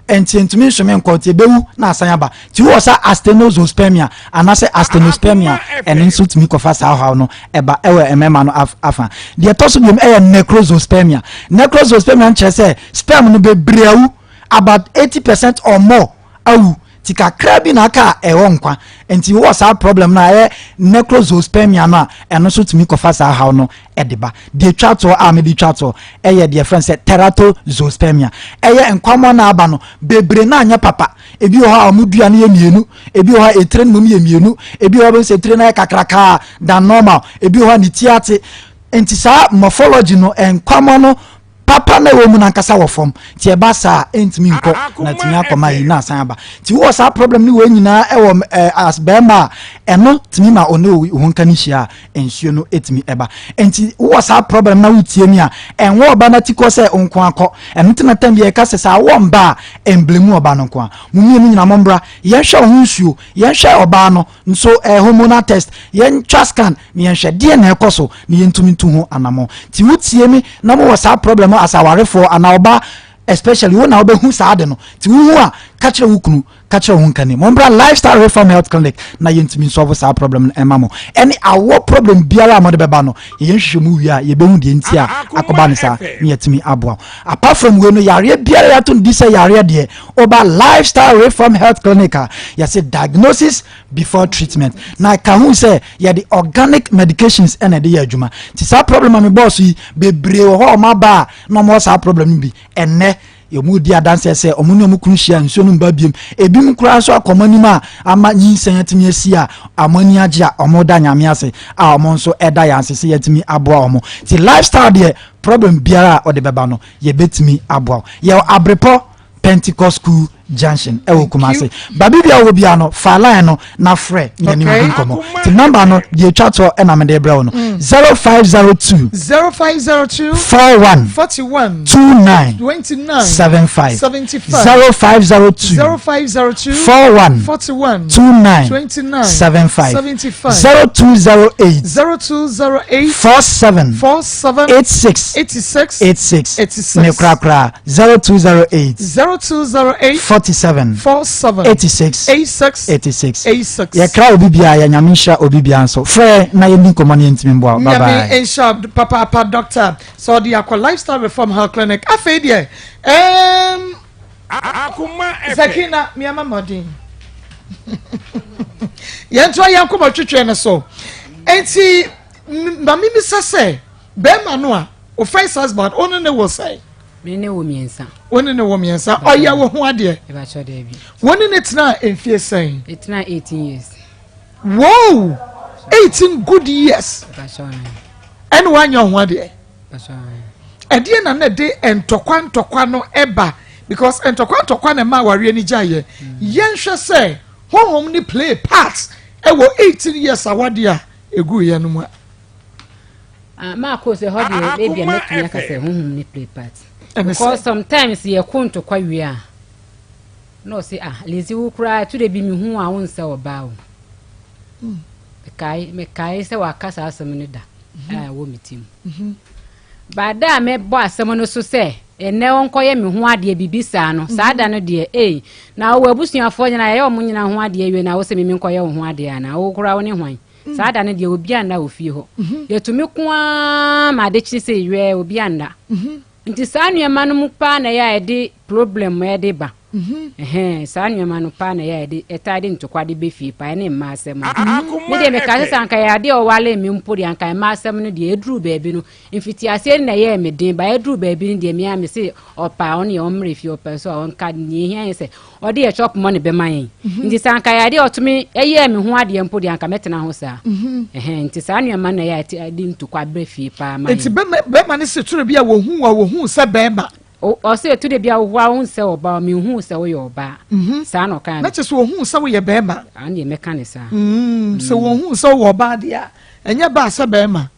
Ɛnti ɛntumi nhweme nkɔ nti ɛbɛwu na asan aba. Nti wowɔ saa asthenozoospermia anaasɛ asthenospermia ɛno nso tumi kɔfa saa ɔhaw no ɛba ɛwɔ mmarima no afa. Deɛ ɛtɔ so biom ɛyɛ necrozoospermia. Necrozoospermia no kyerɛ sɛ sperm no bebree awu, about 80 percent or more awu, nti kakra bi na aka a ɛwɔ nkwa. Nti wowɔ saa problem no a ɛyɛ necrozoospermia no a, ɛno nso tumi kɔfa saa haw no de ba. Deɛ ɛtwa toɔ a mede twa toɔ yɛ deɛ yɛfrɛ no sɛ teratozoospermia. Ɛyɛ nkwammoa no a aba no bebree no anyɛ papa. Ebi wɔ hɔ a wɔn dua no yɛ mmienu, ebi wɔ hɔ a etire no mmom yɛ mmienu, ebi wɔ hɔ a wobɛhu sɛ etire no ayɛ kakrakaa than normal, ebi wɔ hɔ a ne ti ate. Nti saa morphology no, nkwammoa no papa na ɛwɔ mu no ankasa wɔ fam nti ɛba saa a ɛntumi nkɔ na ɛtumi akɔma yi na asan aba nti wowɔ saa problem no wei nyinaa ɛwɔ eh, as bɛrima a ɛno tumi ma ɔne wo nka no hyia a nsuo no ɛtumi ɛba nti wowɔ saa problem na wotie mi a ɛnwɔ ɔba no atikɔ sɛ nko akɔ ɛno nti na tam bi ɛka sɛ sɛ awɔ mba a ɛmblemu ɔba no nko a mo mmienu nyina mombra yɛnhwɛ wo ho nsuo yɛnhwɛ ɔbaa no nso eh, hormonal test yɛntwa scan na yɛnhwɛ deɛ na ɛkɔ so na yɛntumi ntu ho anamɔ nti wotie me na mowɔ saa problem as awarefoɔ anaa ɔba especially wo na wobɛhu saa ade no nti wohu a ka kyerɛ wo kunu ka kyerɛ wo nkani mombra lifestyle reform health clinic na yɛntumi nsɔfo saa problem no ɛma mo ɛne awɔ problem biara a mode bɛba no yɛyɛ nhwehwɛmu wie a yɛbɛhu deɛ nti a akɔba no saa na yɛtumi aboa apart from wei no yareɛ biara yɛato no di sɛ yareɛ deɛ woba lifestyle reform health clinic a yɛse diagnosis before treatment na ka ho sɛ yɛde organic medications ɛna ɛde yɛ adwuma nti saa problem a mebɔɔ so yi bebree wɔ hɔ a ɔma ba a na ɔmɔ saa problem no bi ɛnnɛ wɔn di adanseɛ sɛ wɔn ne wɔn kunu hyia nsuo no mba biem ebinom koraa nso akɔ wɔn anim a ama nyinsɛn atumi asi a wɔn ani agye a wɔn da nyame ase a wɔn nso ɛda yɛn ase sɛ yɛatumi aboa wɔn ti lifestyle deɛ problem biara a ɔde bɛba no yɛbɛtumi aboa yɛ abrepɔ Pentecost School Junction ɛwɔ Kumasi. Baabi bia wɔ bia no fa line no na frɛ na yɛne wo di nkɔmmɔ. Ti number no deɛ etwa toɔ ɛna mede brɛ wo no. 0502 0502 41 41 29 29 75 75 0502 0502 41 41 29 29 75 75 0208 0208 47 47 86 86 86 86 ne korakora 0208 0208 47 47 86 86 86 86 yɛkra obi biara yɛ nyame nhyira obi biara nso frɛ na yɛndi nkɔmmɔ no yɛntumi mboa wo. bye nyame bye nhyira papaapa doctor sɛ ɔde akɔ lifestyle reform health clinic afei deɛ um, Akoma FM. Zakina miama mmɔden yɛntoa yɛn nkɔmmɔ twetwe no so enti ma memisa sɛ bɛrima no a o first husband wo ne ne wo sɛn Me ne wo mmiɛnsa. Wo ne ne wo mmiɛnsa. Ɔyɛ wo ho adeɛ. Ɛbɛkyɛ daabi. Wo ne ne tena mfie sɛn? Ɛtena 18 years. Wow! 18 good years. Ɛne woanyɛ ho adeɛ. Ɛdeɛ na na ɛde ntɔkwa ntɔkwa no ɛba because ntɔkwa ntɔkwa na ɛma awareɛ no gyaeɛ. Yɛnhwɛ sɛ honhom ne play part ɛwɔ 18 years awadeɛ a ɛguiɛ no mu a. Ah, maako sɛ hɔ deɛ ebia mɛtumi aka sɛ honhom ne play part because sometimes yɛko ntɔkwa wie a na ɔse ah Lizzy wo koraa ɛto de bi mehu a wonsɛ ɔbaa o hmm. mekae mekae sɛ waka saa asɛm no da mhm. a ɛwɔ me ti mu mhm. baada a mɛbɔ asɛm no so sɛ. Ɛnnɛ ɔnkɔyɛ me ho adeɛ biribi saa no, saa da no deɛ, ei, na wowɔ abusuafoɔ nyinaa, yɛyɛ wɔn nyinaa ho adeɛ wie na wo sɛ me menkɔyɛ wo ho adeɛ anaa? Wo koraa wo ne hwan? Saa da no deɛ, obiara nna wɔ fie hɔ. Yɛtumi ko ara ma ade kye sei wɛɛ, obiara nna. Nti saa nneɛma no mu paa na ɛyɛ a ɛde problem ɛde ba. Ɛhɛn, saa nneɛma no paa na ɛyɛ a ɛde ɛtaa de ntokwa de bɛ fie paa, ɛne mmaa asɛm no. Me deɛ mekaa sɛ sɛ anka ɛyɛ adeɛ a ɔwaree me mpo deɛ anka mmaa asɛm no deɛ ɛduruu baabi no, mfitiaseɛ no na ɛyɛɛ me den, but ɛduruu baabi no deɛ me ara mese ɔpɛ a ɔno deɛ ɔmmrɛ fie, ɔpɛ nso a ɔnka, deɛ ɛhia yɛn sɛ ɔde yɛ chop money bɛma yɛn. Nti sɛ anka ɛyɛ adeɛ a ɔtumi ɛyɛɛ me ho adeɛ mpo deɛ anka mɛtena ho saa. Ɛhɛn, nti saa nneɛma no na ɛyɛ a ɛde ntokwa brɛ fie paa ma Nti yɛn. bɛma bɛrima no se toro bi a wɔhu a wɔhu sɛ bɛrima. Ɔse ɛto da bi a wohoa wohu sɛ ɔbaa menhuu sɛ woyɛ ɔbaa. Saa na ɔkaa no. Na kyerɛ sɛ ɔhuu sɛ woyɛ bɛrima. Ano deɛ mɛka ne saa. Sɛ wɔhuu sɛ wowɔ ɔbaa deɛ a, ɛnyɛ baa sɛ bɛrima.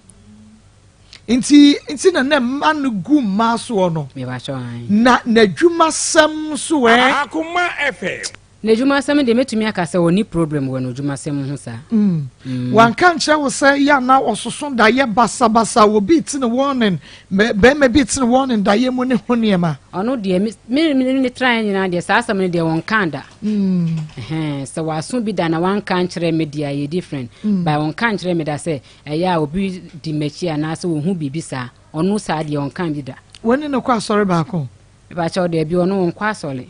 Nti nti na na mma no gu mmaa soɔ no. Mebakyɛ ae. Na n'adwumasɛm nso ɛ? Akoma FM. N'adwumasɛm deɛ mɛtumi aka sɛ ɔnni problem wɔ n'adwumasɛm ho saa. Wanka ankyerɛ wo sɛ yɛ a na ɔsoso daeɛ basabasa, obi rete ne warning, barima bi rete ne warning daeɛ mu ne ho nneɛma? Ɔno deɛ, me me ne no tenaeɛ nyinaa deɛ saa asɛm no deɛ ɔnkaa da. Ɛhɛn, sɛ waso bi da na wanka ankyerɛ me deɛ a ɛyɛ different. But ɔnka nkyerɛ me da sɛ ɛyɛ a obi di m'akyi anaasɛ ɔhu biribi saa. Ɔno saa deɛ ɔnka bi da. Wo ne no kɔ asɔre baako? Mepakyɛw, daabi, ɔno ɔnkɔ asɔre.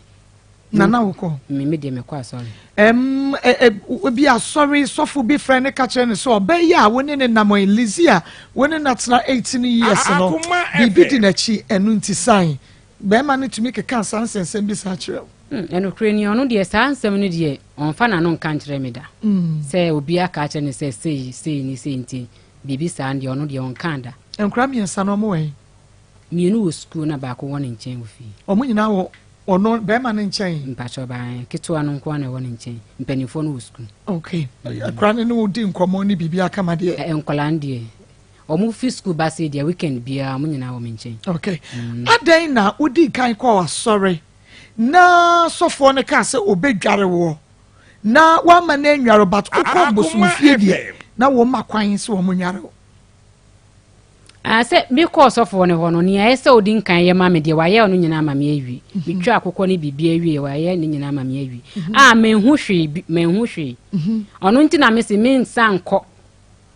Na na wokɔ? Me me deɛ mekɔ asɔre. Ɛm ɛ ɛ bi asɔre sɔfo bi frɛ ne ka kyerɛ ne sɛ ɔbɛ yi a wo ne ne nam yi Lizzie a wo ne no atena 18 years no biribi di n'akyi ɛno nti san. Bɛrima no tumi keka saa nsɛnsɛm bi saa kyerɛ wo? Hmm, ɛnokorɛ ni ɔno deɛ saa nsɛm no deɛ ɔnfa n'ano nka nkyerɛ me da. Sɛ obi aka akyerɛ no sɛ sei sei ne sei nti biribi saa no deɛ ɔno deɛ ɔnkaa da. Nkwadaa mmiɛnsa no wɔn wɔ he? Mmienu wɔ sukuu na baako wɔ ne nkyɛn wɔ fie. Wɔn nyinaa wɔ ɔno bɛrima no nkyɛn? Mpakyɛw baa ketewa no nko ara na ɛwɔ ne nkyɛn. Mpanimfoɔ no wɔ sukuu. Okay. Akwadaa no ne wo di nkɔmmɔ ne biribi akama deɛ? Ɛ nkwadaa no deɛ, wɔn fi sukuu ba sei deɛ weekend biara wɔn nyinaa wɔ me nkyɛn. Okay. Adɛn na wodii kan kɔɔ asɔre na sɔfoɔ no kaa sɛ ɔbɛdware woɔ na woamma no annware wo but wokɔɔ bosomfie deɛ na wɔma kwan sɛ wɔn nware wo? Ah, sɛ mekɔɔ sɔfoɔ no hɔ no, nea ɛyɛ sɛ ɔdi nkan yɛ ma me deɛ, wayɛ ɔno nyinaa ama me awie. Mhm. Metwa akokɔ ne biribi awie, wayɛ ne nyinaa ama me awie. Mhm. Ah, menhu hwee bi, menhu hwee. Mhm. Ɔno nti na mese mensa nkɔ,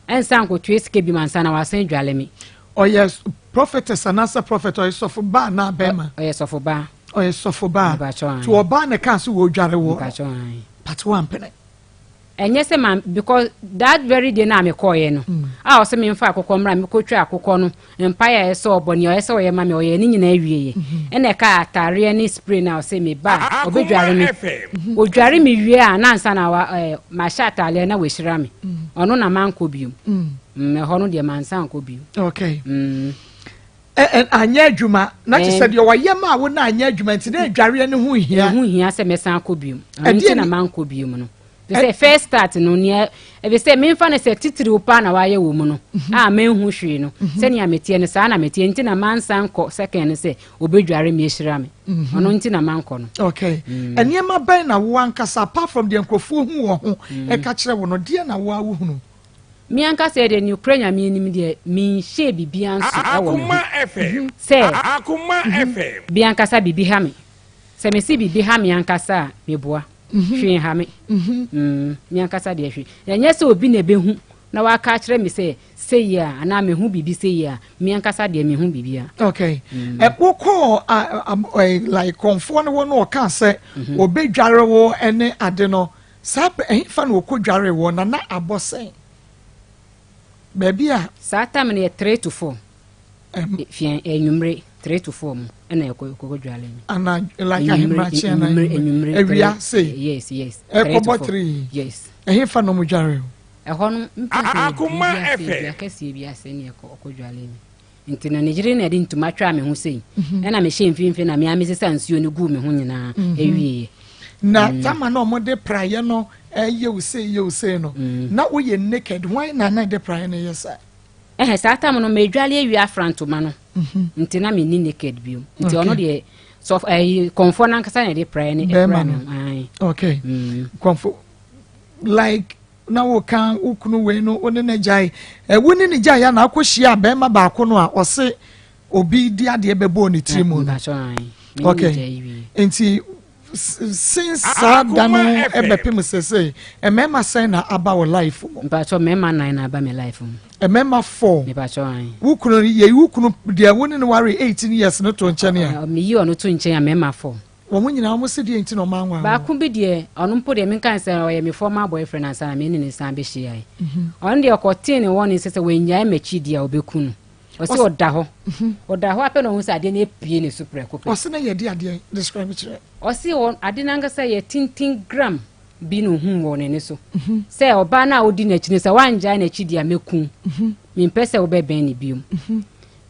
ɛnsa nkɔtua sika bi ma nsa na wasan adwale me. Ɔyɛ prophetess anaasɛ prophet, ɔyɛ sɔfo baa anaa bɛrima? Ɔyɛ sɔfo baa. Ɔyɛ sɔfo baa. Nti ɔbaa na ɛkaa sɛ wɔredware wɔ. But wampene. Ɛnyɛ sɛ ma because that very day na mekɔɔyɛ no mm. a ɔsɛ memfa akokɔ mmra mekɔtwa akokɔ no mpaeɛ a ɛsɛ ɔbɔ nea ɔyɛ sɛ ɔyɛ ma me ɔyɛ ne nyinaa awieɛ mm-hmm. ɛna ɛka ataareɛ ne spray no a ɔsɛ meba a ɔbɛdware me mm-hmm. ɔdware me wie a na ansa na wa ɛɛ mahyɛ ataareɛ na wahyira me mm. ɔno na mankɔ biom mm. Ɛhɔ no deɛ mansa nkɔ biom. Okay. Anyɛ adwuma na kyerɛ sɛ deɛ ɔyɛ maa wo no anyɛ adwuma nti na adwareɛ no ho hia. Ɛho hia sɛ mɛsan akɔ biom. Ɛno nti na mankɔ biom no. Te sɛ first start no nea ɛbi sɛ memfa no sɛ titiriw paa na wayɛ wɔ mu no mhm. a menhu hwee no mhm. sɛnea meteɛ no saa na meteɛ nti na mansan kɔ second no sɛ obɛdware me ahyira me mhm. ɔno nti na mankɔ no. Okay. Nneɛma bɛn na wo ankasa apart from deɛ nkurɔfoɔ hu wɔ ho mm. ɛka kyerɛ wo no deɛ na wo a wohunu? Me ankasa deɛ nokorɛ Nyame anim deɛ menhyɛɛ biribiara nso wɔ me ho sɛ me ankasa biribi ha me. Sɛ mese biribi ha me ankasa a, meboa. Hwee nha me. Me ankasa deɛ hwee. Ɛnyɛ sɛ obi na ɛbɛhu na waka akyerɛ me sɛ sei a anaa mehu biribi sei a, me ankasa deɛ menhu biribiara. Okay. Wokɔɔ like kɔmfoɔ no hɔ no ɔkaa sɛ wɔbɛdware wo ne ade no, Saa bere, ɛhefa na wɔkɔdwaree wɔ, na na abɔ sɛn? Baabi a. Saa time no yɛ 3 to 4. Fia anwummere 3 to 4 mu ɛna ɛkɔ ɛkɔ dware mi. Ana like ahemakye ana anwummere awia sei. Yes. Ɛkɔbɔ 3. Yes. Ɛhefa na wɔn dwaree o? Ɛhɔ no mpa sɛ dua bi ase dua kɛseɛ bi ase ne ɛkɔ ɔkɔ dware mi. Nti no ne yere na ɛde ntoma twaa me ho sei, ɛna mehyɛɛ mfimfini na me ara mesesa nsuo no guu me ho nyinaa ɛwieɛ. Na tama na wɔde praeɛ no yɛ wo sei yɛ wo sei no, na woyɛ naked, hwan na na ɛde praeɛ no yɛ saa? Ɛhɛ, saa tam no medwale awie afra ntoma no, nti na menni naked bio. Nti ɔno deɛ sɔf ɛyi kɔnfoɔ no ankasa na ɛde praeɛ no ɛpra me ho. Ae. Okay. Kɔnfo like na woka wo kunu wei no wo ne no gyae. Wo ne no gyae a na akɔhyia bɛrima baako no a ɔse obi di adeɛ bɛbɔɔ ne tiri mu no. Okay, nti since saa da no ɛbɛpem sese mmarima sɛn na aba wɔ life mu. Mpatsɔ mmarima nan na aba mi life mu. Mmarima four. Mpatsɔ an. Wo kunu yɛ wo kunu deɛ wo ne no ware 18 years no to nkyɛn a. Mi yi ɔno to nkyɛn a, mmarima four. Wɔn nyinaa wɔn si deɛ nti na wɔn anwa. Baako bi deɛ, ɔno mpo deɛ, menka sɛ ɔyɛ me former boyfriend ansa na me ne ne san bɛhyia yi. Ɔno deɛ, ɔkɔtee ne wɔn sɛ wɔnyae m'akyi deɛ a, ɔbɛku no. Ɔsi ɔda hɔ, ɔda hɔ apɛ na ɔhu sɛ adeɛ no apue ne so prɛko pɛ. Ɔsi na yɛ de adeɛ describe kyerɛ. Ɔsi wɔ ade n'ankasa yɛ tenten gram bi na ohun wɔ n'ani so sɛ ɔbaa no a odi n'akyi no, sɛ wangyae n'akyi deɛ a, mɛkum. Mempɛ sɛ wobɛbɛn ne biom.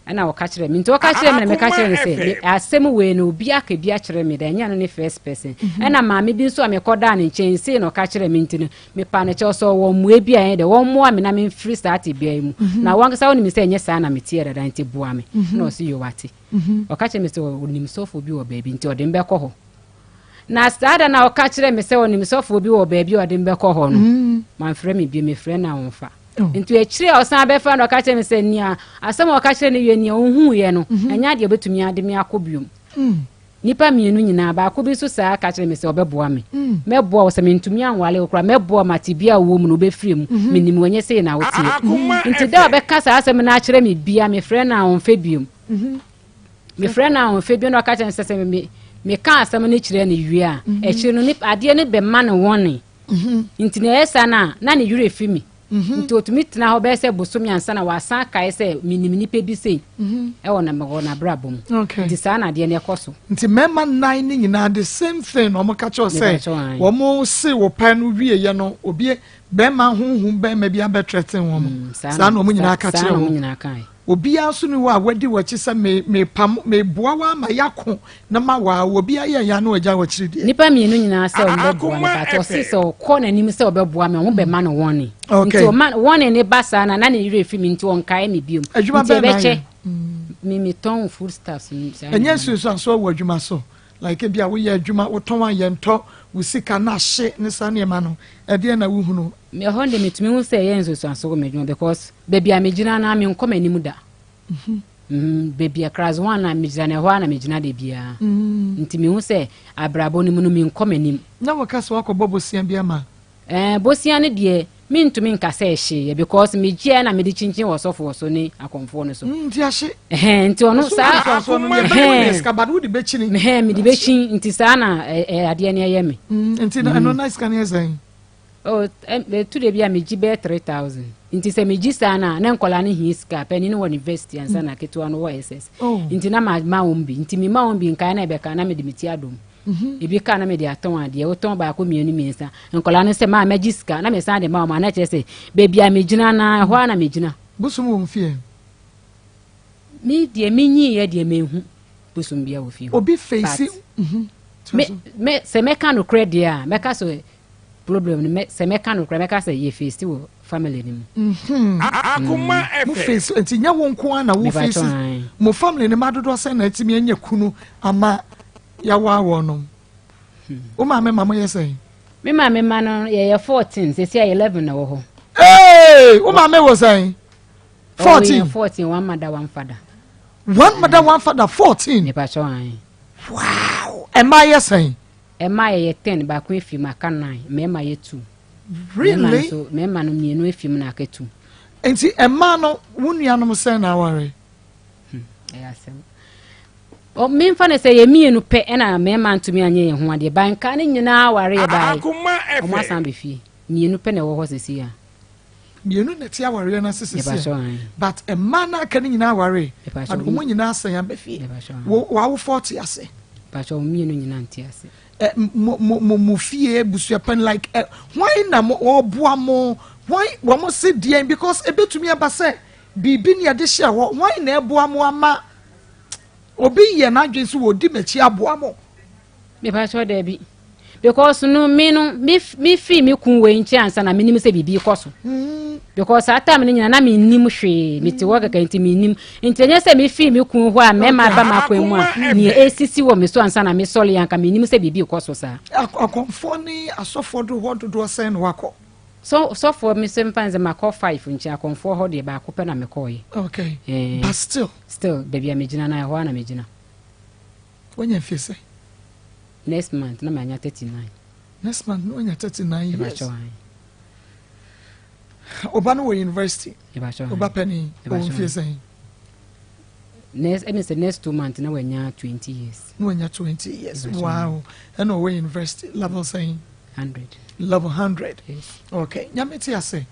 Ɛna ɔka kyerɛ me, nti ɔka kyerɛ me na meka kyerɛ no sɛ asɛm wei no, obi aka bi akyerɛ me da, ɛnyɛ no ne first person. Ɛna maame bi nso a mekɔdaa ne nkyɛn sei na ɔka kyerɛ me, nti no mepa no kyɛw sɛ ɔwɔ mmoa bi a ɛyɛ dɛ wɔmmoa me na memfiri saa tebea yi mu, na wankasa wonim sɛ ɛnyɛ saa na meteɛ dada, nti boa me. Na ɔse yo, wate. Ɔka kyerɛ me sɛ ɔnim sɔfo bi wɔ baabi, nti ɔde me bɛkɔ hɔ. Na saa da na ɔka kyerɛ me sɛ ɔnim sɔfoɔ bi wɔ baabi a ɔde me bɛkɔ hɔ no, mamfrɛ me bio, mefrɛ no a ɔmfa. Nti akyire a ɔsan bɛfa no, ɔka kyerɛ me sɛ nea asɛm a ɔka kyerɛ no wie, nea ɔhuuiɛ no, ɛnyɛ adeɛ ɔbɛtumi ade me akɔ biom. Nipa mmienu nyinaa, baako bi nso saa ka kyerɛ me sɛ ɔbɛboa me. Mɛboa wo sɛ mentumi anwale wo koraa, mɛboa ma te bia wɔ mu no wobɛfiri mu. Menim wɔnyɛ sei na woteɛ. Nti da a ɔbɛka saa asɛm no akyerɛ me bia, mefrɛ no a ɔmfɛ biom. Mefrɛ no a ɔmfɛ biom, na ɔka kyerɛ me sɛ sɛ me meka asɛm no kyerɛ no wie a, akyire no adeɛ no bɛma no wɔne. Nti na ɛyɛ saa no a, na ne werɛ fi me. Nti otumi tena hɔ bɛyɛ sɛ bosome ansa na wasan kae sɛ menim nipa bi sei ɛwɔ na wɔ n'abrabɔ mu. Nti saa na adeɛ no ɛkɔ so. Nti mmarima nnan ne nyinaa, the same thing na wɔn ka kyerɛw sɛ wɔn se wɔ pɛ no wie yɛ no, obi bɛrima huhum bɛrima bi abɛtrɛten wɔn. Saa na wɔn nyinaa ka kyerɛ wɔn. Obiara nso ni hɔ a wadi w'akyi sɛ me mepam meboa wo ama yɛako na ma waa obiara yɛ ya na ɔgya w'akyiri deɛ. Nipa mmienu nyinaa sɛ ɔmo bɛboa me, but ɔsi sɛ ɔkɔ n'anim sɛ ɔbɛboa me, ɔmo bɛma no wɔne. Nti ɔma wɔne ne ba saa na ne werɛ fi mi, nti ɔnkae me biom. Adwuma nti bɛn na ɛbɛkyɛ ayɛ? Me metɔn food stuffs saa ɛnyɛ nneɛma no. Nsunsuansoɔ wɔ adwuma so, like ebi a woyɛ adwuma wotɔn a yɛntɔ wo sika na ahye ne saa nneɛma no, ɛdeɛ na wohunu? Me ɛhɔ de, metumi hu sɛ ɛyɛ nsunsuansoɔ wɔ m'adwuma because baabi a megyina no a, menkɔ m'anim da. Baabi a class one a megyina no, ɛhɔ a na megyina da biara. Nti mehu sɛ abrabɔ no mu no, menkɔ m'anim. Na wɔka sɛ woakɔbɔ bosea bi ama? Ɛɛ, bosea no deɛ, mentumi nka sɛ ɛhyeeɛ because megyeɛ na mede kyinkyin wɔ sɔfoɔ so ne akɔmfoɔ no so. Nti ahye. Ɛhɛn, nti ɔno saa nsunsuansoɔ no deɛ bɛyɛ wo sika, but wode bɛkyini. Ɛhɛn, mede bɛkyin, nti saa na ɛ adeɛ no ɛyɛ me. Nti na ɛno na sika no yɛ sɛn? Oh, ɛtu de bi a megye bɛyɛ 3000, nti sɛ megye saa no a, na nkɔlaa no hia sika. Panin no wɔ university ansa na ketewa no wɔ SS. Nti na ma ma wɔn bi, nti mema wɔn bi nkae na ɛbɛka na mede me ti adom. Ebi ka na mede atɔn adeɛ, wotɔn baako, mmienu, mmiɛnsa, nkɔlaa no sɛ maa mɛgye sika na mesan de ma wɔn a, na kyerɛ sɛ baabi a megyina na ɛhɔ a na megyina. Bosom wɔ fie? Me deɛ, menyiiɛ deɛ, menhu bosom bia wɔ fie hɔ. Obi face Me me sɛ mɛka nokorɛ deɛ a, mɛka sɛ problem no, mɛ sɛ mɛka nokorɛ, mɛka sɛ yɛ face wɔ family no mu. Akoma Mo FM. face, nti nyɛ wo nko ara na wo Mepa face. kyɛw, ae. Mo family no ma dodoɔ sɛn na atumi anya kunu ama yɛawaa wɔn nom? Wo maame ma mo yɛ sɛn? Me maame ma no yɛyɛ 14, sɛsi a 11 na wɔ hɔ. Ee, wo maame wɔ sɛn? 14? Ɔwɔ yɛ 14, one mother, one father. One mother, one father, 14? Mepa kyɛw, ae. Wow, ɛmaa yɛ sɛn? Ɛmaa yɛyɛ 10, baako efi mu aka 9, mmarima yɛ 2. Really? Mmarima nso, mmarima no mmienu efi mu na aka 2. Nti ɛmaa no, wo nuanom sɛn na aware? Ɛyɛ asɛm. Memfa no sɛ yɛ mmienu pɛ ɛna mmarima ntumi anyɛ yɛn ho adeɛ, ba nka ne nyinaa aware yɛ bae. Akoma Ɔmo asan FM. bɛ fie. Mmienu pɛ na ɛwɔ hɔ sisi a. Mmienu na ɛte awareɛ no ase sisi Mepa a. kyɛw, ae. But mmaa no aka no nyinaa aware. Mepa But kyɛw. wɔn nyinaa asan aba fie. Mepa kyɛw, ae. Wo w'awofoɔ te ase? Mepa kyɛw, mmienu nyinaa nte ase. Ɛ mo mo mo mo fie busuapɛn, like ɛ hwan na mo wɔboa mo, hwan wɔn se deɛn, because ebetumi aba sɛ biribi ne yɛde hyɛ hɔ, hwan na ɛboa mo ama obi yɛ n'adwene so wɔdi m'akyi aboa mo? Mepa kyɛw, daabi. Because no, me no, me me firi me kun wei nkyɛn ansa na menim sɛ biribi kɔ so. Because saa time no nyinaa na mennim hwee, mete hɔ kɛkɛ nti mennim. Nti ɛnyɛ sɛ mefiri me kun hɔ a mmarima ba m'akwan mu a, nea ɛsisi wɔ me so ansa na mesɔre anka mennim sɛ biribi kɔ so saa. Akɔmfoɔ ne asɔfoɔ do hɔ dodoɔ sɛn na wakɔ? Sɔfoɔ me sɛ mfa nsɛ makɔ five nkyɛn, akɔmfoɔ hɔ deɛ baako pɛ na mekɔɔyɛ. Okay. Eh, but still. Still, baabi a megyina no ɛhɔ a na megyina. Wanya mfie sɛ? Next month na manya 39. Next month na wanya 39 years. Ɔba no wɔ university. Ɔba panin ɔwɔ mfie sɛn? Next ɛne sɛ next 2 months na wanya 20 years. Na wanya 20 years. Wow. Ɛna ɔwɔ university level sɛn? 100. Level 100. Yes. Okay. Nyame te ase.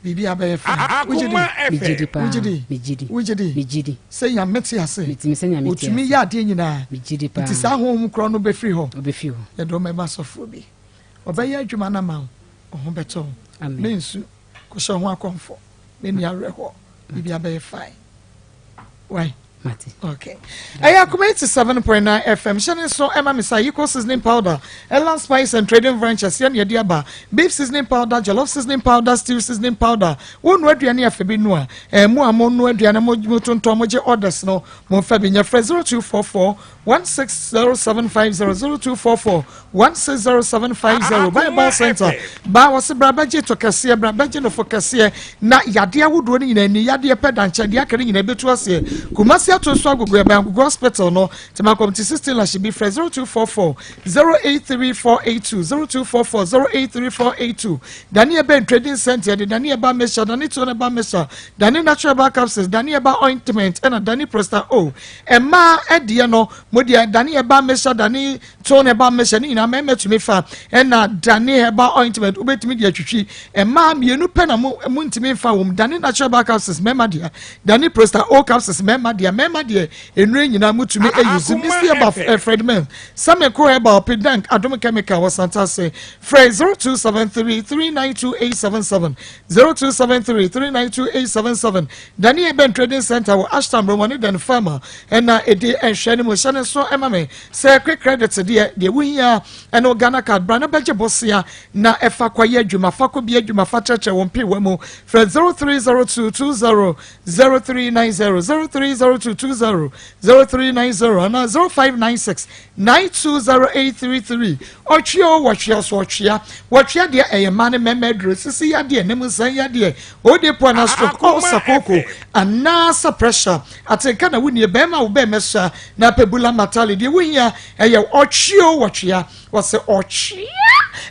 Biribi abɛyɛ fine. Wogye di? Megye di paa. Wogye di? Megye di. Wogye di? Megye di. Sɛ Nyame te ase. Metumi sɛ Nyame te ase. Otumi yɛ adeɛ nyinaa. Megye di paa. Nti saa honhom korɔ no bɛfiri hɔ. Ɔbɛfiri hɔ. Yɛde wɔn bɛma asɔfoɔ bi. Ɔbɛyɛ adwuma no ama wo. Ɔho bɛtɔ wo. Amen. Mensu. Kɔhyɛ ho akɔmfo. Menni awerɛhoɔ. Biribi abɛyɛ fine. Why? Mate. Okay. Ɛyɛ Akoma 87.9 FM. Hyɛ ne nso ɛma me sa Yiko seasoning powder, Elan Spice and Trading Ventures yɛ ne yɛde aba. Beef seasoning powder, jollof seasoning powder, stew seasoning powder. Wo nua aduane afɛ bi noa. Ɛɛ mu a mo nua aduane mo tontɔn, mo gye orders no, mo nfa bi nyɛ. Frɛ 0244 160750, 0244 160750. Bible Center. Ba wɔsi bra bɛgye to kɛseɛ, bra bɛgye nofo kɛseɛ na yadeɛ ahodoɔ no nyinaa ni yadeɛ pɛ dankyɛn deɛ aka no nyinaa bɛtu aseɛ. Kumasi ato nso Agogo, ɛbɛn Agogo Hospital no, Tema Community 16 lahye bi. Frɛ 0244 083482, 0244 083482. Daniel Ben Trading Center de Daniel Ba Mixture, Dani Tone Ba Mixture, Dani Natural Ba Capsules, Daniel Ba Ointment ɛna Dani Prosta O. Ɛmaa ɛdeɛ no mo deɛ, Daniel Ba Mixture, Dani Tone Ba Mixture ne nyinaa mɛmɛ tumi fa, ɛna Dani Herbal Ointment wobɛtumi de atwitwi. Ɛmaa mmienu pɛ na mo mo ntumi nfa wɔm: Dani Natural Ba Capsules mɛma deɛ, Dani Prosta O Capsules mɛma deɛ. Mɛma deɛ nnuro nyinaa mutumi eyi Misty Herbal, Fred Men, Sameko Herbal, Pidank, Adom Chemical wɔ Santase. Frɛ 0273392877, 0273392877. Dani Eben Trading Center wɔ Ashton Roman ne Dan Farmer ɛna edi ɛhwɛ ne mu. Hyɛ ne so ɛma me sɛ quick credit deɛ wuhia ɛne Ghana card. Bra na bɛgye bosia na ɛfa kɔyɛ adwuma, fa kɔ bi adwuma, fa kyerɛkyerɛ wɔn pii wɔ mu. Frɛ 0302200390, 0302200390 ana 0596920833. Ɔtwea o, wɔtwea so, ɔtwea wɔtwea deɛ ɛyɛ mmaa ne mmarima aduro, sisi yadeɛ ne mu nsan yadeɛ, ode po ana stroke, ulcer, koko anaasɛ pressure atenka na wunie bɛrima wo bɛrima sua na apɛbula matale deɛ wuhia ɛyɛ ɔtwea o, wɔtwea wɔsɛ ɔtwea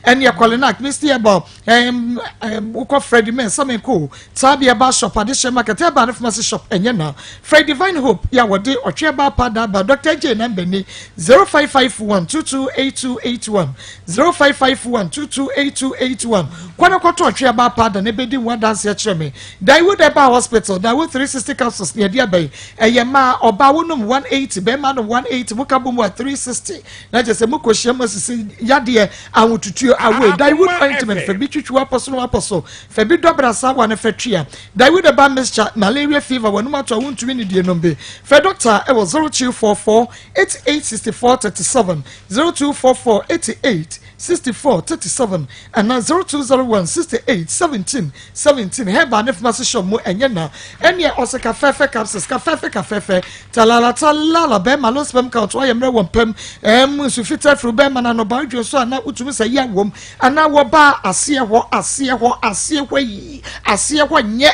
ɛne ɛkɔlenak Misty Herbal. Wokɔ Freddy Men Samenko Tabi Herbal Shop, Adehyɛ Market, Herbal ne Pharmacy Shop ɛnyɛ na Fred Divine Hope yɛ a wɔde ɔtwe herbal powder aba. Dr J number ni 0551228281, 0551228281. Kwan kɔtɔ ɔtwe herbal powder ne bɛdi ho adanse akyerɛ me. Daewood Herbal Hospital, Daewood 360 capsules ne yɛde aba yi. Ɛyɛ mmaa, ɔbaa wonom 180, bɛrima nom 180, mo ka bɔ mu a 360 na kyerɛ sɛ mokɔhyia mu asisi yadeɛ ahotutuo awe. Daewood Ointment, fɛ bi twitwi wapɔ so no wapɔ so, fɛ bi dɔbra saa wa ne fɛ twia. Daewood Herbal Mixture, malaria, fever, wɔnum ato a wontumi ne die nom bi. Fɛ doctor ɛwɔ 0244 88 64 37, 0244 88 64 37 ana 0201 68 17 17. Herbal ne Pharmacy Shop mu ɛnyɛ na ɛneɛ ɔsɛ kafɛɛfɛ capsules, kafɛɛfɛ kafɛɛfɛ talala talala. Bɛrima low sperm count, wayɛ mmerɛ wɔ mpɛm nsu fitaa firi bɛrima na anɔba adwo so ana wotumi sɛ yɛ wɔm anaa wɔba aseɛ hɔ, aseɛ hɔ, aseɛ hɔ yi, aseɛ hɔ nyɛ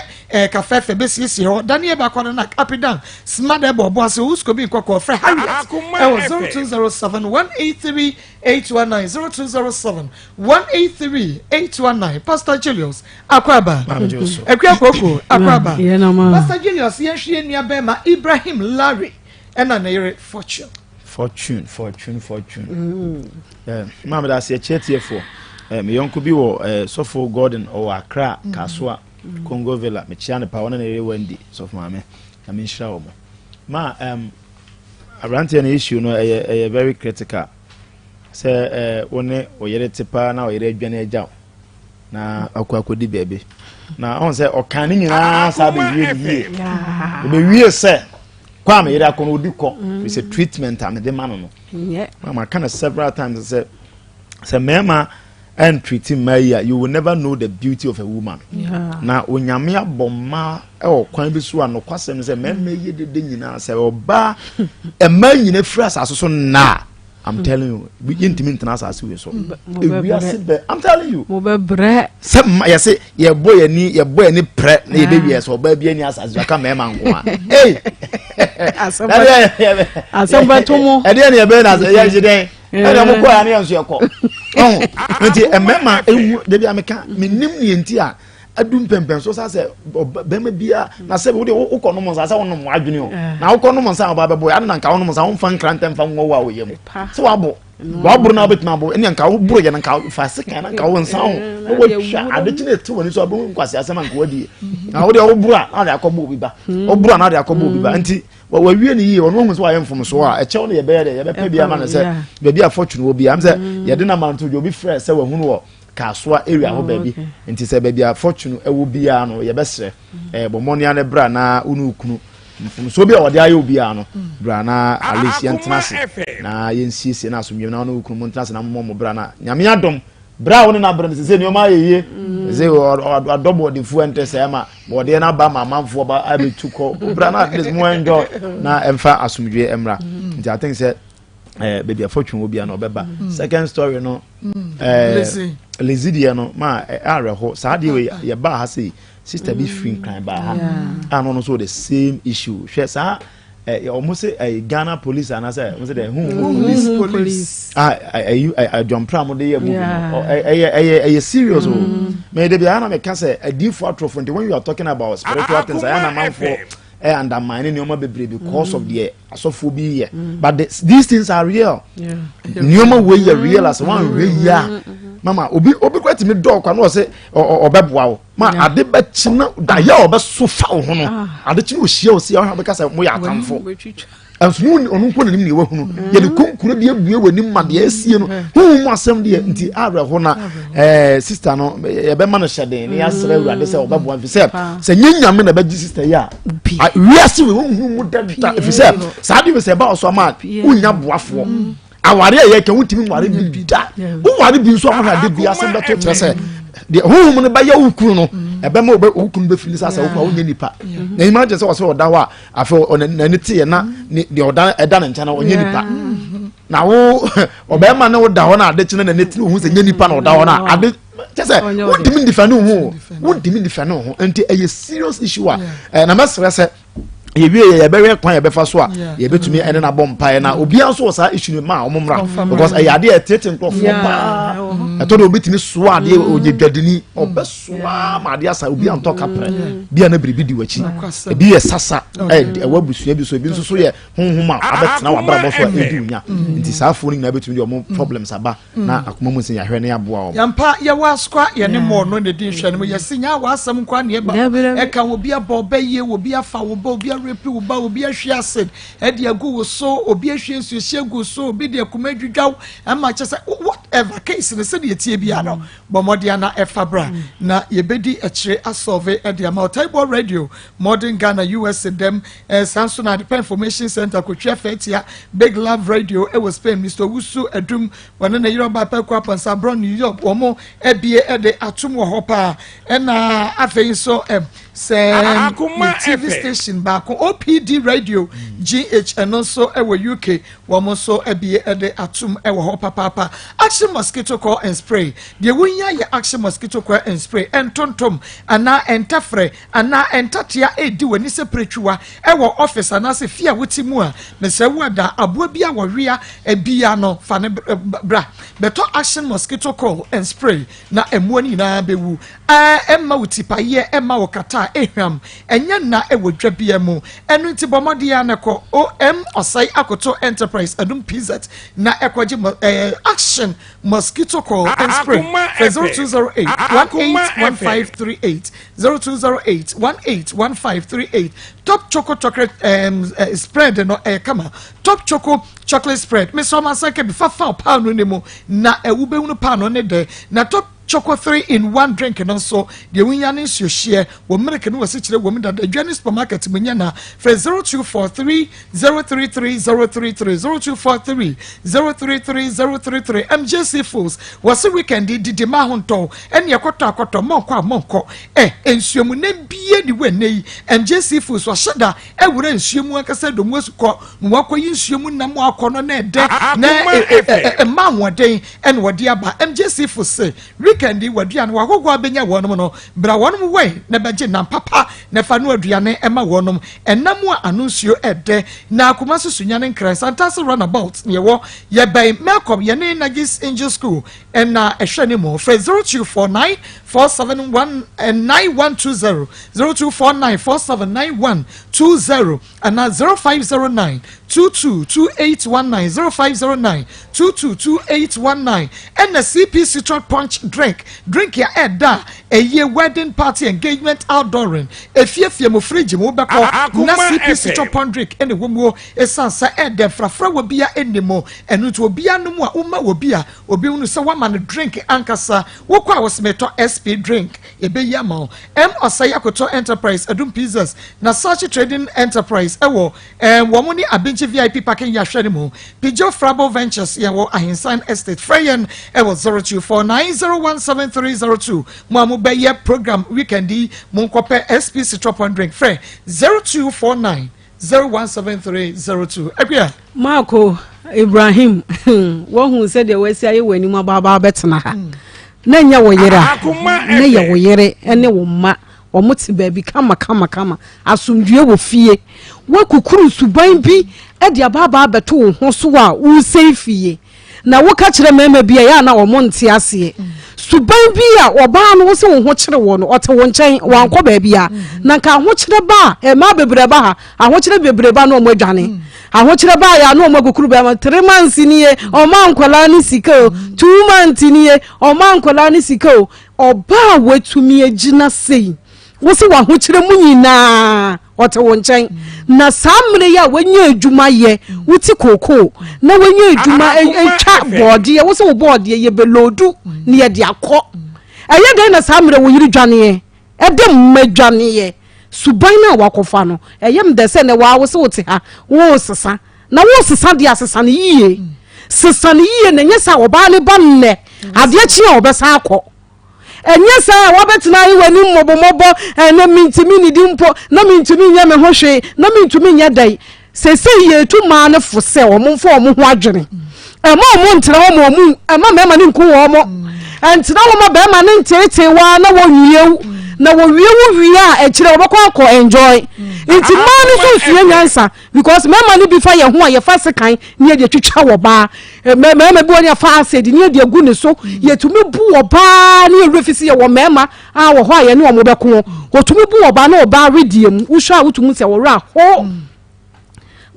kafɛɛfɛ bɛsiesie hɔ. Daniel baako no na apidan smart ɛbɔ ɔbɔ ase owusuko bi nkɔkɔ. Frɛ Harriet ɛwɔ 0207183819, 0207183819. Pastor Julius Akwaba, Akua Koko Akwaba. Pastor Julius, yɛn hwɛ nua bɛrima Ibrahim Larry ɛna ne yere Fortune. Fortune, Fortune, Fortune. Maame da ase ɛkyɛ tiefoɔ. Me yɔnko bi wɔ sɔfo Gordon, ɔwɔ Accra, Kasoa Congo Villa. Mekyia ne pa, ɔne ne yere Wendy. Sɔfo maame na menhyira wɔ mo ma aberanteɛ no. Issue no ɛyɛ very critical sɛ wo ne ɔyere te paa na ɔyere adwane agya wo na akɔ akɔdi baabi na ɔn sɛ ɔka ne nyinaa saa bɛwie ne yie, bɛwie sɛ kɔ a meyere akɔ no ɔdi kɔ firi sɛ treatment a mede ma no. Mama ka no several times sɛ mmarima ɛntreat mmaa yi a, you will never know the beauty of a woman. Na Onyame abɔ mmaa ɛwɔ kwan bi so a nokwasɛm sɛ mmarima yi dede nyinaa sɛ ɔbaa mmaa nyina firi asase so nnaa. I'm telling you, yɛntumi ntena asase wei so. Ewiase bɛ, I'm telling you. Mo bɛ brɛ. Sɛ mma yɛse yɛbɔ yɛn ni yɛbɔ yɛn ni prɛ na yɛbɛ wiɛ sɛ ɔbaa bi ani asase so aka mmarima nko a. Ee. Asɛm bɛ to mo. Ɛdeɛ ni yɛbɛ na yɛ yɛ dɛn. Ɛdeɛ mo kɔ ya ne yɛn nso yɛ kɔ. Ɔho nti mmarima ehu debi ameka mi nim ni yɛn ti a adu mpɛmpɛn so sa sɛ bɛrima bia na sɛ wode wokɔ nom nsa sɛ wonom w'adwene o eh. na wokɔ nom nsa a wɔba bɛbɔ ade na nka wonom nsa womfa nkrantɛ mfa nwɔ wo a woyɛ mu sɛ woabɔ waboro na wobɛtumi abɔ ɛne nka woboro yɛ no nka fa sekan na nka wo nsa ho na woatwa ade kye na ɛte w'ani so abɛhu nkwase asɛm a nka wadie na wode woboro a na wode akɔbɔ obi ba hmm. woboro a na wode akɔbɔ obi ba hmm. nti wawie no yie ɔno wahu sɛ wayɛ mfomsoɔ a ɛkyɛw no yɛbɛyɛ dɛ yɛbɛpɛ bi ama no sɛ baabi a fortune wɔ bi am sɛ hmm. yɛde no ama nto dwa obi frɛ sɛ wahunu wɔ Kasoa area hɔ oh, baabi nti sɛ baabi a fortune ɛwɔ biara no yɛbɛsrɛ mm. eh, bɔ mmɔden ano bra na wo ne wo kunu mfomsoɔ bi a wɔde ayɛ obiara no mm. bra na at least yɛntena ase na yɛnsiesie na asomdwem na wo ne wo kunu mo ntena ase na momɔ mo bra na nyame adom bra a wo ne no abrɛ no sɛ sɛ nneɛma ayɛ yie mm. sɛ wadɔ bɔɔdefoɔ ɛntɛ sɛ ɛma bɔɔdeɛ no aba ma amanfoɔ ba abɛtu kɔ bra na at least mo enjoy na ɛmfa asomdwoeɛ mmra nti I think sɛ eh, baabi a fortune wɔ bia na ɔbɛba mm. second story no mm. eh, Lizzy deɛ no ma eh, awerɛho saa deɛ wei ah, ah. yɛbaa ha sei sister bi firi nkran baa ha a no no so the same issue hwɛ saa ɔmo sɛ ɛyɛ Ghana police anaasɛ ɔmo sɛ dɛ huhu police ah ɛyi adwampra mo de yɛ movie no ɛyɛ ɛyɛ ɛyɛ serious o mɛ de bi ayɛ na mɛ ka sɛ adiifo atorofo nti when you are talking about spiritual things ayɛ na amanfoɔ ɛ undermine nneɛma bebree because of deɛ asɔfoɔ bi yɛ mm. but the, these things are real nneɛma wei yɛ real as wɔn ahwɛ yie a mm-hmm. mama obi obi kura tumi dɔɔ kwa na ɔsɛ ɔbɛboa wo ma ade bɛkyi na dayɛ a ɔbɛso fa wo ho no ah. ade kyi na ohyia wo si ɔhwɛ bɛka sɛ mo yɛ atamfo nso ne ɔno nko n'anim na ɛwɔ mm. yɛde kunkun bi abue wɔ anim ma deɛ asie no mm. huhu mu asɛm deɛ nti awerɛho na ɛɛ eh, sista no yɛbɛma no hyɛden ne yɛasrɛ awurade sɛ ɔbɛboa fi sɛ sɛ nye nyame na ɛbɛgye sista yi a wiase wei wohu mu da da ɛfiri sɛ saa de sɛ ɛba ɔso ama a wonya boafoɔ mm. aware a yɛka wontumi nware bi da woware bi nso ahwɛ ade bi asɛm bɛto kyerɛ sɛ deɛ honhom no bɛyɛ wo kunu no mm. ɛbɛma wo kunu bɛfiri sɛ sɛ wokora wonyɛ nipa mm. na imagine sɛ wɔ sɛ ɔda hɔ a afei n'ani teɛ na deɛ ɔda ɛda ne nkyɛn no ɔnyɛ nipa na wo ɔbɛrima ne wo da hɔ na ade kyene n'ani tene ohun sɛ nyɛ nipa na ɔda hɔ na ade kyɛ sɛ wontumi ndifɛne wo ho wontumi ndifɛne wo ho nti ɛyɛ serious issue a ɛɛ na mɛsrɛ sɛ yɛwie yɛ yɛbɛhwɛ kwan yɛbɛfa so a yɛbɛtumi ɛne no abɔ mpaeɛ na obiara nso wɔ saa issue no ma a wɔn mmra because ɛyɛ adeɛ ɛtete nkurɔfoɔ paa ɛtɔ de obi tumi soa adeɛ ɔyɛ dwadini ɔbɛsoa ma adeɛ asa obi antɔ kaprɛ bi a na biribi di w'akyi ebi yɛ sasa ɛwɔ abusua bi so ebi nso so yɛ honhom a abɛtena w'abrabɔ so a ɛdi wo nya mm. nti saa afoɔ no nyinaa bɛtumi de ɔmo mm. problems aba mm. na akoma mu nsɛ yɛahwɛ ne yɛaboa wɔn. Yɛmpa yɛwɔ asoa yɛne mmɔɔ no na ɛdi nhwɛ no mu yɛse nya w'asɛm nkoa ne ɛba ɛka obi abɔ ɔbɛ yie obi afa wo ba obi arepi wo ba obi ahwie acid ɛde agu wo so obi ahwie nsuohyɛ agu so obi de akuma adwidwa wo ɛma kyɛ sɛ whatever case no sɛdeɛ ɛtie biara no bɔ mmɔden ana ɛfa bra na yɛbɛdi akyire asɔve ɛde ama ɔtaibɔ radio Modern Ghana USA dɛm eh, saa nso na Adepa Information Center Kotwi Afɛtia Big Love Radio ɛwɔ Spain Mr. Owusu Adum wɔne ne yere ɔbaa Pɛko Apɔnsa Brɔ New York wɔn abie ɛde atom wɔ hɔ paa ɛna afei nso eh, sɛ TV station baako OPD Radio GH ɛno nso ɛwɔ UK wɔn nso abie ɛde atom ɛwɔ hɔ papaapa Action Mosquito Coil and Spray deɛ wohia yɛ Action Mosquito Coil and Spray ɛntontom anaa ɛntɛfrɛ anaa ntatea redi w'ani sɛ piretwiwa wɔ ɔfis anaasɛ fie a wote mu a, mesrɛ wo da aboa bi a wɔwea bi ano fa no bra bɛtɔ Action Mosquito Coil and Spray na mmoa no nyinaa bɛwu. Ɛmma wo tipaeɛ, ɛmma wo kata a ɛhwam, ɛnyɛ nna wɔ dwa biara mu. Ɛno nti bɔ mmɔden ara na kɔ OM Ɔsɛe Akoto Enterprise Adum PZ na kɔgye Action Mosquito Coil and Spray. Frɛ 0208 181538. 0208 181538 Top Choco chocolate um, uh, spread no ɛyɛ kama Top Choco chocolate spread mesɛ ɔma sɛ kɛbi fafa paano ne mu na ɛwo bɛhunu paano ne dɛ na top Choco 3 in 1 drink no nso, deɛ wohia ne nsuohyeɛ, wɔ milk ne wɔsikyerɛ wɔ mu dada. Dwa ne supermarket mu nya na frɛ 0243 033 033, 0243 033 033. MJC Foods wɔse weekend yi didi ma ahontɔw ɛne ɛkɔtɔ akɔtɔ mɔnkɔ a mɔnkɔ ɛ nsuo mu nam bie ne wɔ ɛnɛ yi. MJC Foods wɔahyɛ da ɛwura nsuo mu ankasa dɔm asukɔ na wakɔyi nsuo mu nam akɔ no na ɛdɛ na ɛma ahoɔden ɛna wɔde aba. MJC Foods se weekend yi waduane wahohoɔ abɛnya wɔnom no, bra wɔnom wɛn na bɛgye nam papa na ɛfa no aduane ɛma wɔnom ɛnam a ano nsuo ɛdɛ. Na akoma so Sunyani Nkran Santase runabout ne yɛwɔ, yɛbɛn Melcom, yɛne Nagis Angel School ɛna ɛhwɛ ne mu. Frɛ 0249 471 9120, 0249 479120 ana 0509 222819, 0509 222819. Ɛna CP Citron Punch drink, drink a ɛda a ɛyɛ wedding party, engagement, outdooring, efiefie mu, fridge mu bɛkɔ na CP Citron Punch drink ɛna ɛwɔ mu o. Esan sɛ ɛdɛ frafra wɔ bia ɛni mu, ɛno nti obiara no mu a woma wɔ bi a obi hunu sɛ wama no drink ankasa. Wokɔ a wɔsɛmɛtɔ SP drink, ɛbɛyi ama wo. M Ɔsɛe Akoto Enterprise, Adum Pizzas na Sachi Trading Enterprise ɛwɔ wɔn ne Abinkyi VIP parking yɛahwɛ ne mu. Pijo Frabo Ventures, yɛn wɔ Ahensan Estate. Frɛ yɛn ɛwɔ 0249017302. Mo a mobɛyɛ program weekend yi, monkɔpɛ SP Citropon drink. Frɛ 0249 017302. Akua. Marco Ibrahim, wahu sɛdeɛ wasi ayɛ wɔ anim abaabaa bɛtena ha na nyɛ wo yere a na yɛ wo yere ne wo mma, wɔn te baabi kama kama kama, asomdue wɔ fie. Wakukuru suban bi de abaabaa bɛto wo ho so a wosɛe fie. Na woka kyerɛ mmarima bi a ɛyɛ a na wɔn nte aseɛ suban bi a ɔbaa no wo sɛ wo ho kyerɛ wɔ no, ɔte wo nkyɛn, wankɔ baabi a na nka ahokyerɛ ba a mmaa bebree ba ha, ahokyerɛ bebree ba na wɔn adwane. Ahokyerɛ ba yɛ a na wɔn akukuru bɛrima. 3 months nie, ɔma nkwadaa ne sika o. 2 months nie, ɔma nkwadaa ne sika o. Ɔbaa a watumi agyina sei wo sɛ w'ahokyerɛ mu nyinaa ɔte wo nkyɛn, na saa mmerɛ yi a wanya adwuma yɛ, wote kookoo na wanya adwuma atwa bɔɔdeɛ, wo sɛ wo bɔɔdeɛ yɛbɛloodu na yɛde akɔ, ɛyɛ dɛn na saa mmerɛ wo yere dwaneɛ, ɛde mma dwaneɛ? Suban no a wakɔfa no, ɛyɛ m dɛ sɛ nɛ waa wo sɛ wote ha wosesa na wosesa deɛ asesa no yie, sesa no yie, na ɛnyɛ sɛ ɔbaa ne ba nnɛ adeɛ kye a ɔbɛsan akɔ. Ɛnyɛ saa a wabɛtena ayi w'anim mmɔbɔmmɔbɔ, ɛnɛ mentumi nidi mpo na mentumi nyɛ me ho hwee na mentumi nyɛ dɛn. Seesei yɛtu mmaa no fo sɛ wɔn mfa wɔn ho adwene, ɛma wɔn ntena hɔ ma wɔn, ɛma mmarima no nku wɔn mo, ɛntena hɔ ma barima no nteetee waa na wɔnwie wo, na wɔwie wo wie a akyire wɔbɛkɔ akɔ enjoy. Nti mmaa no nso nsua nyansa because mmarima no bi fa yɛn ho a yɛfa sekan ne yɛde atwitwa wɔ baa, mmarima bi wɔ ne yɛfa acid ne yɛde agu ne so, yɛtumi bu wɔ baa ne yɛwerɛ fi sɛ yɛwɔ mmarima a wɔ hɔ a yɛne wɔn bɛko. Wɔtumi bu wɔ baa na ɔbaa wedeɛ mu wohwɛ a wotumi sɛ wɔwerɛ aho.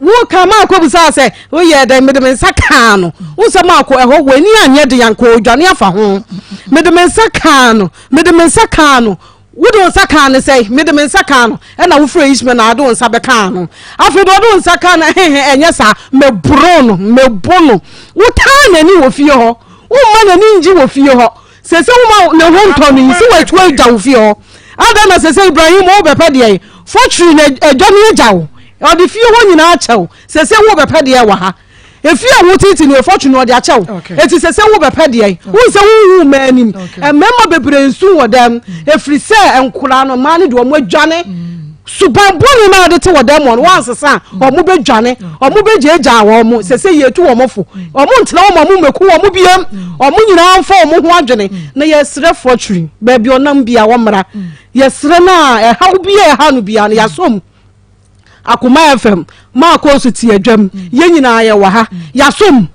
Woka maakɔ busaa sɛ woyɛ dɛn? Mede me nsa kaa no. Wo sɛ maakɔ ɛhɔ w'ani anyɛ de anka odwane afa ho. Mede me nsa kaa no, mede me nsa kaa no. Wode wo nsa kaa no sɛ mede me nsa kaa no, ɛna wofrɛ Ishmael na ade wo nsa bɛkaa no. Afei de ɔde wo nsa kaa no hehe, ɛnyɛ saa, mɛboro no, mɛbo no. Wotaa n'ani wɔ fie hɔ, womma n'ani ngye wɔ fie hɔ. Sese woma ne ho ntɔ no yi sɛ watu agya wo fie hɔ. Adɛn na sese Ibrahim wobɛpɛ deɛ fɔtwiri na adwa no agya wo, ɔde fie hɔ nyinaa akyɛ wo. Sese wobɛpɛ deɛ wɔ ha, efie a wotete no efɔtwiri no ɔde akyɛ wo, eti sese wobɛpɛ deɛ wo sɛ wohu mmaa anim. Mmarima bebree nsu wɔ dɛm efiri sɛ nkoraa no mmaa no de wɔn adwane. Suban bɔne no a wɔde te wɔ dɛm hɔ no, wɔansesa a, wɔn bɛdwane, wɔn bɛgyaagyaa wɔn mo. Sɛ sɛ yɛtu wɔn fo, wɔn ntena wɔn wɔn mmɛku wɔn biam, wɔn nyinaa mfa wɔn ho adwene. Na yɛsrɛ fɔtwiri, baabi ɔnam bia wɔmmra. Yɛsrɛ no a, ɛhaw bi a ɛha no bia no, yɛasom. Akoma FM, Maako nso te adwam, yɛn nyinaa yɛwɔ ha, yɛasom.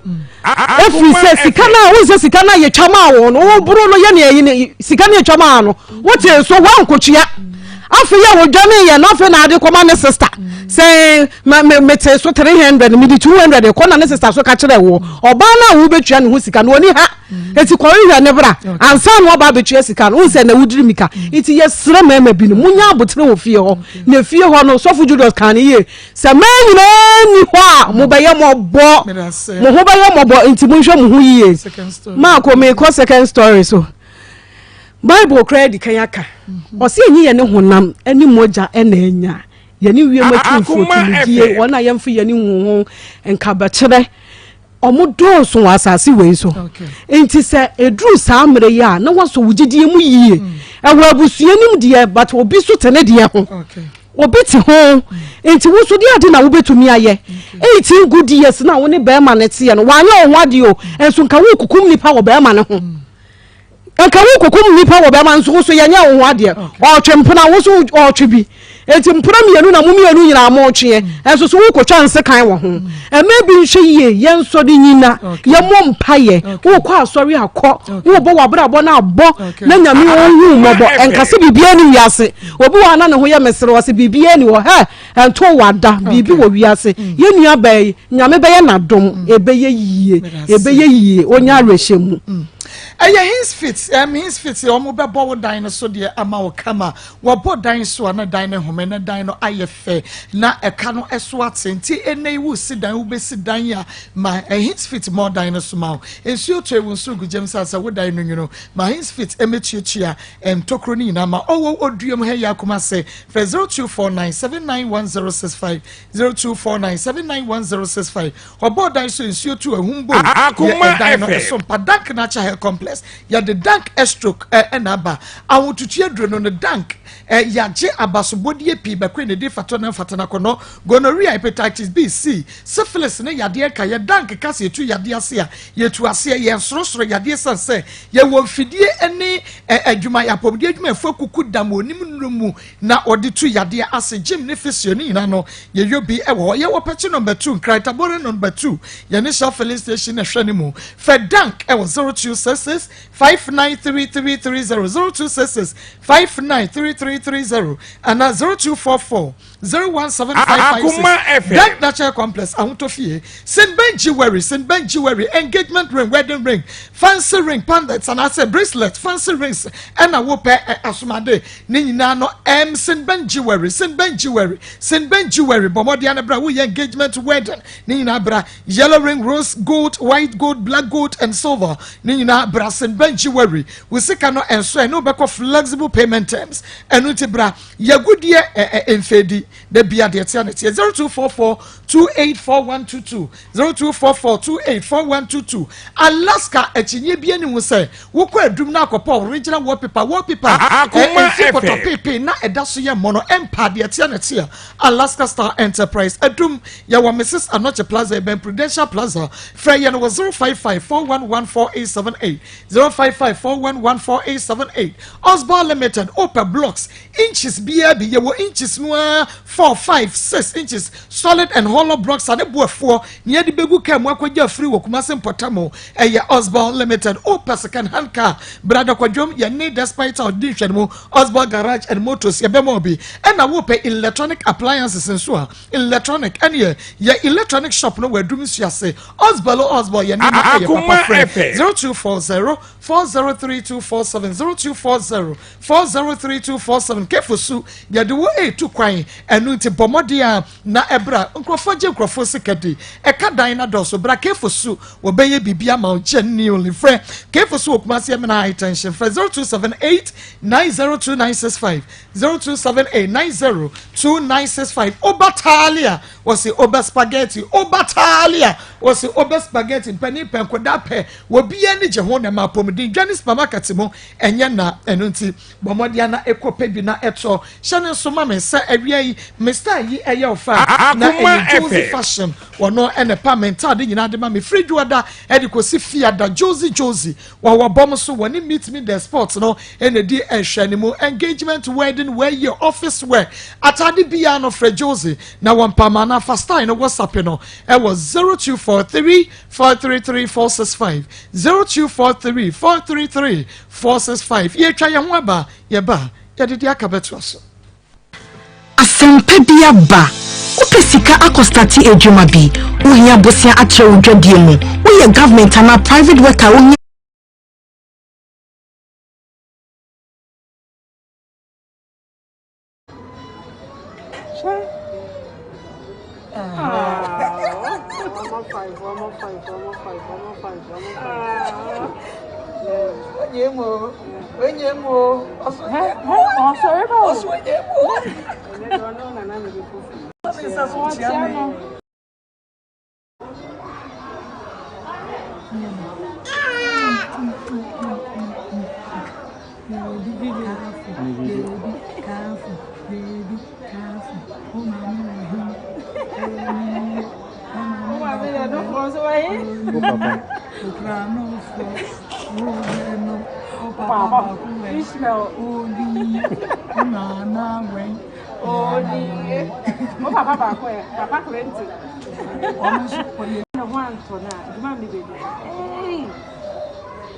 Ɛfiri sɛ sika no a, wohu sɛ sika no a yɛtwa maa wɔn no, woboro no yɛ nea ɛyi no, sika no yɛtwa maa no, wote so woankotua. Afei a wɔdwane yɛ no, afei na ade kɔma ne sista sɛ mete so 300, mede 200 kɔ, na ne sista so ka kyerɛ woɔ ɔbaa no a wobɛtua ne ho sika no ɔni ha, eti kɔhwehwɛ ne bra ansa na ɔba abɛtua sika no. Wohu sɛ na wodiri mika. Nti yɛsrɛ mmarima binom, munya abotere wɔ fie hɔ. Na fie hɔ no, sɔfo Julius kan no yie sɛ mmaa nyinaa nni hɔ a mobɛyɛ mmɔbɔ, mo ho bɛyɛ mmɔbɔ, nti monhwɛ mo ho yie. Maako mekɔ second story so. Bible koraa adi kan aka. Ɔse enyi yɛne honam ne mogya na anya. Yɛne wiem atumfoɔ tumidie, wɔn a yɛmfa yɛne nhu ho nkabɛkyerɛ, wɔn dɔɔso wɔ asase wei so. Nti sɛ ɛduru saa mmerɛ yi a, na wasɔ wo gyidie mu yie. Ɛwɔ abusua nim deɛ, but obi so te ne deɛ ho. Obi te ho. Nti wo so deɛ ade na wobɛtumi ayɛ. 18 good years na wo ne bɛrima no teɛ no, wanyɛ wo ho adeɛ o, nso nka wokukum nipa wɔ bɛrima no ho. Nka wo kokom nipa wɔ bɛrima nso wo so yɛnyɛ wo ho adeɛ. Ɔtwe mpena wo so ɔtwe bi. Enti mpena mmienu na mo mmienu nyinaa mo tweɛ. Nso so wokotwa nsekan wɔ ho. Ɛmɛ bi nhwɛ yie yɛn nsɔre nyina yɛmmɔ mpaeɛ. Wokɔ asɔre akɔ. Wobɔ w'abrabɔ no abɔ na Nyame ɔnhu mmɔbɔ. Ɛnka sɛ biribiara ni wiase. Obi wɔ ha na ne ho yɛ mesere ɔse biribiara ni hɔ. Hɛ ɛnto wada biribi wɔ wiase. Yɛn nua baa yi Nyame bɛyɛ n'adom ɛbɛyɛ yie ɛbɛyɛ yie ɔnya awerɛhyɛmu. Ɛyɛ his fit ɛm his fit wɔn bɛbɔ wo dan no so deɛ ama wo kama wɔbɔ dan so a na dan no home na dan no ayɛ fɛ na ɛka no ɛso ate nti ɛnɛ yi wosi dan wobɛsi dan a ma his fit mɔ dan no so ma wo nsuo tɔ ewu nso gu gyam sɛ sɛ wo dan no nwunu ma his fit ɛmɛtuatua ntokuro no nyinaa ma ɔwɔ oduam ha yi akoma sɛ fɛ 0249 791065 0249 791065 Ɔbɔɔ dan so nsuo tu ahum bom yɛ ɛdan no ɛso mpa. Dank Natural Hair Complex yɛde Dank Stroke ɛna aba. Ahotutu aduro no no Dank yɛagye abasobɔdeɛ pii bɛkoe ne de fatɔ na mfata na kɔnɔ gonorrhea, hepatitis B, C, syphilis ne yadeɛ nka yɛ Dank ka sɛ yɛtu yadeɛ ase a yɛtu aseɛ yɛn sorosoro yadeɛ sane sɛ yɛwɔ mfidie ne adwuma yɛ apɔmuden adwumayɛfoɔ akuku dam wɔ onim nnuro mu na wɔde tu yadeɛ ase gym ne physio ne nyinaa no yɛyɔ bi wɔ hɔ yɛwɔ pɛkyi nɔmba 2 nkran tabore nɔmba 2 yɛne shell filling station na ɛhwɛ ne mu fɛ dank ɛwɔ 0266 593330 0266 593330 ana 0244 017556 dank natural complex ahotɔ fie st ben jewelry st ben jewelry engagement ring wedding ring fancy ring pendants anaasɛ bracelet fancy rings ɛna wopɛ asomade Ne nyinaa no ɛm Sinben Jewelry, Sinben Jewelry, Sinben Jewelry bɔ mmɔden ano bra woyɛ engagement wedding ne nyinaa bra yellow ring rose gold white gold black gold and silver ne nyinaa bra Sinben Jewelry wo sika no ɛnso ɛne wobɛkɔ flexible payment terms ɛno nti bra yɛgudeɛ ɛɛ mfɛdi da bia deɛ tea ne teɛ 0244 284122 0244 284122 Alaska akyinnye bi ani ho sɛ wokɔ adum na akɔpɔ original wallpaper wallpaper ɛmfi pɔtɔ pepe na ɛda so yɛ mmɔ no ɛmpa deɛ tea ne teɛ Alaska Star Enterprise adum yɛwɔ Mrs Anokye Plaza ɛbɛn Prudential Plaza frɛ yɛn wɔ 055 411 4878 055 411 4878 Osborne Limited opɛ blocks Inches biara bi, yɛwɔ inches no ara, four, five, six inches, solid and hollow blocks a ne bo afuɔ, nea yɛde bɛgu kaa mu akɔgye afiri wɔ Kumasi mpɔtam. Ɛyɛ Osborne Limited. Wopɛ second hand car, bra Dɔkɔdwom, yɛne Despite a ɔdi nhwɛnimu, Osborne Garage and Motors, yɛbɛma wo bi. Ɛna wopɛ electronic appliances nso a, electronic, ɛneɛ yɛ electronic shop no wɔ Adum Nsuase. Osborne Osborne, yɛn nneɛma ɛyɛ papa. Frɛ 0240 403247, 0240 403247 Kefo su yɛde wo retu kwan ɛno nti bɔ mmɔden a na ɛbra nkurɔfoɔ gye nkurɔfoɔ sika di ɛka dan na dɔɔso bra Kefo su wɔbɛyɛ biribi ama wo genuinely frɛ Kefo su wɔ Kumasi Emena High Tension frɛ 0278 902965 0278 902965 Oba Talia wɔsi Oba Spaghetti Oba Talia wɔsi Oba Spaghetti mpanin pɛ nkɔdaa pɛ wɔbi ani gye ho na ɛma apɔmuden dwa ne supermarket mu Ɛnyɛ na, ɛno nti bɔ mmɔden na kɔ pɛ bi na tɔ. Hyɛ no nso ma me sɛ awia yi me style yi yɛ wo fɛ a, na ɛyɛ Josie Fashion. Ɔno na ɛpam me ntaade nyinaa de ma me firi Dwoada de kɔsi Fiada. Josie Josie, wɔwɔ bɔm so, wɔne Meet Me The Spot no na ɛdi nhwɛanimu. Engagement, wedding wear, yɛ office wear, ataade biara no frɛ Josie na wɔmpam anaa fa style no WhatsApp no wɔ 0243 433 465 0243 433 465 Yɛretwa yɛn ho aba, yɛba a, yɛde deɛ aka bɛtoa so. Asɛmpa bi aba! Wopɛ sika akɔ starte adwuma bi? Wohia bosea atrɛ wo dwadie mu? Woyɛ government anaa private worker a wohia.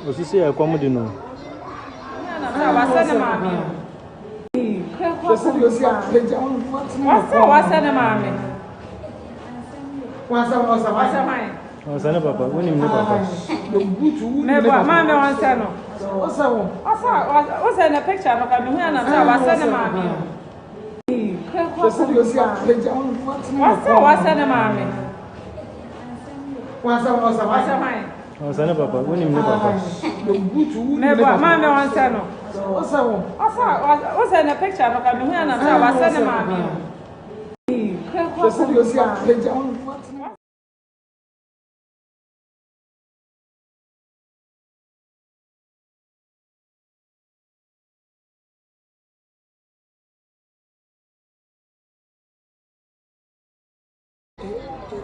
Osisi yɛ kɔm de no. Ɔsɛ ne papa, wonim ne papa. Mɛboa maame ɔnsɛ no. Ɔsɛ ɔsɛ ne picture no ka mehu anam sɛ wasɛ ne maame o. Ɔsɛ wasɛ ne maame. Ɔsɛ hwan? Ɔsɛ ne papa, wonim ne papa. Mɛboa maame ɔnsɛ no. Ɔsɛ ɔsɛ ne picture no ka mehu anam sɛ wasɛ ne maame o.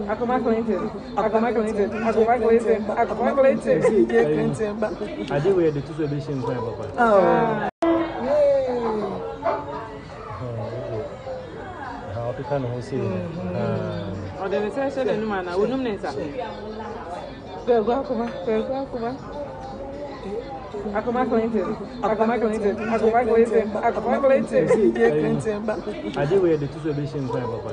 Akoma Clinton, Akoma Clinton, Akoma Clinton, Akoma Clinton. Ade wei de to so ebi hyɛ nkran papa. Ɔkeka ne ho sei. Ɔde ne nsa hyɛ n'anum anaa onum ne nsa. Kwaku Akoma, Kwaku Akoma. Akoma Clinton, Akoma Clinton, Akoma Clinton, Akoma Clinton. Ade wei de to so ebi hyɛ nkran papa.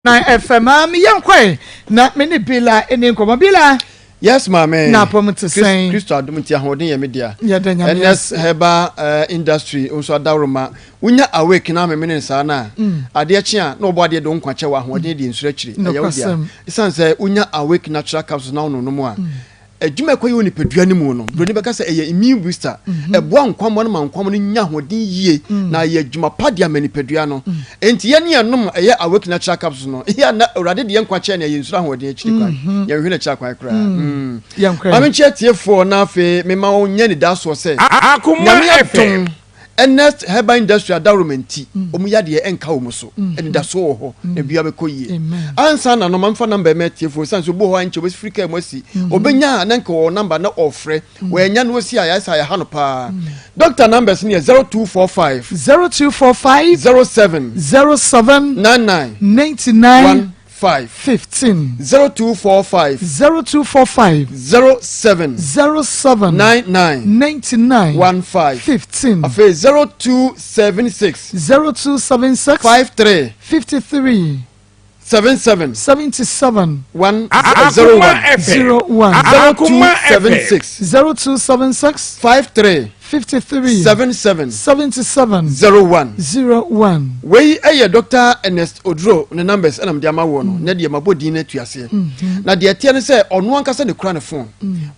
Na ɛfɛ maame yɛn kɔɛ na me ne Bila ɛni nkɔmɔ Bila. Yes maame. Na apɔm te sɛn. Kristo adom nti ahoɔden yɛ me dea. Yɛda Nyame ase. NS Herbal uh, Industry nso adaworoma. Wonya awake na amemene saa no a, mm. adeɛ kye a na ɔbɔ adeɛ de wo nkwa kyɛ wɔ ahoɔden de nsuro akyiri. Ɛyɛ wo dea. Ɛsiane sɛ wonya awake natural capsules na wononom a, mm. Adwuma a ɛkɔyɛ wɔ nipadua no mu no, buroni bɛka sɛ ɛyɛ immune booster. Mhm. Ɛboa nkwammoa no ma nkwammoa no nya ahoɔden yie mm. na ɛyɛ adwuma pa de ama nipadua no. Mm. Enti yɛn ne yɛnom ɛyɛ Awake Natural Capsules no, yɛ na Awurade de yɛn nkwa kyɛɛ nea yɛnsuro ahoɔden akyiri kwan. Mhm. Yɛnhwɛ n'akyiri akwan koraa. Mm. Maame nkyɛ atiefoɔ na afei mema wɔn nyɛ nidasoɔ sɛ Nyame adom Ernest Herbal Industry adaworoma nti, wɔn yadeɛ nka wɔn so. Anidasoɔ wɔ hɔ, na biribiara bɛkɔ yie. Ansa na no, ma memfa number yi mma atiefoɔ, ɛsiane sɛ obi wɔ hɔ a ɛnkyɛ ɔbɛfiri kaa mu asi. Ɔbɛnya a, na nka ɔwɔ number na ɔrefrɛ. Wannya na ɔsi a, yɛayɛ sɛ yɛha no paa. Doctor numbers no yɛ 0245. 0245. 07. 07. 99. 99. 1. 5. 15. 0245. 0245. 07. 07. 99. 99. 15. 15. Afei 0276. 0276. 53. 53. 77. 77. 1 Akuma 01. FM. 01. Akuma FM. 0276. 0276. 53. 53. 77. 77. 01. 01. Wei yɛ Dr. Ernest Oduro ne numbers ɛna mede ama woɔ no, na deɛ mabɔ din no atu aseɛ. Na deɛ ɛteɛ ne sɛ ɔno ankasa na ɛkura ne phone.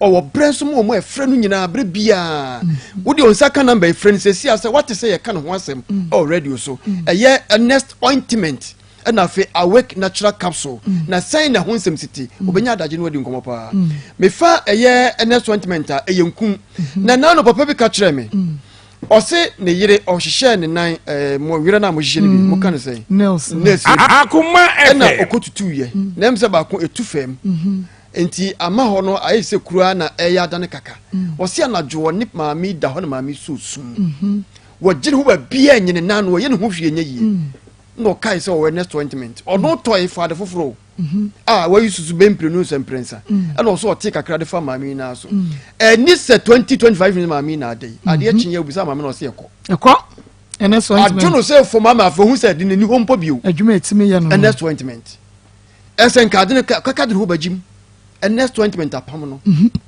Ɔwɔ berɛ nso ma wɔn a ɛfrɛ no nyinaa berɛ biara. Wode wo nsa ka number yi frɛ no seesei a sɛ woate sɛ yɛka ne ho asɛm ɛwɔ radio so. Ɛyɛ Ernest Ointment ɛna afei Awake Natural Capsule. Na sɛn na ɛho nsɛm si te? Obɛnya adagye no wadi nkɔmmɔ paa. Mefa ɛyɛ Ernest Ointment a ɛyɛ nkum. Na naano papa bi ka kyerɛɛ me. Ɔse ne yere ɔhyehyɛɛ ne nan ɛɛ mo werɛ no a mohyehyɛ no bi mm. moka no sɛn? Nails. Nails. Akoma FM. Ɛna ɔkɔtutuiɛ mm. na ɛm sɛ baako ɛtu fam. Mm-hmm. Nti ama hɔ no ayɛ sɛ kura na ɛyɛ adane kaka. Mm. Ɔse anadwo ɔne maame da hɔ na maame so sum. Mm-hmm. Wɔgye ne ho baabiaa nyɛ ne nan no ɔyɛ ne ho hwee nyɛ yie. Na ɔkae sɛ ɔwɔ next ointment. Ɔno tɔe fa ade foforɔ o. a wayi susu bɛ mprenu sɛ mprɛnsa ɛna ɔsɛ ɔte kakra de fa maame yi naa so ɛni sɛ 2025 ne maame yi na ada yi adeɛ kye yɛ obisa maame na ɔsɛ ɛkɔ ɛkɔ ɛnɛ so ointment adwo no sɛ fɔ maame afɛ ohun sɛ ɛde n'ani hɔ mpo bio adwuma etimi yɛ no ɛnɛ so ointment ɛsɛ nka ade no kaka de ho ba gyim ɛnɛ so ointment apam no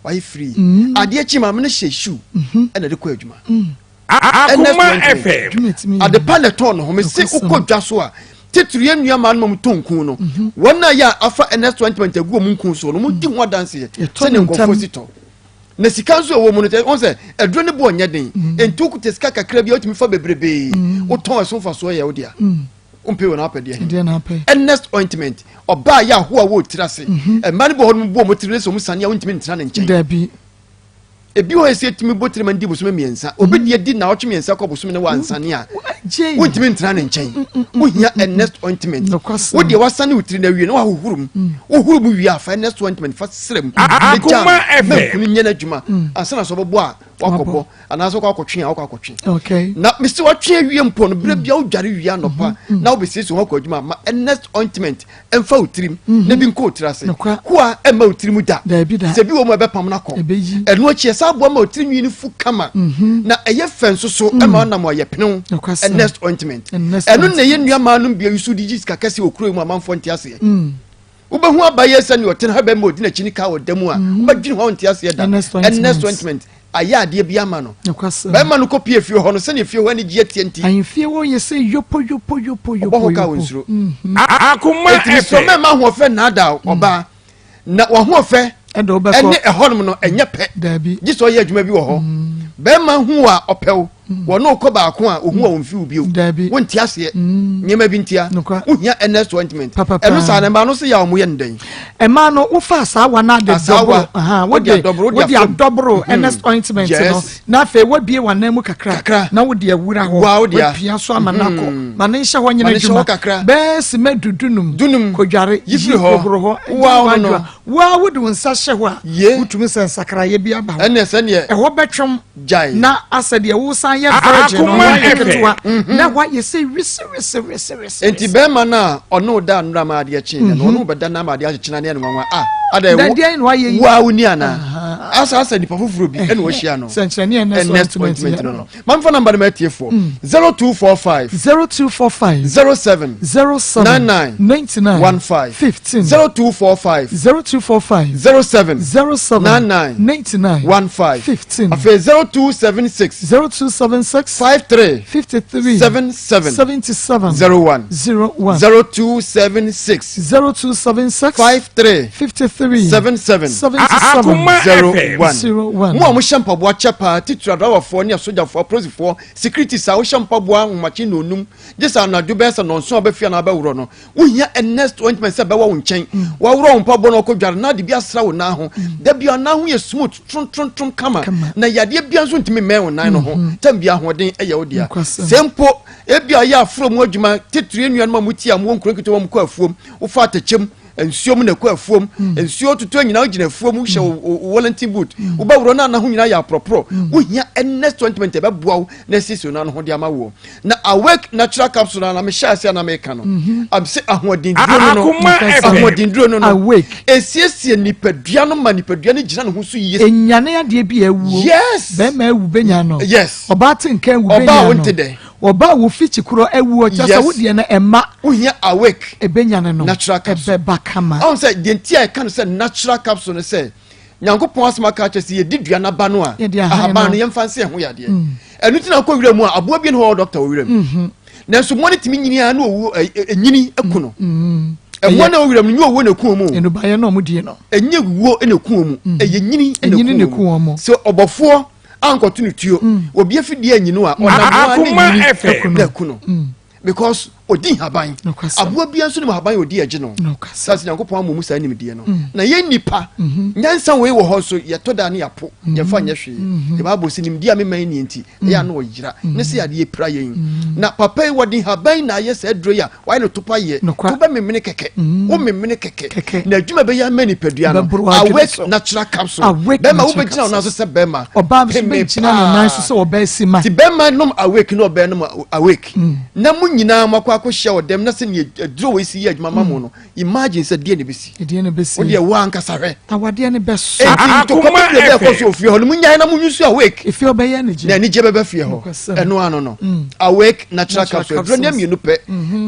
wayɛ free adeɛ kye maame no hyɛ shoe ɛna de kɔ adwuma. Akoma FM. Adepa na ɛtɔn ne ho. Mese wokɔ dwa so a, titiri yɛn nua maa no ma tɔ nku no. Mhm. Wɔn a yɛ a afa Ernest ointment agu wɔn nku so no, wɔn di ho adanseɛ sɛnea nkurɔfoɔ si tɔ. Na sika nso ɛwɔ mu no, wɔn sɛ aduro ne boɔ nyɛ den. Mhm. Nti wokuta sika kakra bi a wotumi fa bebrebee. Mhm. Wotɔn ɛso mfasoɔ yɛ wo dea. Wompɛ wɔ n'apɛdeɛ. Ernest ointment, ɔbaa yɛ ahoa wɔ tiri ase. Mmaa no bi wɔ hɔ no bu wɔn tiri ne sɛ wɔn sane a wontumi ntena ne nkyɛn. Dabi. Ebi wɔ hɔ a ɛsɛ yɛtumi bɔ tirim di bosome mmiɛnsa. Obi deɛ di naawɔtwe mmiɛnsa kɔ bosome ne wansane a, wontumi ntena ne nkyɛn. Wohia Ernest ointment. Wo deɛ wasane wo tiri no awie na wahohoro mu. Wohoro mu wie a, fa Ernest ointment fa srɛ mu. Na gya no ma nkunu nyɛ n'adwuma ansa na sɛ ɔbɛbɔ a wakɔbɔ anaasɛ ɔkɔ akɔtwe a wakɔ akɔtwe. Na mesi watwe awie mpo no, berɛ bia wodware wie anɔpa na wobɛsiesie ho akɔ adwuma ma Ernest ointment mfa wo tirim na bi nkɔ wo tiri ase hoa ɛmma wo tirim da sɛ bi wɔ mu ɛbɛpam no akɔ ɛno akyi ɛsan boa ma wo tiri nwi no fu kama mhm. na ɛyɛ fɛ nso so mm. ɛma ɔnam ɔyɛ penew Ernest ointment ɛno na ɛyɛ nua maa nom bia yusu de gye sika kɛse wɔ kuro mu amanfoɔ nte aseɛ mm. wobɛhu abayɛ sɛ nea ɔtene ha bɛma ɔdi n'akyi ne kaa ɔda mu a mm. wobɛdwene hɔ nte aseɛ da Ernest ointment ayɛ adeɛ bi ama no. Bɛrima no kɔ pie fie hɔ no sɛdeɛ fie hɔ anigyeɛ teɛ nti. Ahemfie hɔ yɛ sɛ yopo yopo yopo yopo. Ɔbɔ ho ka ɔnsuro. Mhm. Akoma Enti mesrɛ FM. mɛmma ahoɔfɛ nnaadaa wo, ɔbaa. Na w'ahoɔfɛ Ɛde wobɛkɔ. ɛne ɛhɔnom no ɛnyɛ pɛ. Daabi. Gye sɛ ɔyɛ adwuma bi wɔ hɔ. Bɛrima hu wo a ɔpɛ wo. Wɔne wo kɔ baako a ɔhu a ɔmfi wo bio. Daabi. Wonte aseɛ. Nneɛma bi ntia. Nokwa. Wohia Ernest ointment. Papapa. Ɛno saa no mmaa no so yɛ a wɔyɛ no dɛn? Ɛmaa no wofaa asaawa no ade Asaawa. dɔboro aha, Wode wode adɔboro, wode wode afam. adɔboro Mhm. Ernest ointment no Yes. na afei woabie w'anan mu kakra Kakra. na wode awura hɔ Wa wode a. woapia so ama no akɔ Mhm. ma ne nhyɛ hɔ nyɛ Ma ne nhyɛ hɔ n'adwuma kakra. bɛɛ sima dudunum Dunum. kɔdware Yi firi hɔ. hohoro hɔ Wo a wo no. Woa wode wo nsa hyɛ hɔ a Ye. wotumi sɛ nsakraeɛ bi aba hɔ Ɛnneɛ sɛdeɛ ɛhɔ bɛtwom Gyae. Na asɛ deɛ wosan yɛ virgin no Akoma woayɛ FM. ketewa na ɛhɔ ayɛ sɛ wisi wisi wisi wisi. Enti bɛrima no a ɔne wo da nnora ma adeɛ kyee no, ɔne wo bɛda no ama adeɛ akyekyena ne ɛne nwanwa a adɛn Na wo deɛn na wayɛ yi? wo a woni anaa asa asa nipa foforɔ bi ɛna wahyia no Sɛnkyerɛnne a Ernest Ernest ointment ointment yɛ no no. no mamfa namba no ma atiefoɔ 0245 0245 07 07 99 99 15 15 0245 0245 07 07 99 99 15 15 afei 0276 0276 53 53 77 77 01 01 0276 0276 53 53 77 77 Akoma FM. 01 01 mo a mohyɛ mpaboa kyɛ paa titiri adrawafoɔ ne asogyafoɔ apolisifoɔ securities a wohyɛ mpaboa ahomakye nnɔnnum gye sɛ anadwo bɛyɛ sɛ nnɔnson a wobɛfie anaa wobɛworɔ no wohia Ernest ointment sɛ bɛwɔ wo nkyɛn waworɔ wo mpaboa na wakɔdware na ade bi asra wo nan ho da bia nan ho yɛ smooth trontrontron kama na yadeɛ bia nso ntumi mmɛn wo nan no ho tam bia ahoɔden ɛyɛ wo dea sɛ mpo ebi a yɛ aforo mu adwuma titiri nnuanom a motie a mowɔ nkuro nketewa mu kɔ afuom wofa atɛkyɛm. nsuo mu na ɛkɔ afuom. Nsuo tutuo nyinaa wogyina afuom, wohyɛ wo Wellington boot, wobɛworɔ no ana ho nyinaa yɛ aporɔporɔ. Wohia Ernest ointment ɛbɛboa wo na asiesie wo nan ho de ama woɔ. Na Awake natural capsule na mehyɛ ase a na meka no, sɛ ahoɔdenduro no no, ahoɔdenduro no no, Awake esiesie nipadua no ma nipadua no gyina ne ho so yie. Enyane adeɛ bi a awuo. Yes. Bɛrima awu bɛnya no. Yes. Ɔbaa te nka awu bɛnya no. Ɔbaa a wonte dɛ. Ɔbaa a wofi kyikorɔ awu ɔkyɛ sɛ wo deɛ no ɛma. Wohia Awake. Ɛbɛnyane no. Natural capsule. Ɛbɛba kama. Ɔn sɛ deɛ nti a ɛka no sɛ natural capsule no sɛ Nyankopɔn asɛm aka akyerɛ sɛ yɛdi dua no aba no a, ahaban no yɛmfa nse ɛho yadeɛ. Ɛno nti na wokɔ wira mu a, aboa bi ne hɔ wɔ dɔkta wɔ wira mu. Nanso mmoa no tumi nyini a na owu ɛnyini aku no. Mmoa no a wɔ wira mu no nyɛ owuo na ɛku wɔn o. Nnubaeɛ no a wɔdie no. Ɛnyɛ wuo na ɛku wɔn, ɛyɛ nyini na ɛku wɔn. Sɛ ɔbɔfoɔ ankɔto no tuo, obi afidie anyi no a, ɔnam hɔ ara na nyini na aku no. Because odi nhaban. Aboa biara nso nim ahaban a odi agye no. Saa sɛ Nyankopɔn ama mu saa nimdeɛ no. Mm. Na yɛn nipa, mm-hmm. nyansa wei wɔ hɔ nso yɛtɔ da ne yɛapo, mm-hmm. yɛmfa nyɛ hwee. Mm-hmm. The Bible sɛ nimdeɛ a mema ni nti, ɛyɛ ano ɔyera. Ne sɛ adeɛ pira yɛn. Na papa yi wɔde nhaban na ayɛ saa aduro yi a wayɛ no topa yɛ. Wobɛ memene kɛkɛ. Wo memene kɛkɛ. Na adwuma bɛyɛ ama nipadua no. Awake natural capsule. Bɛrima wobɛgyina wo nan so sɛ bɛrima. Ɔbaa nso bɛgyina ne nan so sɛ ɔbaa si ma. Ti bɛrima nom awake na ɔbaa nom awake. Na mo nyinaa mo akɔ akɔhyia wɔ dɛm na sɛ nea aduro wei si yɛ adwuma ma mo no, imagine sɛ deɛ na ebesi. Deɛ na ebesi. Wo deɛ wo ankasa hwɛ. Awadeɛ no bɛsɔ. Enti ntɔkwa bebree bɛɛ kɔ so wɔ fie hɔ no, mo nyae na mo nyusu awake. Efie hɔ bɛyɛ anigye. Na anigye bɛba fie hɔ. Ɛno ano no. Awake natural capsule. Aduro no yɛ mmienu pɛ.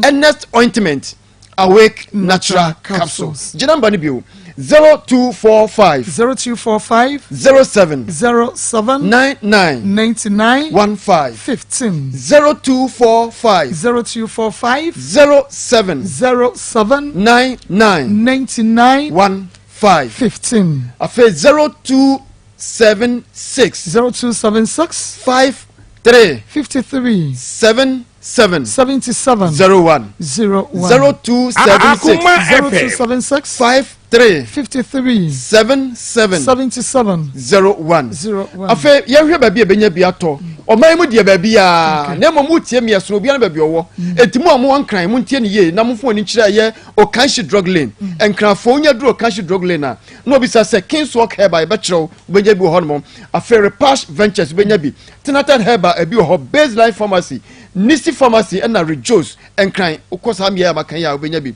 Ernest ointment. Awake Natural Capsules. Gye namba no bio. 0245. 0245. 07. 07. 99. 99. 15. 15. 0245. 0245. 07. 07. 99. 99. 15. 15. Afei 0276. 0276. 53. 53. 7. 7. 77. 01. 01. 0276. 0276. 53. 53. 77. 77. 01. 01. Afei yɛnhwɛ baabi a ɛbɛnya bi atɔ. Ɔman mu deɛ baabi a na mmom wotie me ɛsono obiara baabi ɔwɔ. Enti mo a mowɔ Nkran montie no yie na momfa mo ani nkyerɛ ɛyɛ Okanhye Drug Lane. Nkranfoɔ wonya duru Okanhye Drug Lane a na wɔbisa sɛ Kingswalk Herbal yɛbɛkyerɛ wo wobɛnya bi wɔ hɔnom. Afei Repash Ventures wobɛnya bi. Tenatan Herbal ebi wɔ hɔ, Baseline Pharmacy, Nisi Pharmacy ɛna Rejoice Nkran. Wokɔ saa mmeae a maka yi a wobɛnya bi.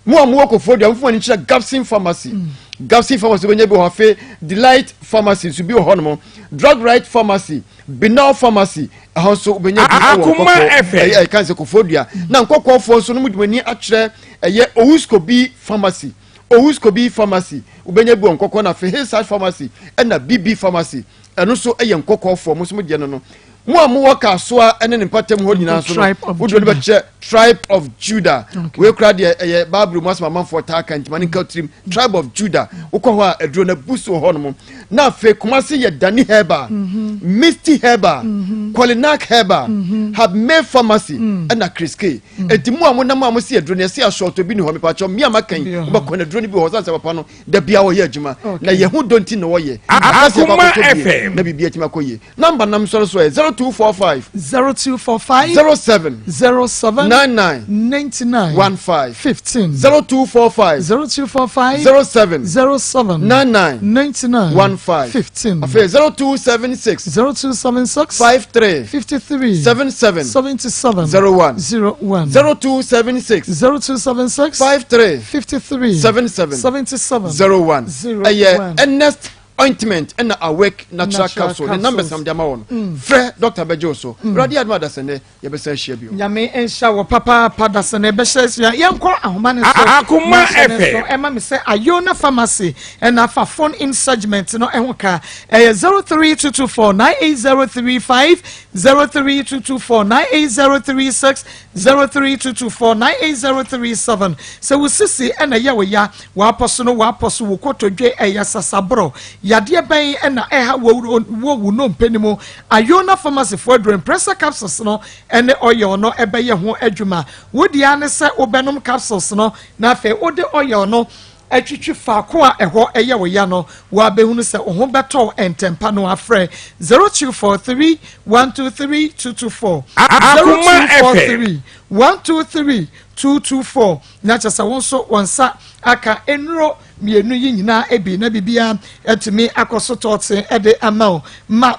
Mo a mowɔ Koforidua momfa mo ani nkyerɛ Gabson Pharmacy. Gabson Pharmacy wobɛnya bi wɔ hɔ. Afei Delight Pharmacy nso bi wɔ hɔnom. Drug Right Pharmacy, Binal Pharmacy ɛhɔ nso wobɛnya bi wɔ Akoma Nkɔkɔɔ. FM. Ɛyɛ ɛka sɛ Koforidua. Na Nkɔkɔɔfoɔ nso no mode mo ani akyerɛ ɛyɛ Owuskobi Pharmacy. Owuskobi Pharmacy wobɛnya bi wɔ Nkɔkɔɔ na afei Hillside Pharmacy ɛna BB Pharmacy. Ɛno nso yɛ nkɔkɔɔfoɔ, mo nso mo deɛ no no. Mo a mowɔ Kasoa ne ne mpɔtam hɔ nyinaa nso no, wode wɔn bɛkyerɛ Tribe of Judah. Wei koraa deɛ ɛyɛ Bible mu asɛm amanfoɔ taa ka nti ma ne nka tirim. Tribe of Judah. Wokɔ hɔ a aduro no abu so wɔ hɔnom. Na afei Kumasi yɛ Dani Herbal, Misty Herbal, Kolinak Herbal, Habmay Pharmacy ɛna Chris K. Enti mo a monam a mosi aduro no yɛsi asɔɔtɔ bi ni hɔ mepakyɛw mmea maka yi wobɛkɔ no aduro no bi wɔ hɔ sane sɛ papa no da bia wɔyɛ adwuma na yɛn ho dɔ nti na wɔyɛ akasɛ Akoma bakɔtɔ bie FM. na biribi atumi akɔ yie namba nam sɔre so yɛ 0245 0245 07 07 99 99 15 15 0245 0245 07 07 99 99 15 15 afei 0276 0276 53 53 77 77 01 01 0276 0276 53 53 77 77 01 01. ɛyɛ Ernest ointment ɛna awake natural, Natural capsule ne numbers capsules. am de ama wɔn no frɛ doctor bɛgye wo so awurade adom adasɛnɛ yɛbɛsan ahyia bio. Nyame nhyɛ wɔ papaapa dasɛnɛ bɛhyɛ ahyia yɛnkɔ ahoma no so Akoma na hyɛ no FM. so ɛma me sɛ Ayona Pharmacy ɛna afa phone in segment no ɛho ka ɛyɛ 03224 98035 03224 98036 03224 98037 Sɛ wo sisi na ɛyɛ wo ya, w'apɔ so no w'apɔ so, wo kotodwe ɛyɛ sasaborɔ, yadeɛ bɛn na ɛha wo wɔ wo nnompe no mu, Ayona Pharmacy foɔ aduro Impressa capsules no ne oil no bɛyɛ ho adwuma. Wo deɛ ara ne sɛ wobɛnom capsules no na afei wode oil no. atwitwi faako a ɛhɔ yɛ wo ya no, woabɛhunu sɛ wo ho bɛtɔ wo ntɛmpa no. Afrɛ 0243 123 224, 0243 123 224, na kyerɛ sɛ wo nso wɔn nsa aka nnuro mmienu yi nyinaa bi na biribiara atumi akɔ so tɔɔte de ama wo. Ma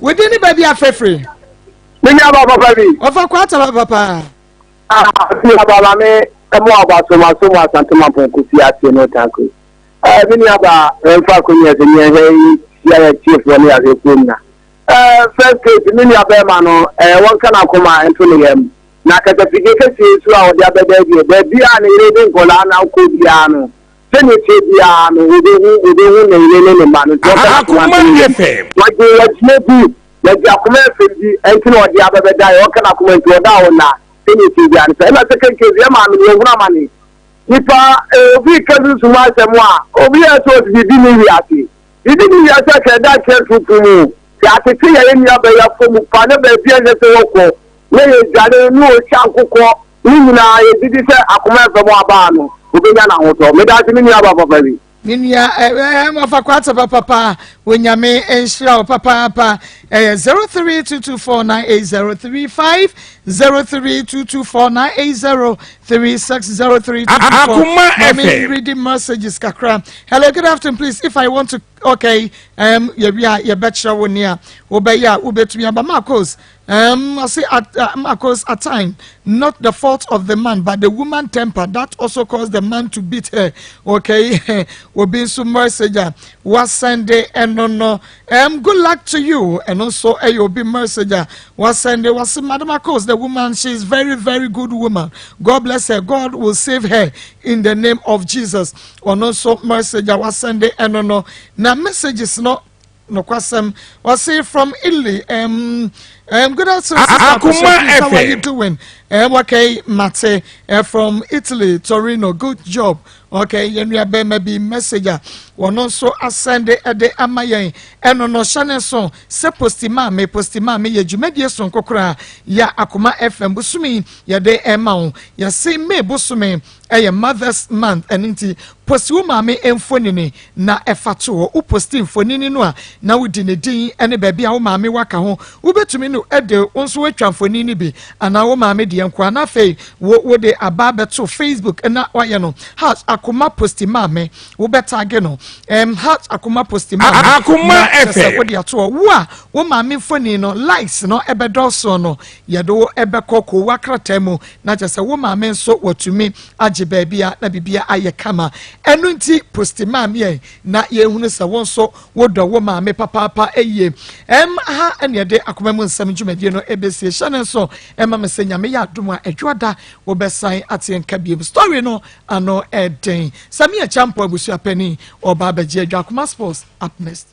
wodin ne baabi afrɛfrɛ. Me nua ba papa bi. Ɔfa kɔ ataba papa. Ah, me nua ba ma me ɛmo aba so ma so mo asante ma pɔn kosi ase no tanko. Eh, me nua ba ɛmfa akonnwa sɛ nyɛ hɛ yi sia yɛ tiefoɔ ne ahwɛfoɔ nyina. Eh, first case me nua bɛrima no eh, wɔnka n'akoma nto ne yam. Na katafidie kɛseɛ nso a ɔde abɛda adie, baabi a ne yere de nkɔlaa no akɔ biara no, sɛnea ɛteɛ biara no, wɔbɛhu, wɔbɛhu ne yere ne ne mma no. Nti wɔnka n'akoma nto ne yam. Wɔgye wɔgyina bi, wɔgye akoma fam bi, ɛnti na ɔde abɛbɛda yɛ, ɔka n'akoma nti ɔda a ɔnna, sɛnea ɛteɛ biara no. Sɛ ɛna second case, yɛ maame no, wɔhunu amane. Nipa, eh, obi reka sunsum asɛm a, obi yɛ sɛ ɔte biribi ne wiase. Biribi ne wiase a kɛda kyerɛ ntontom mu. Sɛ atete yɛ yɛn nua bɛyɛ fam pa na baabi a ɛnsɛ sɛ wɔkɔ na yɛdwane ne ɔtwa nkokɔ ne nyinaa yɛgye di sɛ akoma ɛfɛ mu abaa no obɛnya n'ahotɔ. Meda ase me nua ba papa bi. Me nua ɛɛ wɔfa kwata papapa onyame nhyira wo papaapa ɛyɛ 0322498035 0322498036 0324 Mami reading messages kakra. Hello, good afternoon please. If I want to, okay, yɛwi a yɛbɛkyerɛ wo nea wobɛyɛ a wobɛtumi aba. Marcos, I say at Marcos, at time, not the fault of the man, but the woman temper that also caused the man to beat her. Okay, obi nso message a wasɛnde ɛno no. Good luck to you. And also, ɛyɛ obi message a wasɛnde wase Madam Marcos, the woman, she is very very good woman. God bless her. God will save her in the name of Jesus. Ɔno nso message a wasɛnde ɛno no. Na messages no nokwasɛm wɔse from Italy, good afternoon, sister Akuma please, how are you FM. doing? Okay, mate, from Italy, Torino, good job. Okay, yɛn nua bɛrima bi message a wɔno nso asɛnde ɛde ama yɛn ɛno no. Hyɛ ne so sɛ post maame, post maame yɛ dwumadie sonko koraa yɛ Akoma FM bosome yɛde ɛma wo. Yɛse May bosome ɛyɛ Mothers Month, ɛno nti post wo maame mfonini na ɛfa to hɔ. Wo post mfonini no a na wodi ne din ne baabi a wo maame waka ho. Wobɛtumi no ɛde wo nso woatwa mfonini bi anaa wo maame deɛ nko ana afei wo wode aba abɛto Facebook na wayɛ no #AkomaPostiMaame. Wobɛtag no #AkomaPostiMaame. Akoma na kyerɛ sɛ FM. wode ato hɔ. Wo a wo maame mfoni no likes no ɛbɛdɔɔso no, yɛde wo ɛbɛkɔ kowa krataa mu na kyerɛ sɛ wo maame nso watumi agye baabi a na biribia ayɛ kama. Ɛno nti post maame yɛn na yɛhunu sɛ wo nso wodɔ wo maame papaapa yie. Ɛm ha ɛne yɛde akoma mu nsɛm dwumadie no ɛbɛsie. Hyɛ ne nso ɛma me sɛ Nyame yɛ adom a adwoada wobɛsan ateɛ nka biom. Story no ano ɛden. Samia Champo abusuapani ɔba abɛgye adwa. Akoma Sports up next.